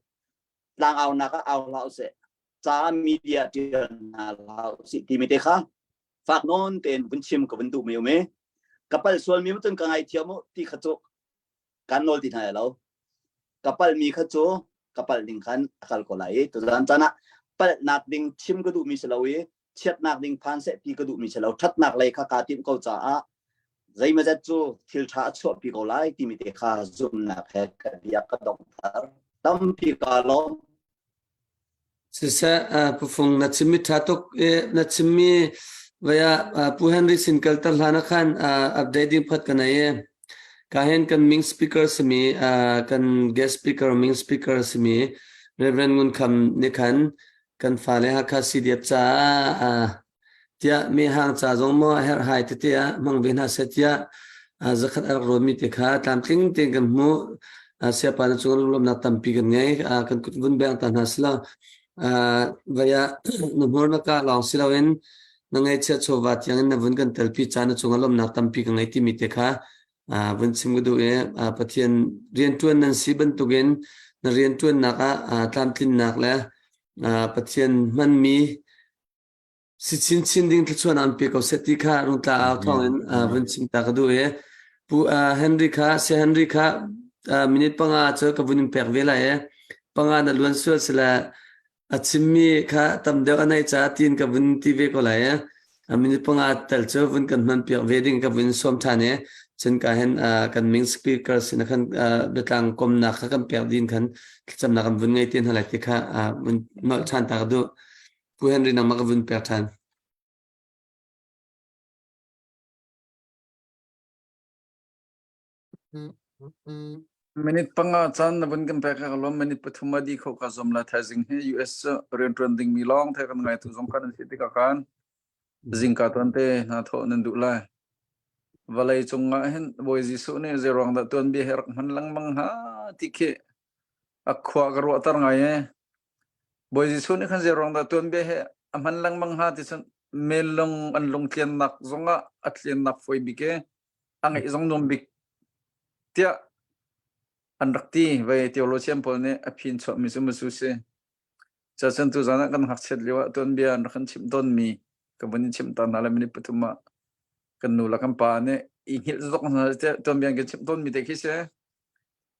Tlangaunak ah au hlah usih. Ca media ṭial hna hlah usih timi te kha fak nawn tein vun chim ka vun duh mi um i ka pal sual mi cun ka ngaithiam u ti kha cu kan nawl ti hna lo. Ka pal mi kha cu ka pal ding khan a kal ko lai i tuzan caan ah palhnak ding chim ka duh mi si lo i chiatnak ding phan seh ti ka duh mi si lo ṭhatnak lei kha kaa timh ko caah zeimazet cu thil ṭha a chuahpi ko lai timi te kha zumhnak he ka bia ka donghter tampi kaa lawm. Siseh, Pu Fung, na chimmi ṭha tuk i na chimmi vei ah Pu Henry sin kalter hlan ah khan update ding pakhat ka nei i ka hin kan main speaker simi kan guest speaker main speaker simi Reverend Ngun Kham nih khan kan fale Hakha CDF caah tiah mehhang ca zong maw a herhhai tete ah hmang ve hna seh tiah zakhat a rak rawnmi te kha tlamtling tein kan hmuh. Siapa na cung lunglawmhnak tampi kan ngei. Kan kut vun beng ta hna silo. Vai ah na hmur na ka lawng si loin na ngaihchiat chawva tiang in na vun kan telpi ca na cung lawmhnak tampi ka ngei timi te kha vun chim ka duh i Pathian rianṭuan nan si bantukin na rianṭuannak ah tlamtlinnak le Pathian hmanmi Si chinchin ding thluachuah an pe ko seh ti kha rungtla au thawng in vun chim ta ka duh i Pu Henry kha Sir Henry kha minute panga cu ka vun in pek ve lai i panga na luan sual sila a chimmi kha tam deuh a neih caah tiin ka vun ti ve ko lai i minute panga tel cu vun kan hman piak ve ding ka vun sawm ṭhan i cun ka hen kan ming speaker sin khan biatlang komnak kha kan pek din khan thlacamnak kan vun ngei te hna lai ti kha vun nolh ṭhan ta ka duh. Pu Henry nangmah ka vun pek ṭhan. Minute panga caan na vun kan pek ka lawm minute pathum a di kho ka zom la thaizing hi US cu rianṭuan ding mi lawng the kan ngai tu zong kan si tikah khan zingka tuan te hna thawh nan duh lai. Vawlei cung ah hin Bawi Jesuh nih zeiruang dah tuanbia hi rak hman lengmang hnga ti khi a khua ka ruahter ngai ee. Bawi Jesuh nih khan zeiruang dah tuanbia hi a hman lengmang hnga ti cun mellung an lungtliannak zongah a tliannak fawi bik i a ngeih zong nuam bik tiah an rak ti vei theologian pawl nih a phin chuahmi cu macu si. Cacun tuzan ah kan ngakchiat lio ah tuanbia an rak kan chimh tawnmi ka vun in chimh ta hna le minute pathum ah kan nu le kan pa nih i hngilh zok hna tiah tuanbia an kan chimh tawnmi te khi si.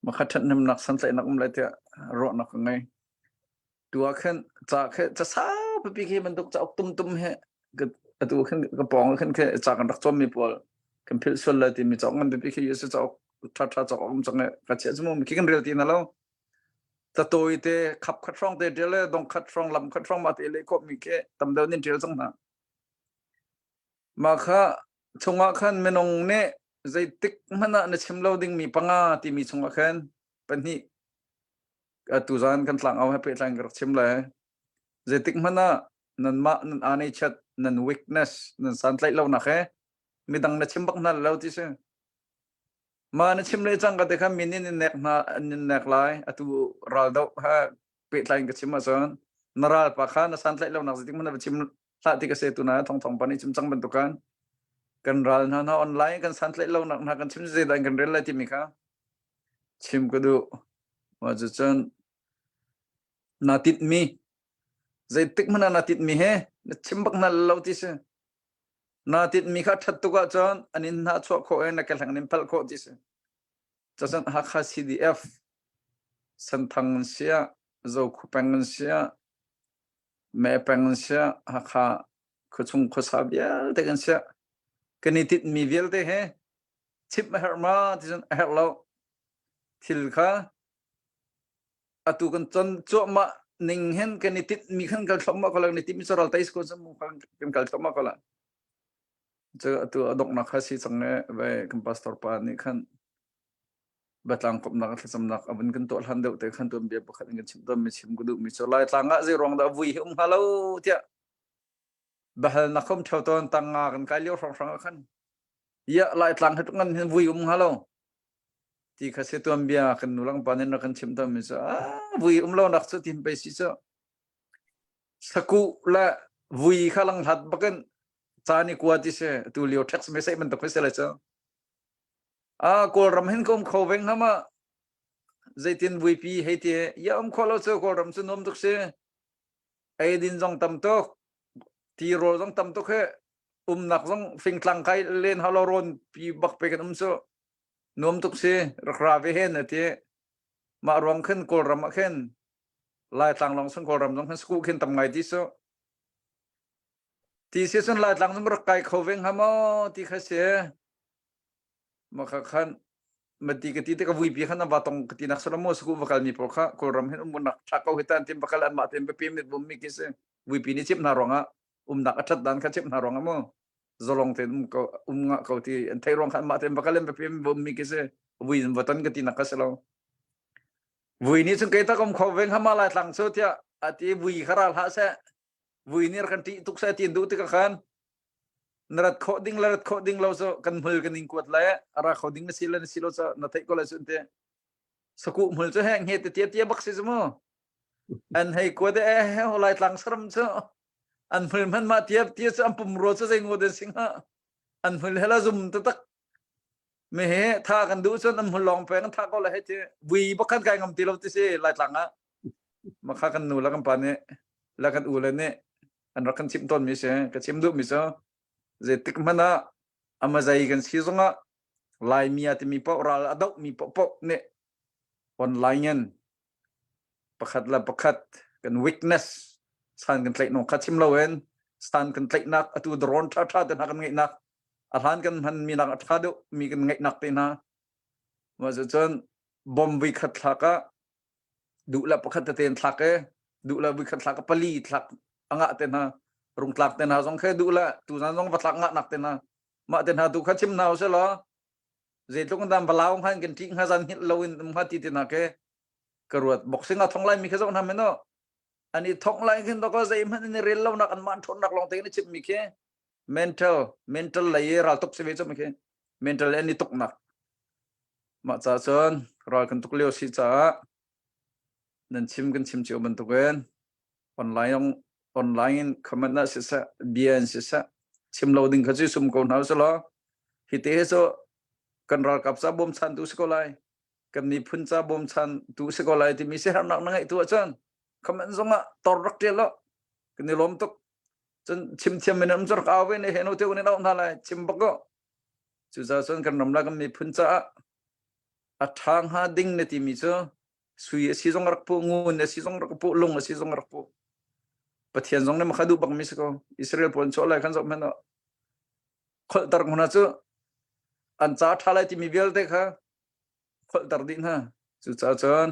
Makhat ṭhathnemnak santlaihnak um lai tiah ruahnak ka ngei. Tu ah khan ca khe ca sau pipi khi bantuk cauk tumtum he atu khan ka pawng khan khe ca kan rak cawmmi pawl kan philh sual lai timi cauk ngan pipi khi US cauk ṭha ṭha cauk um cang ka chiah cu mu khi kan rel ti na lo. Tatawi te khap khat hrawng te ṭial le dong khat hrawng lam khat hrawng ma te le khawp mi khi tam deuh nin ṭial cang hna. Mah kha chungah khan minung nih zeitik hmanh ah na chim lo dingmi panga timi chungah khan pahnih tuzan kan tlangau he pehtlai in ka rak chim lai. Zeitik hmanh ah. Nanmah nan aa chat nan weakness nan santlaih lonak he midang na chim bak hna lo ti si. Ma na chim le cang ka te kha min in nek hna an in nek lai atu ral do ha pehtlai in ka chim ahcun na ral pa kha na santlaih lonak zeitik hmanh na va chim hlah ti ka se tu na thong thong pa nih chim cang bantukan kan ral hna hna online kan santlaih lonak hna kan chim zeidah kan rel lai timi kha chim ka duh. Mah cucun naa tinhmi zeitik hmanh ah naa tinhmi he na chim bak hna lo ti si. Naa tinhmi kha ṭhat tuk ahcun an in hna chuah khawh i na kehleng in phalh khawh ti si. Cucun Hakha CDF Senthang an siah, Zokhua peng an siah, Me peng an siah, Hakha khuachung khuasa vialte kan siah, kan i tinhmi vialte he chimh a herh ma ti cun a herh lo. Thil kha atu kan ton cuahmah ning hin kan i tinhmi khan kal thluahmah ko la kan i tinhmi cu ral tei ko cu mu kan kal thluahmah ko la. Cu atu a donghnak kha si cang e ve kan pastor pa nih khan batlang komhnak thlacamnak a vun kan tuah hlan deuh te khan tuanbia pakhat in kan chim tawn mi chim ka duh mi cu Laitlang ah zei ruang dah vui hi um hnga lo tiah bahalnak um theo tawn tang nga kan kai lio hrawng hrang ah khan ya Laitlang hi ngan hin vui um hnga lo ti kha se tuanbia kan nu lang pa nin rak kan chim tawn mi cu ah vui um lo nak cu tin pe si cu saku le vui kha lang hlat bakin caan i kua ti si tu lio text message bantuk khi si lai cu ah kawlram hin ka um kho veng hama zeitin vuipi hei ti ya um kho lo cu kawlram cu nuam tuk si eidin zong tam tuk tirawl zong tam tuk he umnak zong fingtlang kai len halo rawn pi bak pe kan um cu nuam tuk si rak ra ve hen ati mah ruang khin kawlram ah khin laitlang long sun kawlram zong khin sku khin tam ngai ti su Ti si cun Laitlang zong rak kai kho ve hnga maw ti kha si. Maka khan mati ka ti te ka vuipi khan va tong ka ti nak sala mo suku va kal mi pawl kha Kawlram hin umnak tha ko hi tan tim va kal an mah ten biapi mit bum mi ki si. Vuipi ni chip hna ruangah umnak a that dan kha chip hna ruangah mu zolong ten um ko um nga ko ti an thei ruang khan mah ten va kal an biapi bum mi ki si. Vui va ton ka ti nak ka si lo. Vui ni cun kei tak um kho ve hnga ma Laitlang cu tiah ati vui kha ral hlah seh vui nih kan ṭih tuk seh ti an duh tikah khan na rat khawh ding le rat khawh ding lo cu kan hmul kan in kuat lai a ra kho ding na si le na si lo cu na theih ko lai cu te sakuh hmul cu he nge te tia tia bak si cu mu an hei kuat e he lai tlang saram cu an hmul hman ma tia tia cu an pum ro cu zei ngo den sing ha an hmul hela zum te tak me he tha kan duh cun an hmul long peng tha ko la he ti vui bakhan kai ngam ti lo ti si lai tlang ah Makha kan nu le kan pa nih le kan u le nih an rak kan chimh tawnmi si. Ka chim duhmi cu zeitik hmanh ah amazei kan si zongah Laimi a timi paoh ral a dohmi paohpaoh nih online in pakhat le pakhat kan weakness san kan tlaih nong kha chim loin san kan tlaihnak atu drone ṭhaṭha te hna kan ngeihnak a hlan kan hmanmi nak a ṭha deuh mi kan ngeihnak te hna mah cun bom voi khat thlak ah duh le pakhat tete in thlak e duh le voi khat thlak pali thlak angah te hna rungtlak te hna zong khe duh le tu zan zong va thlak ngah nak te hna mah te hna tu kha chim hna usih law zeitluk dan va lau han kan ṭih hnga zan hngilh lo in um hnga ti te hna ke ka ruat boxing a thong lai mi kha zoh hna men no an i thong lai khin to ko zeihmanh in i rel lo nak an mah ṭhawnnak lawng te in i chim mi khi mental mental lei i ral tuk si ve cu mi khi mental an i tuk nak Mah ca cun ral kan tuk lio si caah nan chim kan chim cio bantukin online online in comment ah siseh bia in siseh chim lo ding kha cu sum ko hna usih law hi te hi cu kan ralkap ca bawmchantu si ko lai kan miphun ca bawmchantu si ko lai timi siaherhnak na ngeih tu ahcun comment zongah tor rak ṭial lo kan i lawm tuk cun chim thiam in um cu rak au ve ne he no te kan in auh hna lai chim bak ko Cucaah cun kan ram le kan miphun caah a ṭha hnga ding na timi cu sui a si zong rak puh, ngun a si zong rak puh, lung a si zong rak puh. Pathian zong nih makha duh bakmi si ko. Israel pawl an chuah lai khan zoh hmanh ah kholhter hna cu an ca ṭha lai timi vialte kha kholhter dih hna. Cucaah cun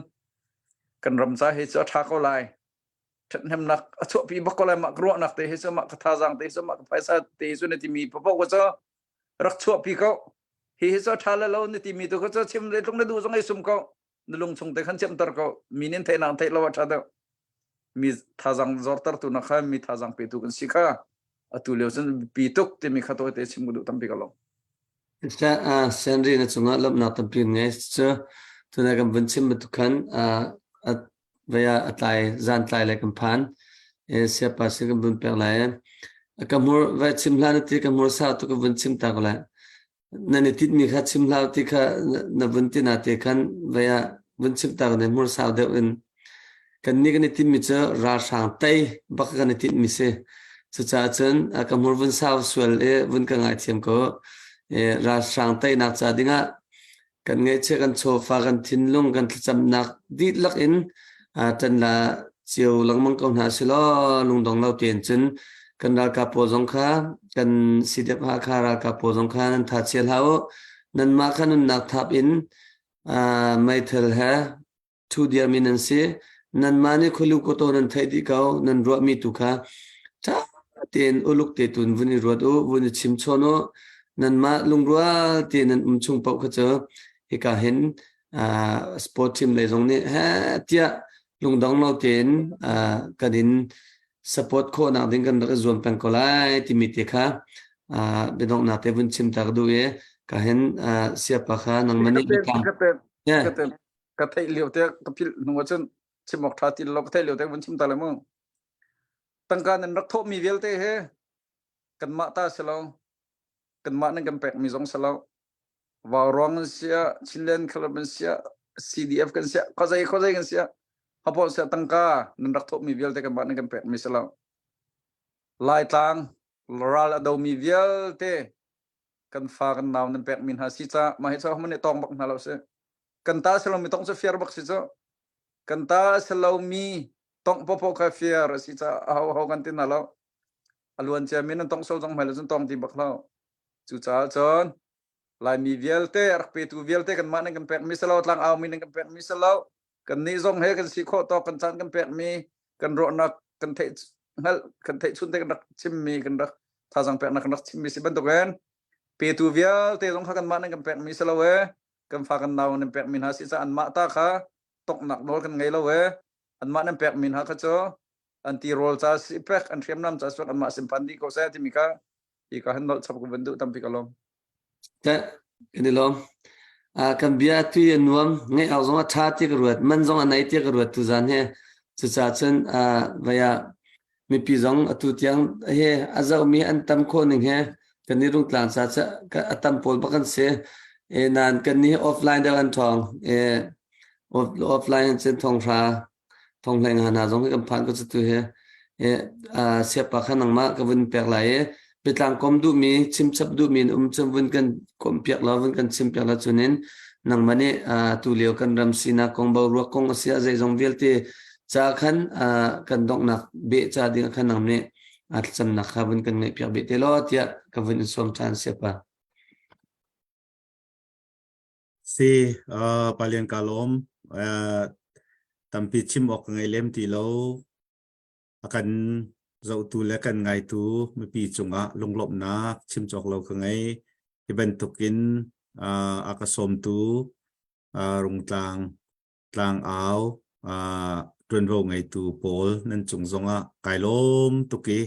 kan ram ca hi cu a ṭha ko lai. Ṭhathnemnak a chuahpi bak ko lai mah ka ruahnak te hi cu mah ka thazaang te hi cu mah ka phaisa te hi cu na timi paoh ko cu rak chuahpi ko hi hi cu ṭha le lo na timi tu kha cu chim le tlung na duh zong ei sum ko na lung chung te khan ciamter ko mi nin theih nak theih lo a ṭha deuh. Mi thazang zortertu na kha mi thazang petu kan si kha atu lio cun pi tuk timi kha tawi te chim ka duh tampi ka lo. Senri na cungah lawmhnak tampi ngei cu tuna kan vun chim bantuk khan vei ah a tlai zan tlai le kan phan e siapa sin kan vun pek lai ka hmur vai chim hlah na ti ka hmur sa tu ka vun chim ta ko lai nan i titmi kha chim hlah ti kha na vun ti na te khan vei ah vun chim ta ne hmur sau deuh in kan ni kan i tinmi cu ralhrang tei bak kan i tinmi si cucaah cun ka hmur vun sau sual i vun ka ngaithiam ko e ralhrang teinak ca dingah kan ngaihchiah kan chawfa kan thinlung kan thlacamnak dihlak in ṭan la cio lengmang ko hna silaw lungdong lo tein cun kan ralkap pawl zong kha kan CDF Hakha ralkap pawl zong kha nan tha chia hlah u nanmah kha nunnak thap in meithal he Thu diarmi nan si. Nanmah nih khualu kawtaw nan theih dih ko. Nan ruahmi tu kha ṭha tein uluk te tun vun i ruat u, vun i chim chawn u. Nanmah lungrual tein nan um chung paoh kha cu hika hin uh, sport team lei zong nih he tiah lungdong lo tein uh, kan in support khawhnak ding kan rak i zuam peng ko lai timi te kha uh, biadonghnak te vun chim ta ka duh i ka hin uh, siapa kha nangmah nih Yeah. Ka theih lio te ka philh hnu ahcun chim awk ṭha ti lo ka theih lio te vun chim ta le mu. Tangka nan rak thawhmi vialte he kanmah ta si lo. Kanmah nan kan pekmi zong si lo. Vauruang an sia, Chinland Club an sia, CDF kan sia, khuazei khuazei kan sia. Hapo sia tangka nan rak thawhmi vialte kanmah nan kan pekmi si lo. Laitlang ral a domi vialte kan fa kan nau nan pekmi hna si ca mah hi cu hohmanh nih tawng bak hna lo si kan ta si lomi tong cu fiar bak si cu kan ta si lomi tong popo kha fiar a si ca aho ho kan ti hna lo a luan cia mi nan tong sol zong hmai lo cun tong ti bak lo cu caah cun laimi vialte rak petu vialte kan mah nan kan pek mi si lo tlang au mi nan kan pek mi si lo kan nih zong he kan si khawh tawk kan caan kan pek mi kan ruahnak kan theih hngalh kan theih chun te kan rak chim mi kan rak thazang peknak kan rak chim mi si bantukin petu vialte zong kha kanmah nan kan pek mi si lo e kan fa kan nau nan pek mi hna si ca anmah ta kha toknak nawl kan ngei lo e anmah nan pek mi hna kha cu an ti rawl ca si pek an hriamnam ca si anmah sin phan dih ko seh timi kha hi ka han nolh chap ko van duh tampi ka lawm Kan i lawm. Kan bia tui a nuam, ngaih awk zong a ṭha ti ka ruat, man zong a nei ti ka ruat tuzan hi. Cucaah cun vai ah mipi zong atu tiang he a zohmi an tam khawh ning he kan i rungtlang ca a tam pawl bak an si. E, nain kan nih offline deuh an ṭhawng. E, offline cun thonghra thonghleng hna zong hi kan phan ko tu hi siapa kha nangmah ka vun pek lai i biatlang kom duhmi chimchap duhmi in um cun vun kan kom piak la vun kan chim piak la cunin nangmah nih tu lio kan ram sinak kong boruak kong a sia zeizong vialte ca khan kan donghnak beh ca ding khan nang nih thlacamnak kha vun kan ngaih piak beh te law tiah ka vun in sawm ṭhan siapa. Si, uh, Palian ka lawm. Uh, tampi chim awk ka ngei lem ti lo. A kan zohtu le kan ngaitu mipi cungah lunglawmhnak chim cawk lo ka ngei. Hi bantukin uh, a ka sawmtu uh, Rungtlang tlangau uh, ṭuanvo ngeitu pawl nan cung zongah kai lawm tuk i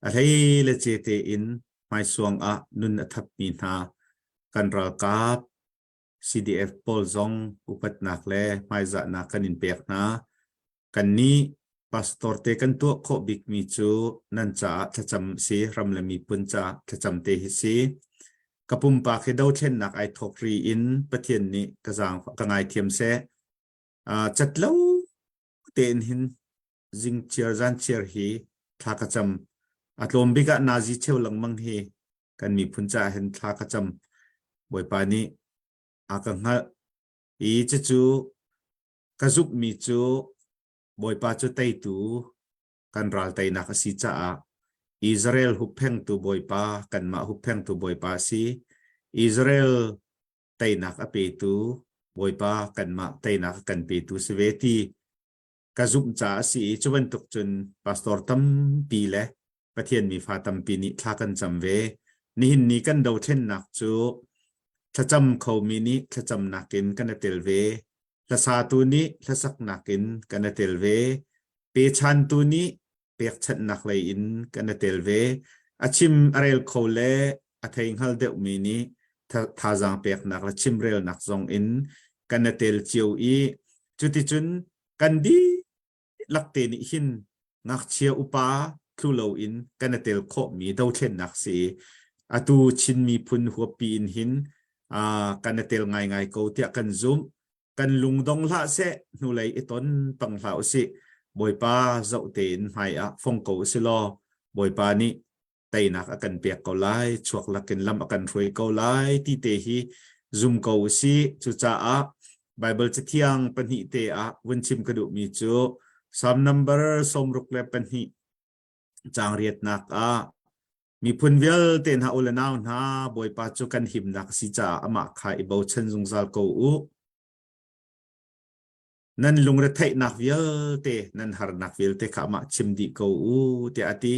a hlei le ce tein hmaisuang ah nun a thapmi hna kan ralkap CDF pawl zong upatnak le hmaizahnak kan in pek hna. Kannih pastor te kan tuah khawh bikmi cu nan caah thlacam si, ram le miphun caah thlacam te hi si. Ka pumpak hi dothlennak ai thawk ri in Pathian nih ka zaang ka ngaithiam seh. Uh, cat lo tein hin zing chiar zan chiar hi thla ka cam. A tlawm bik ah nazi cheu lengmang hi kan miphun caah hin thla ka cam. Bawipa nih a ka hngalh. I cucu ka zumhmi cu Bawipa cu teitu kan ral teinak a si caah Israel hupphengtu Bawipa kanmah hupphengtu Bawipa a si. Israel teinak a petu Bawipa kanmah teinak a kan petu si ve ti ka zumh caah a si i cu bantuk cun pastor tampi le Pathian mifa tampi nih thla kan cam ve. Nihin ni kan dothlennak cu thlacam khomi nih thlacamnak in kan i tel ve. Hlasatu nih hlasaknak in kan i tel ve. Pechantu nih pekchanhnak lei in kan i tel ve. A chim a rel kho le a thei hngal deuhmi nih thazaang peknak le chimrelnak zong in kan i tel cio i cuticun kan dihlak te nih hin ngakchia upa thlu loin kan i tel khawhmi dothlennak si. Atu Chin miphun huappi in hin kan i tel ngaingai ko tiah kan zumh. Kan lung dong hlah seh, hnulei i ton pang hlah usih. Bawipa zoh tein hmai ah fong ko usih law Bawipa nih teinak a kan pek ko lai, chuak lakin lam a kan hruai ko lai ti te hi zum ko usih. Cucaah Baibal Cathiang pahnih te ah vun chim ka duhmi cu Psalm number 62 caang riatnak ah Miphun vialte hna u le nau hna, Bawipa cu kan himnak a si caah amah kha i bochan zungzal ko u. Nan lungretheihnak vialte, nan harnak vialte kha amah chim dih ko u, tiah a ti.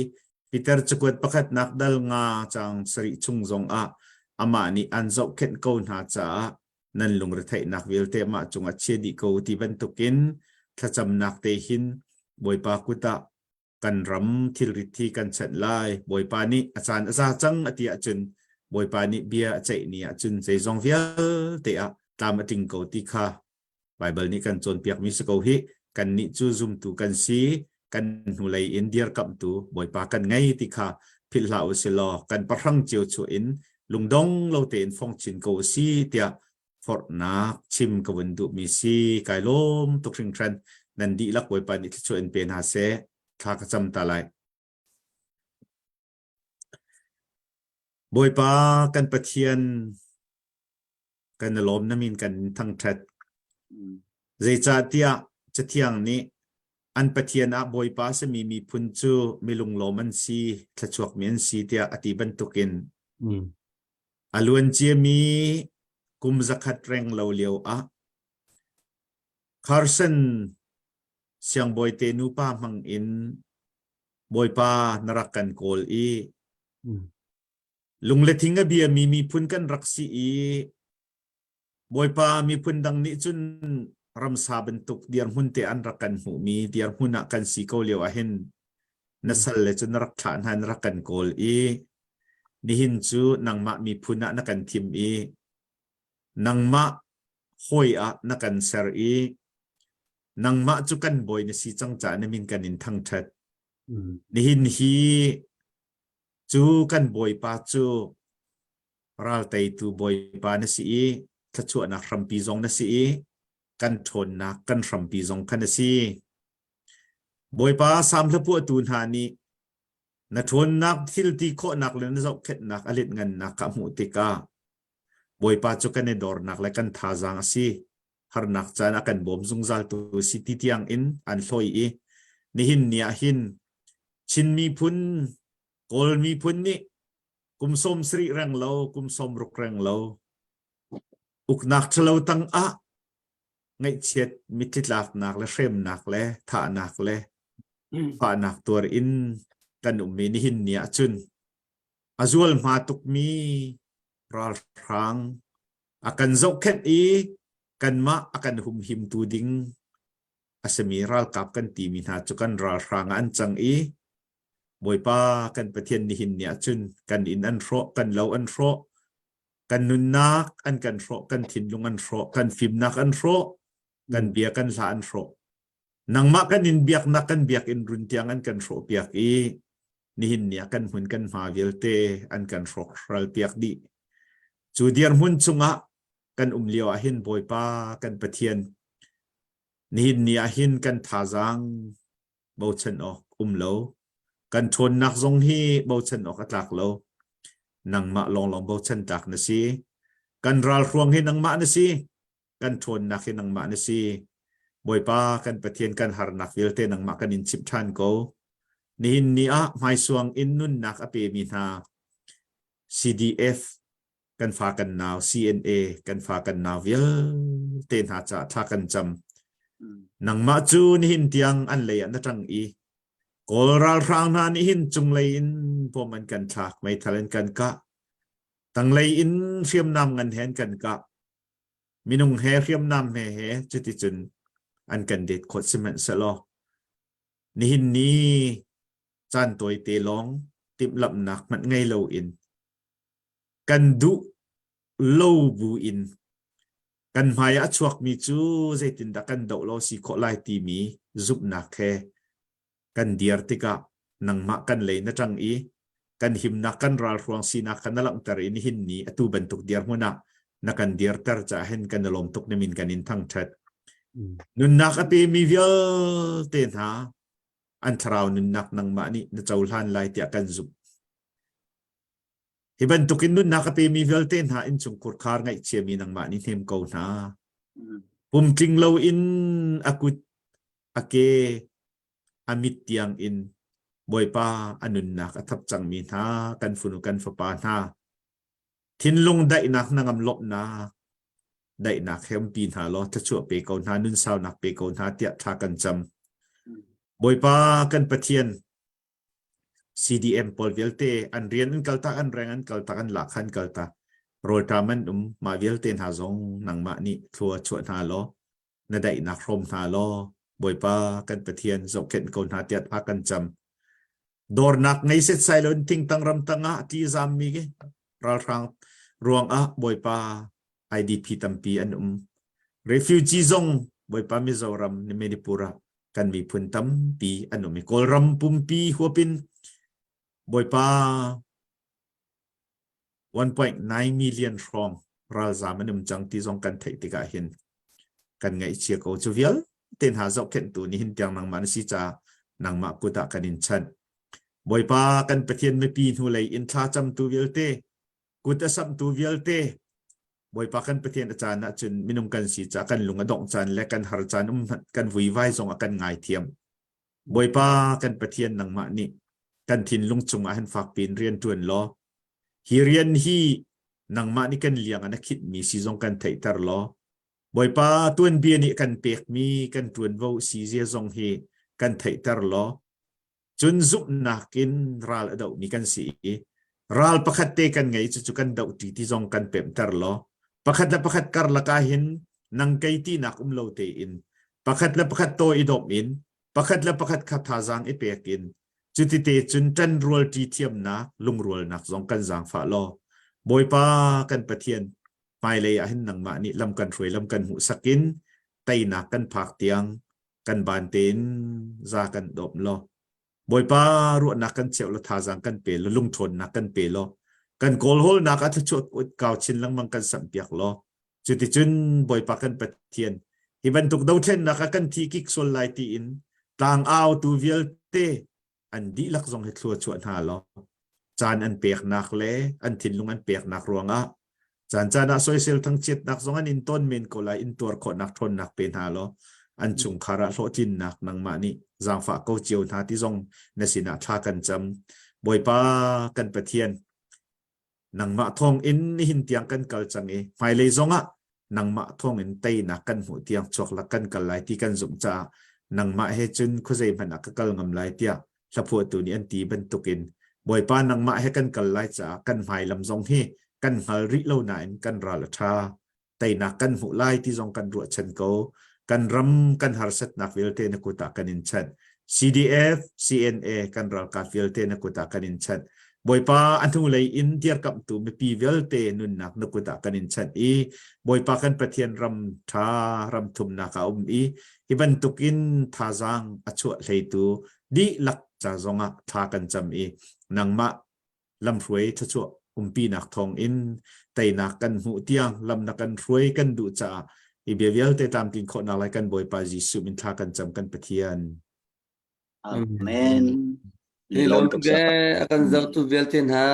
Peter cakuat pakhatnak dal nga caang sarih chung zongah amah nih an zohkhenh ko hna caah nan lungretheihnak vialte amah cungah chia dih ko u ti bantukin thlacamnak te hin Bawipa kut ah kan ram thilrit hi kan chanh lai. Bawipa nih a caan a za cang a ti ahcun Bawipa nih bia a ceih ni ahcun zeizong vialte ah tlam a tling ko ti kha Baibal nih kan cawnpiakmi si ko hih. Kannih cu zumtu kan si, kan hnulei in dirkamhtu Bawipa kan ngei ti kha philh hlah u si law kan pahrang cio chuah in lungdong lo tein fong chin ko u si tiah forhnak chim ka vun duhmi si. Kai lawm tuk hringhran. Nan dihlak Bawipa nih thluachuah in pe hna seh. Thla ka cam ta lai. Bawipa kan Pathian kan i lawm na min kan thangṭhat. Zeicahtiah Cathiang nih an Pathian ah Bawipa a simi miphun cu milunglawm an si, thluachuakmi an si tiah a ti bantukin a luanciami kum zakhat reng lo lio ah Carson siangbawi te nupa hmang in Bawipa na rak kan kawl i Lung le thing a biami miphun kan rak si i Bawipa miphun dang nih cun ramsa bantuk dirhmun te an rak kan hmuhmi dirhmun ah kan si ko lio ahhin na sal le cu na rak thlah hna na rak kan kawl i nihin cu nangmah miphun ah na kan thim i nangmah hawi ah na kan ser i nangmah cu kan bawi na si cang caah na min kan in thangṭhat. Nihin hi Cu kan Bawipa cu ralteitu Bawipa na si i thluachuahnak hrampi zong na si i kan ṭhawnnak kan hrampi zong kha na si. Bawipa Salm hlapuahtu hna nih na ṭhawnnak thil ti khawhnak le na zohkhenhnak a lianngannak kha hmuh tikah Bawipa cu kan i dornak le kan thazaang a si. Harnak caan a kan bawm zungzaltu si ti tiang in an hlawi i nihin ni ah hin Chin miphun, Kawl miphun nih kum 70 reng lo, kum 60 reng lo uknak ṭhalo tang ah ngaihchiat mitthli tlaknak le hremnak le thahnak le fahnak tuar in kan ummi nihin ni ah cun a zualhma tukmi ralhrang a kan zohkhenh i kanmah a kan humhimtu ding a simi ralkap kan timi hna cu kan ralhrang ah an cang i Bawipa kan Pathian nihin ni ah cun kan inn an hrawh, kan lo an hrawh, kan nunnak an kan hrawh, kan thinlung an hrawh, kan fimnak an hrawh, kan bia kan hla an hrawh. Nangmah kan in biaknak kan biakinn run tiang an kan hrawh piak i nihin ni ah kan hmun kan hma vialte an kan hrawk hral piak dih. Cu dirhmun chungah kan um lio ah hin Bawipa kan Pathian nihin ni ah hin kan thazaang bochan awk um lo. Kan ṭhawnnak zong hi bochan awk a tlak lo. Nangmah lawnglawng bochan tlak na si. Kan ralhruang hi nangmah na si. Kan ṭhawnnak hi nangmah na si. Bawipa kan Pathian kan harnak vialte nangmah kan in chimh ṭhan ko. Nihin ni ah hmaisuang in nunnak a pemi hna CDF kan fa kan nau CNA kan fa kan nau vialte hna caah thla kan cam. Nangmah cu nihin tiang an lei ah na ṭang i Kawl ralhrang hna nih hin cunglei in bom an kan thlak, meithal an kan kah. Tanglei in hriamnam ngan he an kan kah. Minung he hriamnam he he cuticun an kan det khawt sihmanhsehlaw. Nihin ni caan tawite lawng timhlamhnak hmanh ngei loin kan duh lo bu in kan hmai ah a chuakmi cu zeitindah kan doh lo si khawh lai timi zumhnak he kan dir tikah nangmah kan lei na ṭang i kan himnak kan ralhruang sinak kha na langhter i nihin ni atu bantuk dirhmun ah na kan dirter caah hin kan i lawm tuk na min kan in thangṭhat. Nunnak a pemi vialte hna an thlarau nunnak nangmah nih na cohlan lai tiah kan zumh. Hi bantukin nunnak a pemi vialte hna innchungkhur khar ngaihchiami nangmah nih hnem ko hna. Pumtling loin a kut a ke a mit tiang in Bawipa a nunnak a thap cangmi hna kan funu kan fapa hna thinlung daihnak hnangam lawmhnak daihnak he umpi hna law thluachuah pe ko hna nunsaunak pe ko hna tiah thla kan cam Bawipa kan Pathian CDM pawl vialte an rian an kaltak an reng an kaltak an lak khan kaltak rawlṭam an um mah vialte hna zong nangmah nih thlua chuah hna law na daihnak hrawm hna law Bawipa kan Pathian zohkhenh ko hna tiah a kan cam. Dawrnak ngei setsai lo in thingtang ramtang ah ti zammi ke ralhrang ruang ah Bawipa IDP tampi an um. Refugee zong Bawipa Mizoram ni Manipur ah kan miphun tampi an um i Kawlram pumpi huapin Bawipa 1.9 million hrawng ralzaam an um cang ti zong kan theih tikah hin kan ngaihchia ko. Cu vialte hna zohkhenhtu nihin tiang nangmah na si caah nangmah kut ah kan in chanh. Bawipa kan Pathian mipi hnulei in thlacamtu vialte, kut a samhtu vialte, Bawipa kan Pathian a caan ahcun minung kan si caah kan lung a dongh caan le kan har caan um hmanh kan vuivai zong a kan ngaithiam. Bawipa kan Pathian nangmah nih kan thinlung cungah hin fakpi in rian ṭuan law hi rian hi nangmah nih kan liang ah na khinhmi si zong kan theihter law Bawipa tuanbia nih kan pekmi kan ṭuanvo si zia zong hi kan theihter law cun zumhnak in ral a dohmi kan si i ral pakhat te kan ngei cucu kan dohṭi ti zong kan pemhter law pakhat le pakhat karlak ah hin nang kei tinak um lo tein pakhat le pakhat taw i dawp in pakhat le pakhat kha thazaang i pek in cutite cun ṭanrual ṭi thiamnak lungrualnak zong kan zaangfah law Bawipa kan Pathian hmailei ah hin nangmah nih lam kan hruai lam kan hmuhsak in teinak kan phak tiang kan ban tein za kan dawp law Bawipa ruahnak kan cheuh law thazaang kan pe law lungṭhawnnak kan pe law kan kawlhawlnak ah thluachuah kau chin lengmang kan samhpiak law cuticun Bawipa kan Pathian hi bantuk dothlennak ah kan thi kik sual lai tiin tlangau tu vialte an dihlak zong hi thlua chuah hna law caan an peknak le an thinlung an peknak ruangah caan caan ah soisel thangchiatnak zong an in ton men ko lai in tuar khawhnak ṭhawnnak pe hna law an chungkhar ah hlawhtlinnak nangmah nih zaangfah ko cio hna ti zong na sinah thla kan cam Bawipa kan Pathian nangmah thawng in nihin tiang kan kal cang i hmailei zongah nangmah thawng in teinak kan hmuh tiang chuaklak kan kal lai ti kan zumh caah nangmah he cun khuazei hmanh ah ka kal ngam lai tiah hlaphuahtu nih an ti bantukin Bawipa nangmah he kan kal lai caah kan hmailam zong hi kan hngal rih lo nain kan ral a ṭha teinak kan hmuh lai ti zong kan ruahchan ko. Kan ram kan harsatnak vialte na kut ah kan in chanh. CDF, CNA kan ralkap vialte na kut ah kan in chanh. Bawipa a hnulei in dirkamhtu mipi vialte nunnak na kut ah kan in chanh i Bawipa kan Pathian ram ṭha ram thumnak ah um i hi bantukin thazaang a chuah hleitu dihlak ca zongah thla kan cam i nangmah lamhruai thluachuah umpinak thawngin teinak kan hmuh tiang lam na kan hruai kan duh caah hi bia vialte tlamtlin khawhnak lai kan Bawipa Jesuh min thla kan cam kan Pathian. Amen. Hi lawm tuk e a kan zohtu vialte hna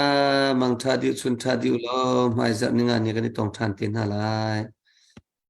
mangtha dih chun tha dih law hmaizarh ninga ni kan i tong than te hna lai.